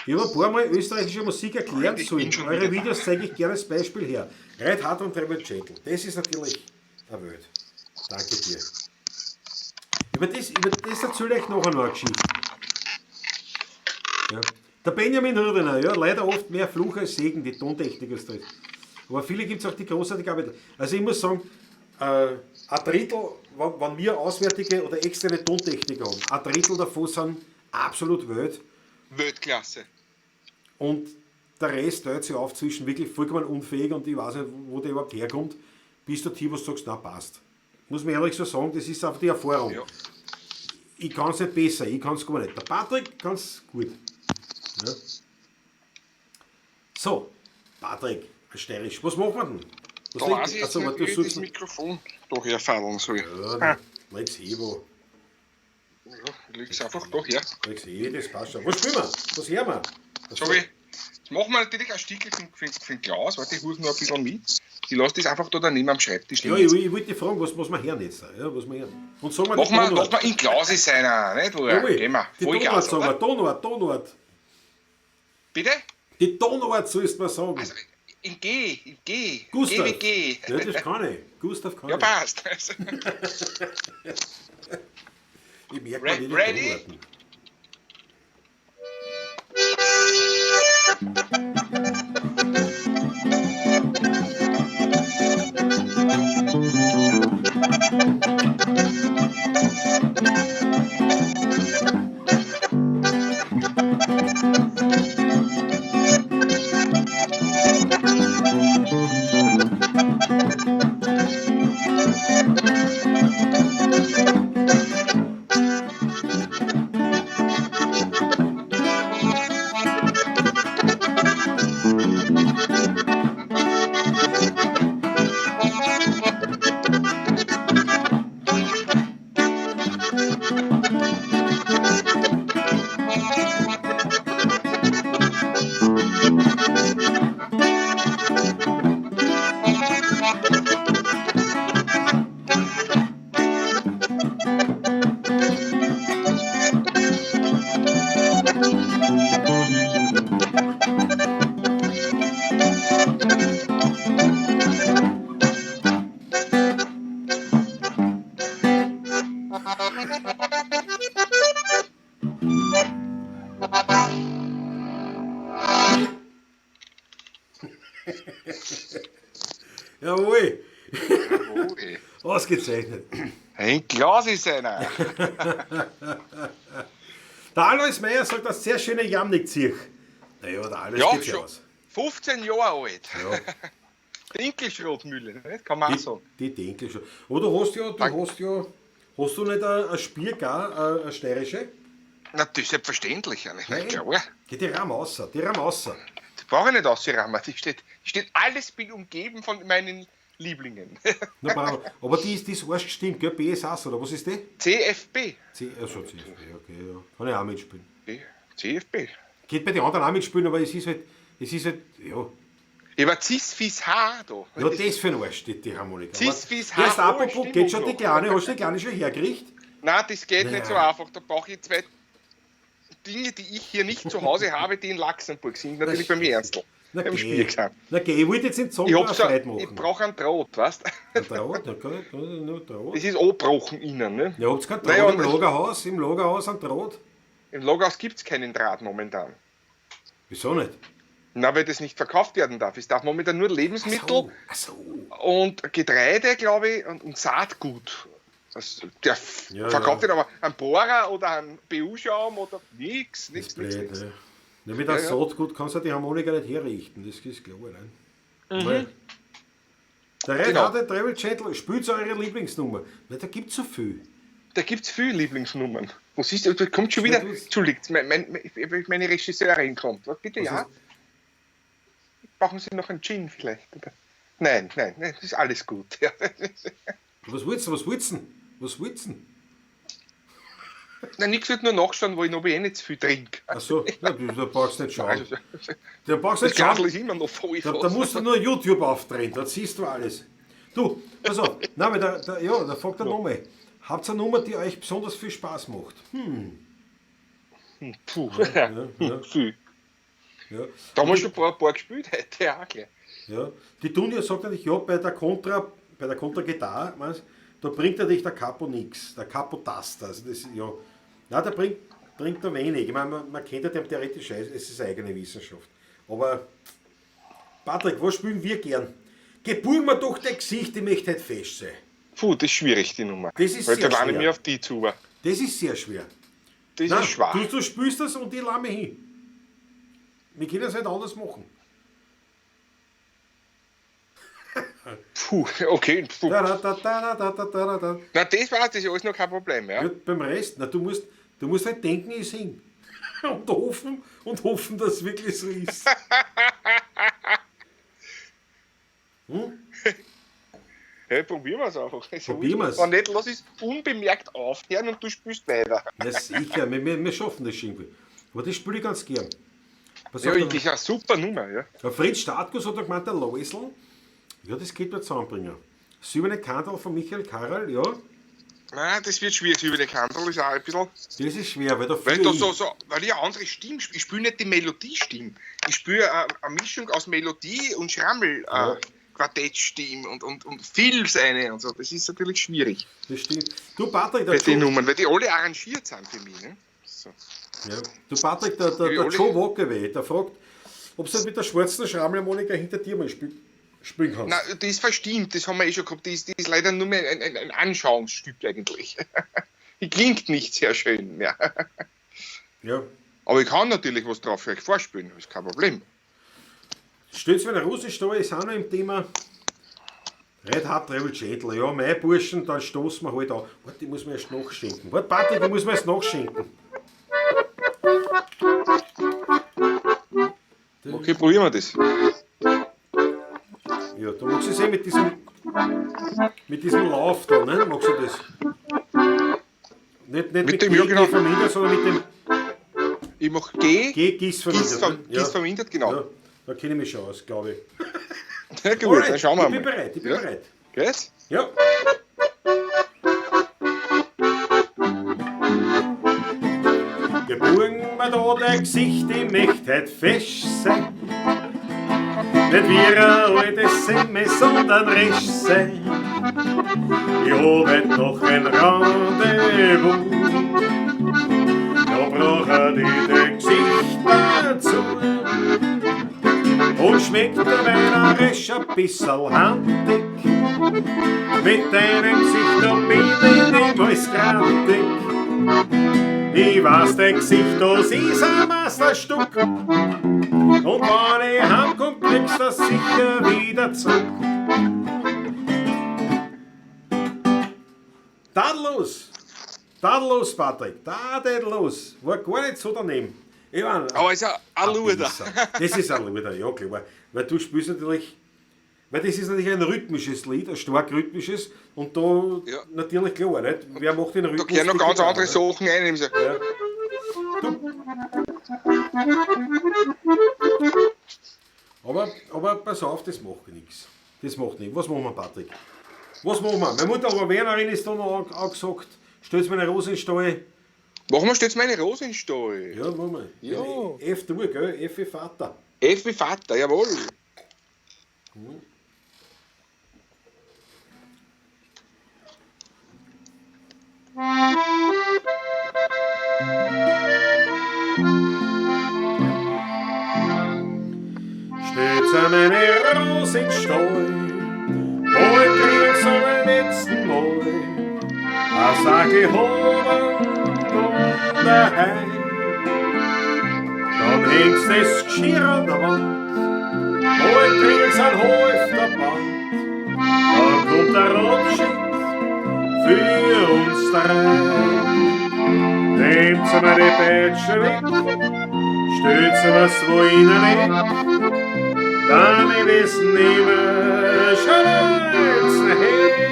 Ich habe ein paar Mal österreichische Musik erklären Ich bin sollen. schon Eure wieder da. Videos zeige ich gerne als Beispiel her. Ride hard und travel gentle. Das ist natürlich eine Welt. Danke dir. Über das erzähle ich noch einmal eine Geschichte. Ja. Der Benjamin Hürdener, ja, leider oft mehr Fluch als Segen, die Tontechnik ist das. Aber viele gibt es auch die großartige Arbeit. Also ich muss sagen, ein Drittel, wenn wir auswärtige oder externe Tontechniker haben, ein Drittel davon sind absolut Welt. Weltklasse. Und der Rest teilt sich auf zwischen wirklich vollkommen unfähig und ich weiß nicht, wo der überhaupt herkommt, bis du hier was sagst, na passt. Muss man ehrlich so sagen, das ist einfach die Erfahrung. Ja. Ich kann es nicht besser, ich kann es gar nicht. Der Patrick kann es gut. Ja. So, Patrick, steirisch, was machen wir denn? Was Da legt- weiß ich jetzt also, nicht, warte, wie ich du das sollst- Mikrofon da herfahren soll. Ja, leg's hin, wo. Ja, ich leg's einfach da her. Leg's hin, das passt schon. Was spielen wir? Was hören wir? Was So, ich, jetzt machen wir natürlich ein Stickel für den Klaus. Warte, ich hole noch ein bisschen mit. Ich lasse das einfach da daneben am Schreibtisch Ja, liegen. ich wollte dich fragen, was wir hören jetzt? Ja, was wir hören. Und sagen wir Machen die wir, Tonart. machen wir in Klausi seiner, nicht? Wo Jawohl. Gehen wir. Die Tonart Vollgas, sagen oder? wir, Tonart, Tonart. Bitte? Die Tonart sollst du mal sagen. Also, in G, in G. Gustav. G wie G. Ja, das kann ich. Gustav kann Ja, ich. passt. Ich merke mir die Ready? Tonarten. Jawohl. Jawohl. Ausgezeichnet. Ein Glas ist einer. Der Alois Meyer sagt, das sehr schöne Jamnik-Zirch. Naja, der Alois ja, geht schon aus. 15 Jahre alt. Ja. Dinkelschrotmühle, nicht? Kann man auch sagen. Die Dinkelschrot. Aber du hast ja, hast du nicht ein Spiel gar, eine steirische? Na, das ist selbstverständlich. Nein, klar. Geht die Rahm raus, die Rahm raus. Die brauche ich nicht rausrammen. Die steht alles, bin umgeben von meinen Lieblingen. Na, bravo. Aber die ist arsch gestimmt, gell? BSS, oder was ist die? CFB. Also CFB, okay, ja. Kann ich auch mitspielen. CFB. Geht bei den anderen auch mitspielen, aber es ist halt, ja. Ich war Cis-Fis H da. Ja, das für ein Arsch, die Harmonika. Cis-Fis H. Erst apropos, geht schon die Kleine, hast du die Kleine schon hergerichtet? Nein, das geht nicht so einfach. Da brauche ich zwei Dinge, die ich hier nicht zu Hause habe, die in Luxemburg sind. Natürlich bei mir Ernstl. Na geh. Na geh, ich wollte jetzt den Song Freude machen. Ich brauche einen Draht, weißt du? Ein Draht? Ja, nur Draht. Das ist angebrochen innen, ne? Ja, habt ihr keinen Draht naja, im Lagerhaus? Im Lagerhaus einen Draht? Im Lagerhaus gibt es keinen Draht momentan. Wieso nicht? Na, weil das nicht verkauft werden darf. Es darf momentan nur Lebensmittel Ach so. Und Getreide, glaube ich, und Saatgut. Das, der ja, verkauft wird, aber ein Bohrer oder ein BU-Schaum oder nix. Ja. Ja, mit einem Saatgut kannst du die Harmonika nicht herrichten, das ist klar. Ne? Mhm. Der Reinhard Travel Channel, spielt eure Lieblingsnummer. Weil da gibt es so viel. Da gibt es viele Lieblingsnummern. Was ist, da kommt schon wieder, Entschuldigt, meine Regisseurin kommt. Was, bitte, was ja? Ist? Brauchen Sie noch einen Gin vielleicht? Nein, nein, das ist alles gut. Ja. Was willst du? Was willst du? Was willst du? Nein, nichts wird nur nachschauen, wo ich noch eh nicht zu viel trinke. Ach so, ja, da brauchst du nicht schauen. Da brauchst du nicht schauen. Ist immer noch voll. Da musst du nur YouTube aufdrehen, da siehst du alles. Du, pass auf, nein, da fragt er nochmal. Habt ihr eine Nummer, die euch besonders viel Spaß macht? Puh, ja. Viel. Ja. Da haben wir schon ein paar gespielt heute auch gleich. Ja. Die Dunja sagt natürlich, ja, bei der Contra Gitarre, weißt, da bringt natürlich der Capo nichts, der Capo-Taster. Also das, ja, nein, der bringt da wenig. Ich meine, man kennt ja den theoretisch, es ist eigene Wissenschaft. Aber Patrick, was spielen wir gern? Gebur mir doch dein Gesicht, ich möchte heute fest sein. Puh, das ist schwierig, die Nummer. Das ist sehr schwer. Mir auf die zu. Das ist sehr schwer. Das nein, ist schwer. Du spielst das und ich lasse mich hin. Wir können es halt anders machen. Puh, okay. Puh. Da, da, da, da, da, da, da. Na, das war das ist alles noch kein Problem. Ja? Ja, beim Rest, na, du musst halt denken, ich sing. Und hoffen, dass es wirklich so ist. Hm? Hey, probieren wir es einfach. Probieren wir es. Wenn nicht, lass es unbemerkt aufhören und du spielst weiter. Na sicher, wir schaffen das irgendwie. Aber das spiele ich ganz gern. Was ja, das ist eine super Nummer, ja. Der Fritz Startkus hat gemeint, der Loisl, ja, das geht mir zusammenbringen. Silberne Kandel von Michael Karel, ja. Nein, das wird schwierig. Silberne Kandel ist auch ein bisschen. Das ist schwer, weil da weil da weil ich eine andere Stimme spiele. Ich spiele nicht die Melodiestimme. Ich spiele eine Mischung aus Melodie und Schrammel. Ja. Quartettstimme und viel seine und so. Das ist natürlich schwierig. Das stimmt. Du, Patrick, der die Nummern, weil die alle arrangiert sind für mich. Ne? So. Ja. Du, Patrick, der Joe Walkaway, der fragt, ob du mit der schwarzen Schrammelharmonika hinter dir mal spielen kannst. Nein, die ist verstimmt, das haben wir eh schon gehabt. Die ist leider nur mehr ein Anschauungsstück eigentlich. Die klingt nicht sehr schön mehr. Ja. Aber ich kann natürlich was drauf für euch vorspielen, das ist kein Problem. Stellt mir eine Rose da, ist auch noch im Thema. Red Hard Travel Gentle. Ja, mein Burschen, dann stoßen wir halt an. Warte, die muss man erst nachschenken. Warte, Patrick, die muss man erst nachschenken. Okay, probieren wir das. Ja, du magst es eh mit diesem Lauf da, ne? Magst du das? Nicht mit dem G, ja, genau. G vermindert, sondern mit dem. Ich mach G. G, Gis vermindert. Gis vermindert, genau. Ja, da kenne ich mich schon aus, glaube ich. Ja, gut, Alright, dann schauen wir ich bin mal. bereit, ich bin ja. bereit. Geht's? Ja. Geboren mir da dein Gesicht, ich möcht heut fesch sein. Nicht wie ein altes Semme, sondern resch sein. Ich hab heut noch ein Rendezvous. Da brauch ich dein Gesicht dazu. Und schmeckt der Wein auch resch ein bisserl handig. Mit deinem Gesicht, da bin ich niemals grantig. Ich weiß, dein Gesicht, das ist ein Meisterstück. Und wenn ich heimkomm, kriegst du das sicher wieder zurück. Tadellos! Tadellos, Patrick! Tadellos! War gar nicht so daneben. Ich mein, aber ist ein Luder. Das ist ein Luder, ja klar. Weil du spielst natürlich, weil das ist natürlich ein rhythmisches Lied, ein stark rhythmisches, und da ja. Natürlich klar, nicht? Wer macht den Rhythmus? Da kehren noch ganz andere Sachen ein. Ja. Du. Aber pass auf, das macht nichts. Das macht nichts. Was machen wir, Patrick? Was machen wir? Meine Mutter, aber Wernerin ist da noch angesagt, stellst mir eine Rose in den Stall. Machen wir jetzt meine Rose in den Stall? Ja, machen wir. Ja. F du, gell? F wie Vater. F wie Vater, jawohl. Hm. Steht's an meine Rose in den Stall, bald krieg's am letzten Mal, a sag ich holen und daheim. Dann hängst das Geschirr an der Wand, bald krieg's ein Häuf der Band, dann kommt der Abschied für uns drei. Nehmt's mir die Peitsche weg, stellt's mir's wo hinein, damit ich's nimmer schnell's her.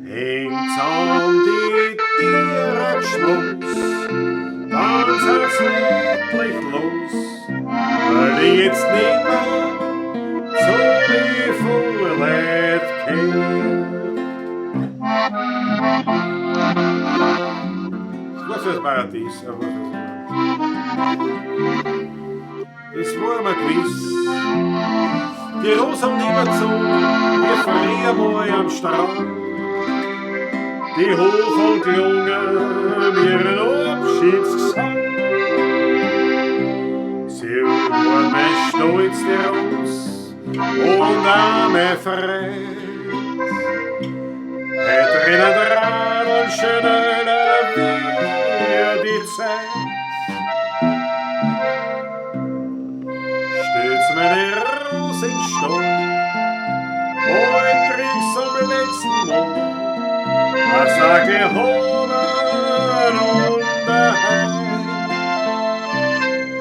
Hängt's an die Tiere Schluss, dann seid's endlich los, weil ich jetzt nimmer zu die Vorleut kehr. Das war schon das Paradies. Das war mir gewiss. Die Rose haben nimmer gezogen, wir früher mal am Strand. Die Hof und gelungen ihren Abschiedsgesang. Sie war mein Stolz, die Rose, und auch mein Freund. Heut rennen Radeln schöner wie die Zeit. Stellt's meine Rose in den Stall, bald krieg's am letzten Mal, a sag ich holen und daheim.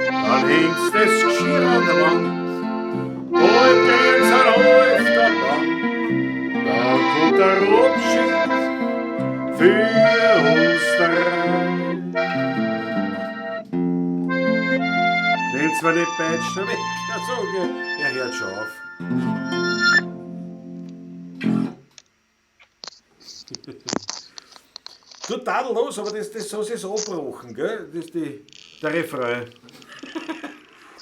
Dann hängt's das Geschirr an der Wand, bald krieg's ein auf der Band, dann kommt der Abschied für uns drei. Nehmt zwar die Peitsche weg, also, er hört schon auf. Total los, aber das so ist abgebrochen, gell? Das ist der Refrain.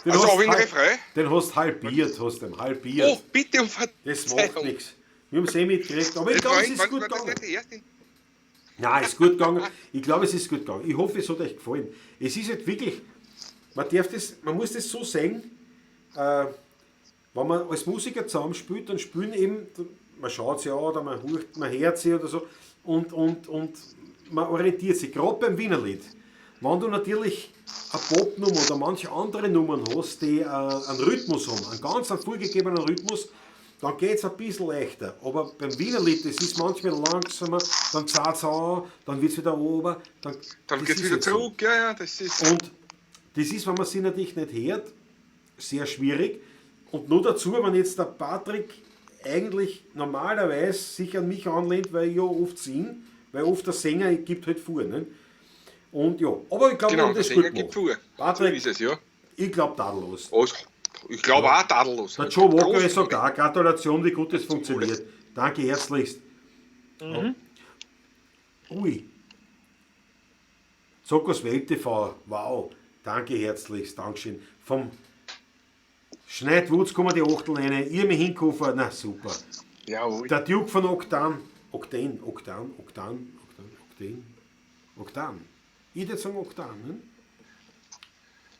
Den also, hast den Refrain? Den hast halbiert, hast den halbiert. Oh, bitte um Verzeihung. Das macht nichts. Wir haben es eh mitgekriegt, aber ich glaube, es ist gut gegangen. Nein, ist gut gegangen. Ich glaube, es ist gut gegangen. Ich hoffe, es hat euch gefallen. Es ist halt wirklich, Man muss das so sehen, wenn man als Musiker zusammenspielt, dann spielen eben, man schaut sich an oder man hört, man hört sich oder so und man orientiert sich, gerade beim Wienerlied. Wenn du natürlich eine Popnummer oder manche andere Nummern hast, die einen Rhythmus haben, einen ganz vorgegebenen Rhythmus, dann geht es ein bisschen leichter. Aber beim Wienerlied, das ist manchmal langsamer, dann zahlt es an, dann wird es wieder oben. Dann geht es wieder zurück, so. Ja, das ist... Und das ist, wenn man sich natürlich nicht hört, sehr schwierig. Und nur dazu, wenn jetzt der Patrick eigentlich normalerweise sich an mich anlehnt, weil ich ja oft singe, weil oft der Sänger gibt halt vor. Ne? Und ja, aber ich glaube, genau, das ist gut gemacht. Patrick, so ist es, ja. Ich glaube, tadellos. Also, ich glaube ja. Auch tadellos. Der Joe Walker sagt auch, Gratulation, wie gut das funktioniert. Danke herzlichst. Mhm. Ja. Ui. Zockers Welt TV, wow. Danke herzlichst, Dankeschön. Vom Schneidwutz kommen die Achtel rein, Irmi Hinkofer, na super. Jawohl. Der Duke von Oktan. Ich würde sagen Oktan, ne?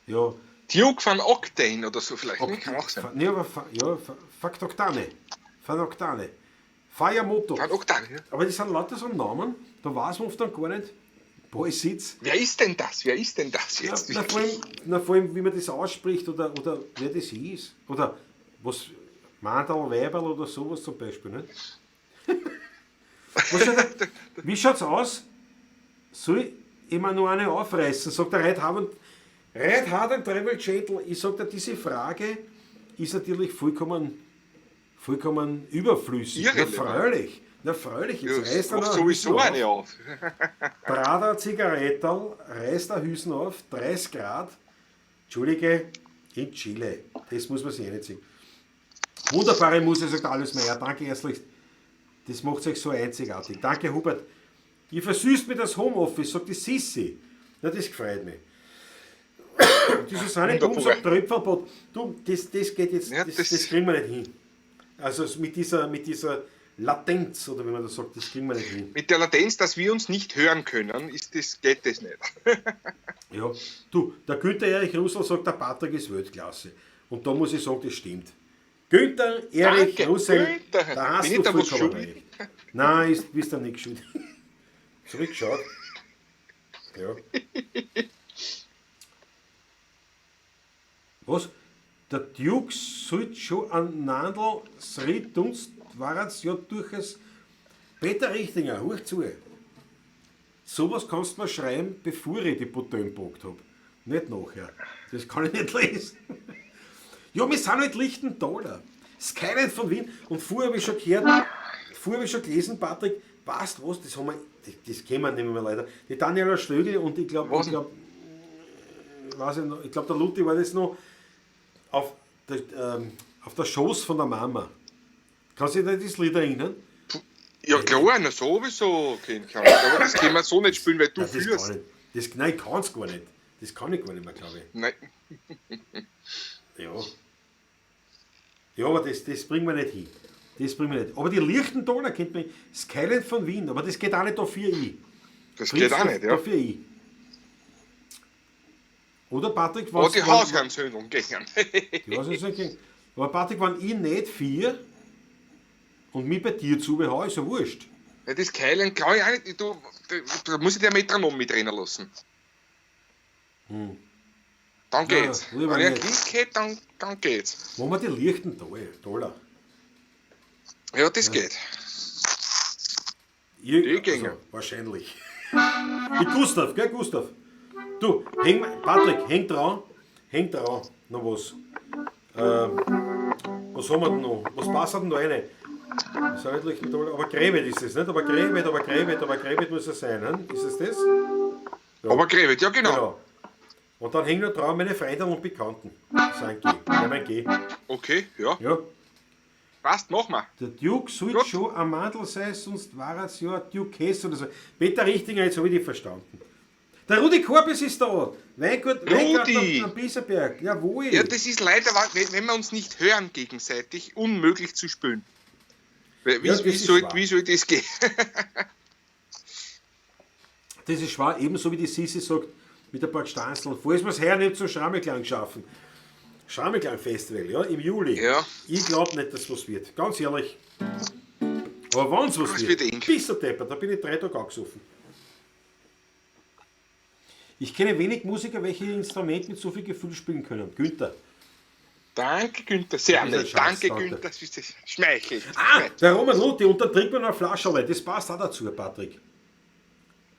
Ja. Duke von Octane oder so vielleicht, ne? Kann auch sein. Ne, aber ja, Fakt Oktane. Von Oktane. Fire Moto. Von Oktane, ja. Aber das sind lauter so Namen, da weiß man oft dann gar nicht, wo ich sitze. Wer ist denn das? Wer ist denn das jetzt? Na, vor allem, wie man das ausspricht oder wer das ist. Oder was, Mandal, Weiberl oder sowas zum Beispiel, ne? Wie schaut's aus? Soll ich mir nur eine aufreißen? Sagt der Red Hard and Travel Gentle. Ich sag dir, diese Frage ist natürlich vollkommen überflüssig. Na freilich. Jetzt ja, reißt er noch sowieso eine auf. Prada Zigarettel, reißt der Hüsen auf, 30 Grad. Entschuldige, in Chile. Das muss man sich eh nicht sehen. Wunderbare Musik, sagt alles Meier. Danke herzlich. Das macht sich so einzigartig. Danke, Hubert. Ihr versüßt mir das Homeoffice, sagt die Sissi. Na, das gefreut mich. Die Susanne Blum sagt Tröpfelbot. Du, das geht jetzt, ja, das kriegen wir nicht hin. Also mit dieser Latenz, oder wie man das sagt, das kriegen wir nicht hin. Mit der Latenz, dass wir uns nicht hören können, geht das nicht. Ja, du, der Günther Erich Russell sagt, der Patrick ist Weltklasse. Und da muss ich sagen, das stimmt. Günther Erich Russell, Günther. Da hast Bin du ich da was vollkommen schuld? recht. Nein, bist du nicht schuld. Zurückgeschaut. Ja. Was? Der Duke sollte schon an Nandl Sri Dunst waren's ja durchaus. Peter Richtinger, hoch zu. Sowas kannst du mir schreiben, bevor ich die Bouteille gepackt habe. Nicht nachher. Das kann ich nicht lesen. Ja, wir sind halt Lichtentaler. Skyline von Wien. Und vorher habe ich schon gehört, gelesen, Patrick, weißt was, das haben wir, das kennen wir nicht mehr leider. Die Daniela Stögel und ich glaube, der Luthi war das noch auf der Schoß von der Mama. Kannst du dich an das Lied erinnern? Ja klar, na sowieso. Aber das können wir so nicht spielen, weil du führst. Nein, ich kann es gar nicht. Das kann ich gar nicht mehr, glaube ich. Nein. Ja. Ja, aber das bringen wir nicht hin. Das bringen wir nicht. Aber die Lichtentaler kennt man. Skyline von Wien, aber das geht auch nicht auf 4i. Das geht auch nicht, ja. Auf 4i. Oder Patrick, was. Oh, die Hausherrensöhnung gehen. Die Hausherrensöhnung gehen. Aber Patrick, wenn ich nicht 4 und mich bei dir zubehaue, ist ja wurscht. Ja, das Keilen kann ich auch nicht. Du, da muss ich der Metronom mitrennen lassen. Hm. Dann geht's. Ja, wenn ich einen Klick hätte, dann geht's. Wo wir die Lichtentaler. Ja, das geht. Die gehen. Also, wahrscheinlich. Mit Gustav, gell, Gustav? Du, Patrick, häng dran, noch was. Was haben wir denn noch? Was passt denn da rein? Das ist aber Krevet ist es, nicht? Aber Krevet muss es sein, ne? Ist es das? Ja. Aber Krevet, ja genau. Und dann hängen noch dran meine Freunde und Bekannten. Das ist ein G. Ja, mein G. Okay, ja. Ja. Passt, mach mal. Der Duke sollte schon ein Mandel sein, sonst war es ja ein Duke oder so. Peter Richtinger, jetzt habe ich dich verstanden. Der Rudi Korbes ist da. Weingut am Bieserberg. Jawohl. Ja, das ist leider, wenn wir uns nicht hören gegenseitig, unmöglich zu spülen. Wie soll das gehen? Das ist schwer, ebenso wie die Sisi sagt, Mit ein paar Gstanzln. Falls wir es heuer nicht zum Schrammelklang schaffen. Schrammelklang-Festival, ja, im Juli. Ja. Ich glaube nicht, dass was wird. Ganz ehrlich. Aber wenn es was Das wird, wird eng. bist du deppert, da bin ich 3 Tage angesoffen. Ich kenne wenig Musiker, welche ihr Instrument mit so viel Gefühl spielen können. Günther. Danke, Günther. Sehr Das ist ein nett. Schatz, Danke, danke. Günther. Das ist das schmeichelt. Ah, der Roman Luthi, und dann trinkt man noch eine Flasche, das passt auch dazu, Patrick.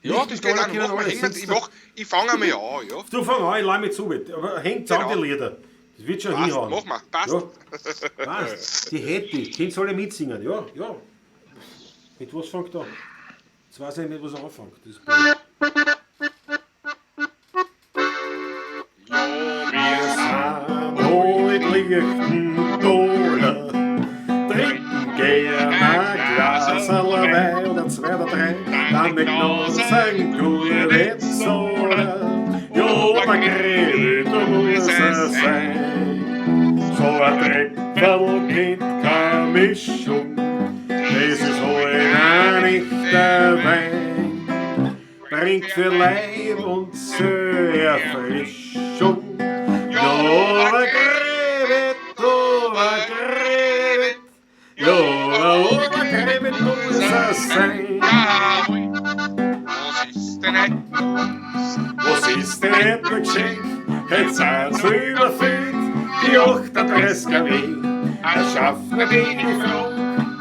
Ja, Nicht das mit geht aller auch noch. können Mach mal, alle häng mal, sitzen. ich fange einmal an, ja. Du fang an, ich leih mich zu. Aber hängt zusammen Genau. die Lieder. Das wird schon Passt, hinhauen. mach mal, passt. Ja. Passt. Die Happy, Kind soll ja mitsingen, ja, ja. Mit was fängt er an? Jetzt weiß ich nicht, mit was er anfängt. Das ist blöd. Wir sind alle lichten Doller, trinken gern ein Glas Wein oder zwei oder drei, dann mit Glas ein gute Sola. Ja, aber Gräbe, da muss es sein. So ein Trepferl kennt keine Mischung, das ist halt ein echter Wein. Bringt für Leib und Seele Erfrischung. Ja, aber Gräbe, aber Gräbe, ja, aber Gräbe muss es sein. Jawohl. Was ist denn heute? Was ist denn heute noch geschehen? Jetzt sind sie überfüllt, die 38 kW. Er schafft mir die Frau.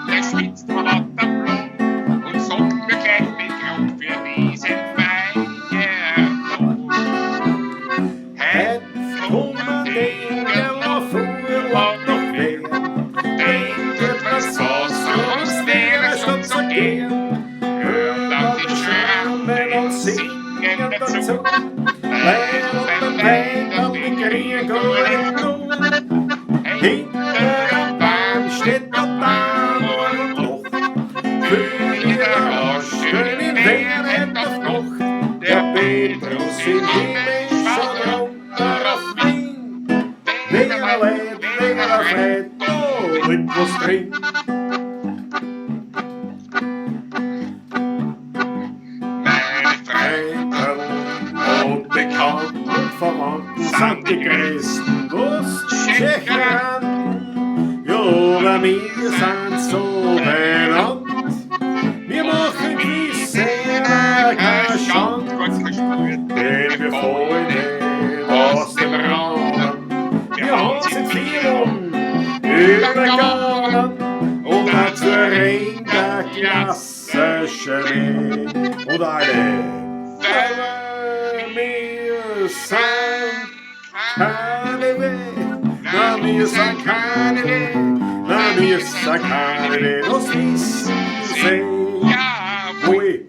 Der schwitzt vor lauter Blut und sagt mir gleich den Grund für diesen Feiertag. Heute kommen die Engel auf Urlaub nach Wien. Den tut was Was sonst der Stadt zu gehen. Hört auf die Schwärmen und singen dazu. Wein und den Wein und die kriegen gut genug. Hinter dem Baum steht der Dame und lacht. Für ihre Rauschen in Wien auf Nacht. Der Petrus im Himmel schaut runter auf Wien. Wiener Leid, wiener Freit, da liegt was drin. Meine Freunde, Freunde und Bekannten und Verwandten sind die größten, was Tschecheranten. Ja, aber wir sind so benannt. Wir machen Gewisse keine Schand, denn wir fallen nicht aus dem Rahmen. Wir haben seit vielen übergangen und dazu rennt der Klasse Schnee. Und alle. Wir sind keine Weh, na wir sind keine Weh, na wir sind keine Weh, das wissen sie Jawohl. wohl.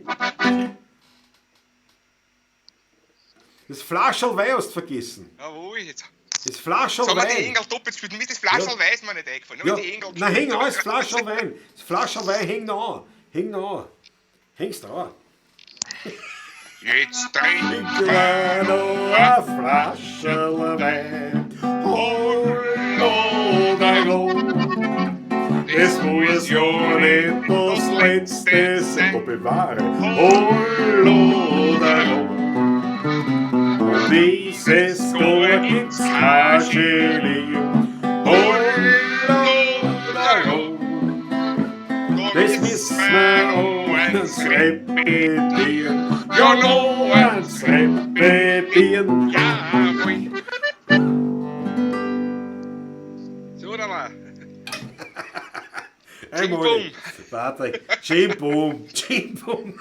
Das Flascherl Wein hast du vergessen. Jawohl, jetzt. Das Flascherl Jetzt haben wir die Wein. Engel doppelt gespielt. Mir ist das Flascherl Weiß mir nicht eingefallen. Ja. Nur die Engel Na, häng gespielt. an, das Flascherl Wein. Das Flascherl Wein häng noch an. Häng noch an. Hängst du an. Jetzt trink Trinken noch eine Flasche Wein. Hallo, dein Es muss ja nicht das letzte sein. Gott bewahre. Hallo, dein Und dieses Jahr gibt's kein Genie. Hallo, dein Das müssen wir uns repetieren. Ja, noch eins repetieren. Jawohl. So, da war. Einmal. Boom. Patrick. Jim Boom. Jim Boom.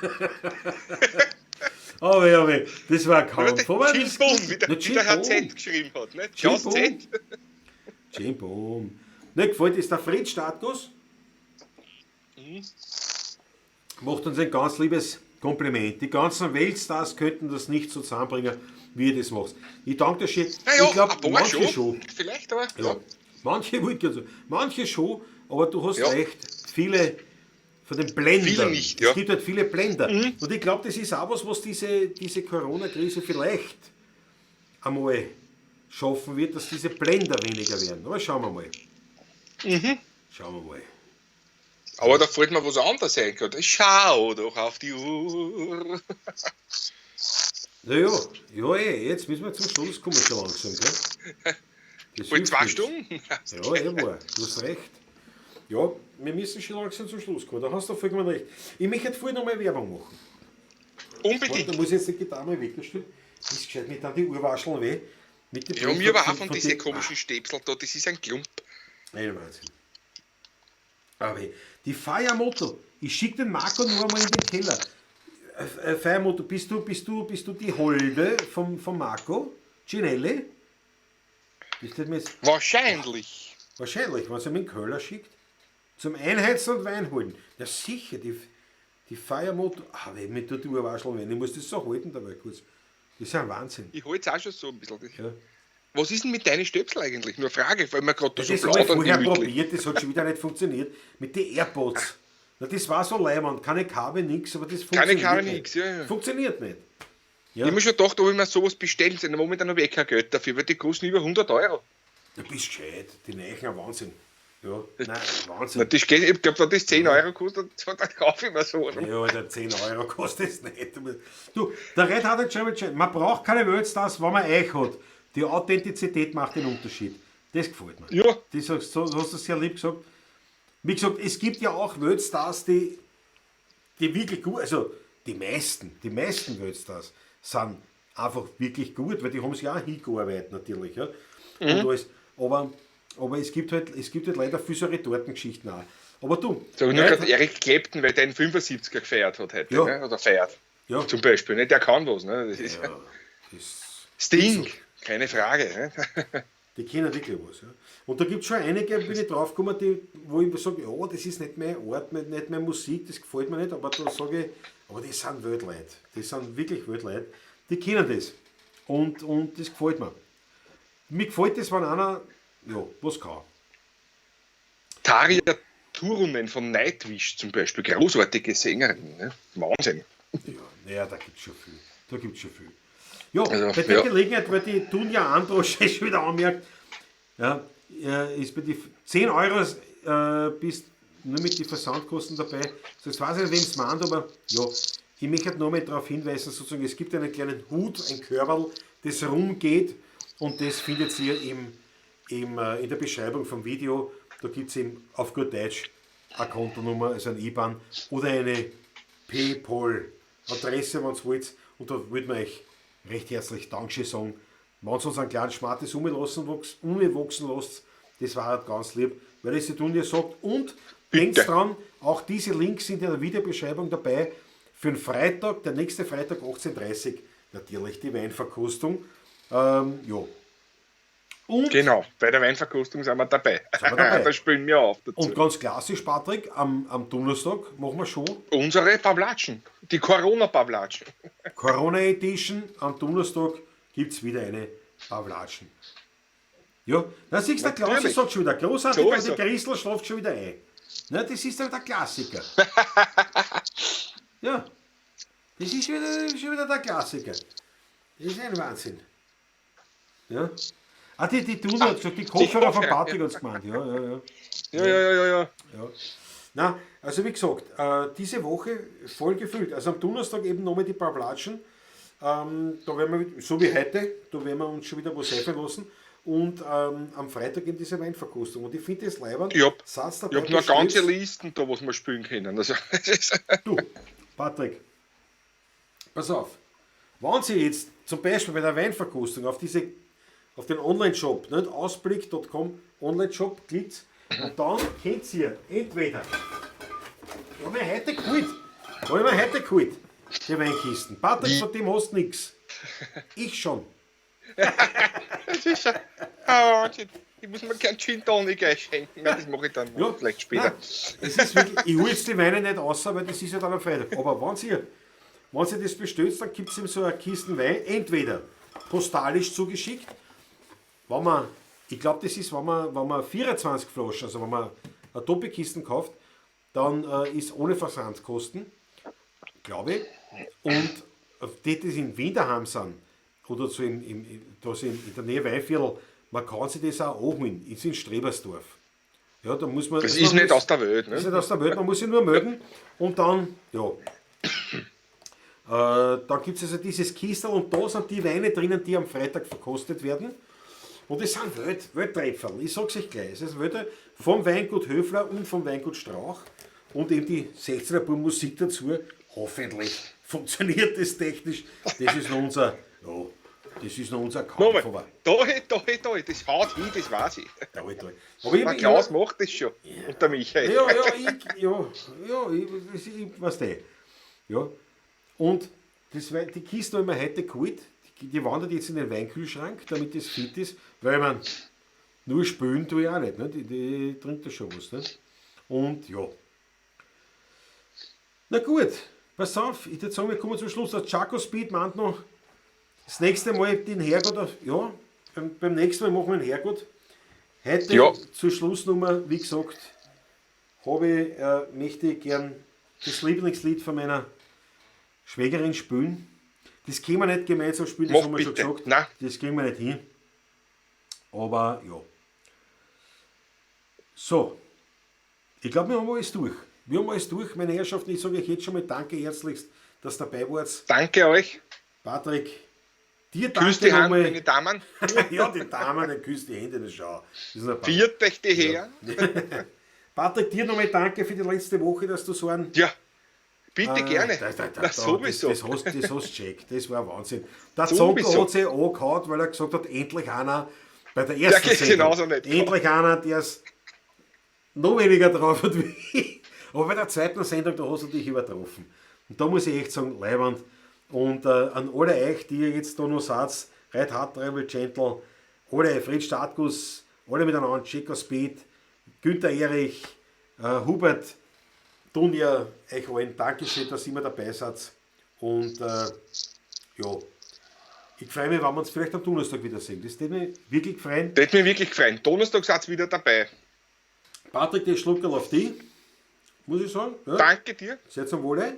Aber ja, das war ein Kampf. Aber Jim das- Boom, wie der, Na, wie Jim der Herr Boom. Z geschrieben hat. Nicht? Jim Klaus Boom. Z. Jim Boom. Ne, gefällt ist der Fritz Status. Macht uns ein ganz liebes Kompliment. Die ganzen Weltstars könnten das nicht so zusammenbringen, wie ihr das macht. Ich danke dir schön. Naja, ich glaube, ein paar manche schon. schon. Vielleicht, aber. Ja. Manche wollte ich so. Manche schon, aber du hast Ja. recht, viele von den Blendern. Viele nicht, ja. Mhm. Es gibt halt viele Blender. Und ich glaube, das ist auch was, was diese Corona-Krise vielleicht einmal schaffen wird, dass diese Blender weniger werden. Aber schauen wir mal. Mhm. Schauen wir mal. Aber da fällt mir was anderes ein. gerade. Schau doch auf die Uhr. Naja, ja, eh, jetzt müssen wir zum Schluss kommen schon langsam, gell? Das Bald 2 Stunden. Ja, eh war, du hast recht. Ja, wir müssen schon langsam zum Schluss kommen, da hast du vollkommen recht. Ich möchte vorher noch mal Werbung machen. Unbedingt. Da muss ich jetzt die Gitarre mal wegstellen. Ist gescheit, mit dann die Uhrwascheln weh. Mit den ja, mir war auch von diesen komischen Stäbsel da, das ist ein Klump. Ein Wahnsinn. Aber die Feiermoto, ich schicke den Marco nur einmal in den Keller. Feiermoto, bist du die Holde vom Marco Cinelli? Wahrscheinlich. Wahrscheinlich, wenn sie mich in den Keller schickt. Zum Einheizen und Wein holen. Ja sicher, die Feiermoto. Ah, wenn mir tut die Uhrwascheln weh, ich muss das so halten dabei kurz. Das ist ja ein Wahnsinn. Ich halte es auch schon so ein bisschen. Ja. Was ist denn mit deinen Stöpsel eigentlich? Nur Frage, weil wir gerade da so das habe ich vorher probiert, das hat schon wieder nicht funktioniert. Mit den AirPods. Na, das war so leibend, keine Kabel, nix, aber das funktioniert keine Kabel, nix, ja, ja. Funktioniert nicht. Ja. Ich habe mir schon gedacht, ob ich mir sowas bestellen soll. Momentan habe ich eh kein Geld dafür, weil die kosten über 100 Euro. Du bist gescheit, die Neichen ein Wahnsinn. Ja, nein, Wahnsinn. Na, das geht, ich glaube, wenn das 10 Euro kostet, dann kaufe ich mir so. Ja, Alter, 10 Euro kostet es nicht. Du, der Red hat jetzt schon, man braucht keine Weltstars, wenn man euch hat. Die Authentizität macht den Unterschied. Das gefällt mir. Ja. Das hast du sehr lieb gesagt. Wie gesagt, es gibt ja auch Weltstars, die wirklich gut, also die meisten Weltstars sind einfach wirklich gut, weil die haben sich auch hingearbeitet natürlich. Ja. Und alles. Aber es gibt halt leider viel so Retortengeschichten auch. Aber du. Sag ich nur gerade Eric Clapton, weil der einen 75er gefeiert hat heute, ja. Ne? Oder feiert. Ja. Zum Beispiel. Ne? Der kann was. Ne? Das ist ja, das Sting, keine Frage. Ne? Die kennen wirklich was. Ja. Und da gibt es schon einige, bin ich draufgekommen, die, wo ich sage, ja, das ist nicht meine Art, nicht meine Musik, das gefällt mir nicht, aber da sage ich, aber das sind Weltleute. Das sind wirklich Weltleute. Die kennen das. Und das gefällt mir. Mir gefällt das, wenn einer, ja, was kann. Tarja Turunen von Nightwish zum Beispiel, großartige Sängerin, ne? Wahnsinn. Ja, naja, da gibt es schon viel. Da gibt's schon viel. Ja, also, bei der Gelegenheit, weil die Dunja Androsch schon wieder anmerkt, ja, ist bei die 10 Euro bist nur mit den Versandkosten dabei. So, jetzt weiß ich nicht, wem es meint, aber ja, ich möchte nur mal darauf hinweisen, sozusagen, es gibt einen kleinen Hut, ein Körperl, das rumgeht und das findet ihr in der Beschreibung vom Video. Da gibt es eben auf gut Deutsch eine Kontonummer, also ein IBAN oder eine PayPal-Adresse, wenn ihr wollt. Und da würde man euch recht herzlich Dankeschön sagen. Wenn ihr uns einen kleinen Schmartes umwachsen lasst, das war halt ganz lieb, weil es die Dunja sagt. Und denkt dran, auch diese Links sind in der Videobeschreibung dabei für den Freitag, der nächste Freitag 18:30 Uhr, natürlich die Weinverkostung. Ja. Und genau, bei der Weinverkostung sind wir dabei. Da spielen wir auf dazu. Und ganz klassisch, Patrick, am Donnerstag machen wir schon unsere Pavlatschen, die Corona-Pavlatschen. Corona Edition, am Donnerstag gibt es wieder eine Pavlatschen. Ja, da siehst du, der Klaus sagt schon wieder, großartig, so, die Christel schläft schon wieder ein. Na, das ist halt der Klassiker. Ja, das ist schon wieder der Klassiker. Das ist ein Wahnsinn. Ja. Ah, die Dunja hat gesagt, die Kopfhörer von Patrick hat es gemeint. Ja. Ja. Na, also wie gesagt, diese Woche voll gefüllt. Also am Donnerstag eben nochmal die Pavlatschen. Da werden wir, so wie heute, da werden wir uns schon wieder was helfen lassen. Und am Freitag eben diese Weinverkostung. Und ich finde das leibend. Ich habe noch eine ganze Liste da, was wir spielen können. Also, du, Patrick, pass auf. Wenn Sie jetzt zum Beispiel bei der Weinverkostung auf den Online-Shop, nicht? Ausblick.com Online-Shop klickt und dann könnt ihr entweder, habe ich heute geholt, die Weinkisten. Patrick, von dem hast du nichts. Ich schon. Das ist ja, oh, ich muss mir keinen Gin Tonic einschenken, das mache ich dann ja, vielleicht später. Nein, es ist wirklich, ich hole jetzt die Weine nicht raus, weil das ist ja dann am Freitag. Aber wenn ihr das bestellt, dann gibt es eben so eine Kisten Wein, entweder postalisch zugeschickt, wenn man, ich glaube, das ist, wenn man 24 Flaschen, also wenn man eine Doppelkisten kauft, dann ist ohne Versandkosten, glaube ich. Und die, die in Wien daheim sind, oder so in der Nähe Weinviertel, man kann sich das auch anholen, ist in Strebersdorf. Ja, da muss man, das ist nicht aus der Welt. Ne? Das ist nicht aus der Welt, man muss sich nur melden und dann, ja. Da gibt es also dieses Kistel und da sind die Weine drinnen, die am Freitag verkostet werden. Und das sind Welttrefferl, ich sag's euch gleich. Es ist Welt vom Weingut Höfler und vom Weingut Strauch und eben die 16er Bub Musik dazu. Hoffentlich funktioniert das technisch. Das ist noch unser, ja, das ist noch unser Kampf. Aber da, das haut hin, das weiß ich. Da, da. Aber ich, der Klaus macht das schon. Ja. Und der Michael. Ja, ich weiß nicht. Ja. Und das, die Kiste haben wir heute geholt, die wandert jetzt in den Weinkühlschrank, damit das fit ist, weil man nur spülen tue ich auch nicht, ne? Die trinkt da schon was. Ne? Und ja. Na gut, pass auf, ich würde sagen, wir kommen zum Schluss. Der Chaco Speed meint noch, das nächste Mal den Herrgott, ja, beim nächsten Mal machen wir den Herrgott. Heute ja. Zur Schlussnummer, wie gesagt, möchte ich gern das Lieblingslied von meiner Schwägerin spielen. Das können wir nicht gemeinsam spielen, das haben wir schon gesagt. Nein. Das kriegen wir nicht hin. Aber ja. So. Ich glaube, wir haben alles durch. Wir haben alles durch, meine Herrschaften. Ich sage euch jetzt schon mal danke herzlichst, dass ihr dabei wart. Danke euch. Patrick, dir danke. Küss die Hand, meine Damen. Ja, die Damen, dann küsst die Hände, das schau. Viert euch die Herren. Ja. Patrick, dir nochmal danke für die letzte Woche, dass du so ein... Ja. Bitte gerne. Sowieso. Das hast du checkt. Das war Wahnsinn. Der Zonko hat sich angehauen, weil er gesagt hat, endlich einer bei der ersten Sendung. Genauso nicht. Endlich einer, der es noch weniger drauf hat wie ich. Aber bei der zweiten Sendung, da hast du dich übertroffen. Und da muss ich echt sagen, leiwand. Und an alle euch, die ihr jetzt da noch seid, Ride Hard, Travel Gentle, alle, Fred Startguss, alle miteinander, Checo Speed, Günther Erich, Hubert, Dunja, euch allen Dankeschön, dass ihr immer dabei seid. Und ja, ich freue mich, wenn wir uns vielleicht am Donnerstag wiedersehen. Das würde mich wirklich freuen. Das würde mich wirklich freuen. Donnerstag seid ihr wieder dabei. Patrick, der Schluckerl auf dich, muss ich sagen. Ja. Danke dir. Sehr zum Wohle.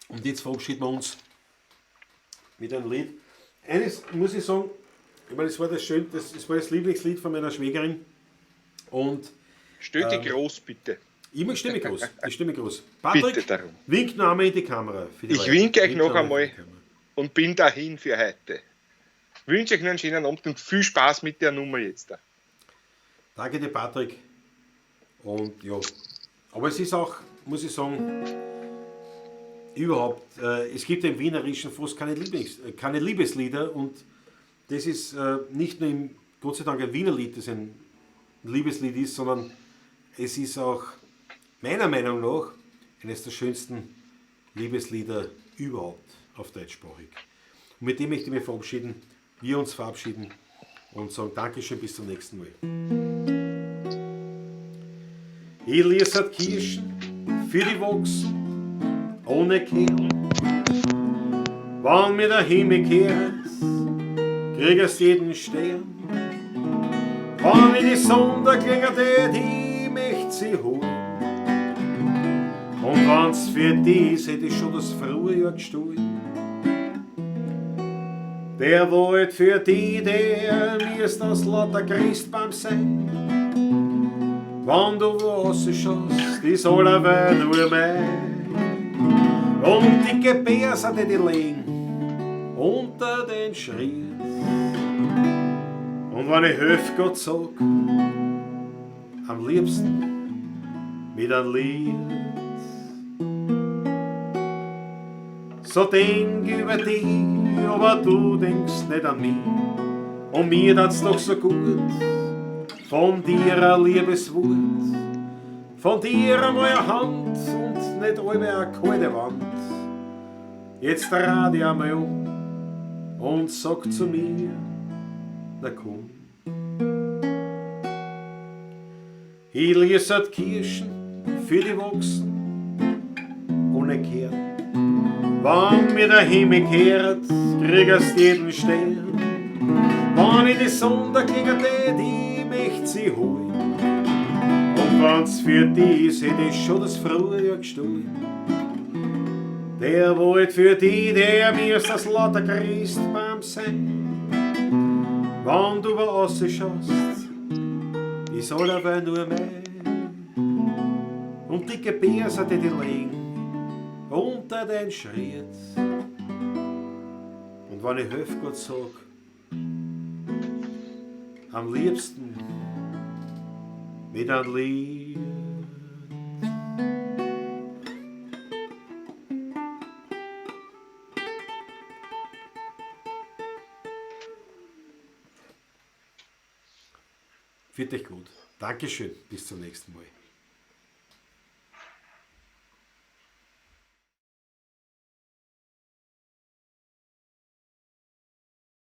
Und jetzt verabschieden wir uns mit einem Lied. Eines muss ich sagen, ich meine, das war das schön, das war das Lieblingslied von meiner Schwägerin. Und, stell dich groß, bitte. Ich stimme groß. Ich stimme groß. Patrick, bitte darum. Wink noch einmal in die Kamera. Für die ich winke euch noch einmal und bin dahin für heute. Wünsche euch noch einen schönen Abend und viel Spaß mit der Nummer jetzt da. Danke dir, Patrick. Und ja, aber es ist auch, muss ich sagen, überhaupt, es gibt im Wienerischen fast keine Liebeslieder und das ist nicht nur im, Gott sei Dank, ein Wienerlied, das ein Liebeslied ist, sondern es ist auch meiner Meinung nach eines der schönsten Liebeslieder überhaupt auf deutschsprachig. Und mit dem möchte ich mich verabschieden, wir uns verabschieden und sagen Dankeschön, bis zum nächsten Mal. Ich lies Kirschen für die Wachsen ohne Kehr. Wann mir der Himmel kehrt, kriegst jeden Stern. Wann mir die Sonne klingert, die möcht sie holen. Und wenn's für die ist, hätte ich schon das Frühjahr gestohlen. Der Wald für die, der müsst aus lauter Christbaum sein. Wenn du wo rausschaust, ist allerweil nur mein. Und die Gebärser, die liegen unter den Schritt. Und wenn ich helf Gott sag, am liebsten mit einem Lied. So denk über dich, aber du denkst nicht an mich. Und mir tat's doch so gut, von dir ein liebes Wort, von dir einmal eine Hand und nicht allweil eine kalte Wand. Jetzt dreh dich einmal um und sag zu mir, na komm. Ich lies halt Kirschen für die Wachsen ohne Kern. Wann mir der Himmel kehrt, kriegst jeden Stern. Wann ich die Sonne klingert, die möcht sie holen. Und wenn's für die ist, hätte ich schon das Frühjahr gestohlen. Der Wald für die, der mir das lauter Christbaum sein. Wenn du rausschaust, ist allerweil nur mein. Und die Gebärser, die die liegen unter den Schritt. Und wenn ich helf Gott sag, am liebsten mit einem Lied. Fühlt euch gut. Dankeschön. Bis zum nächsten Mal.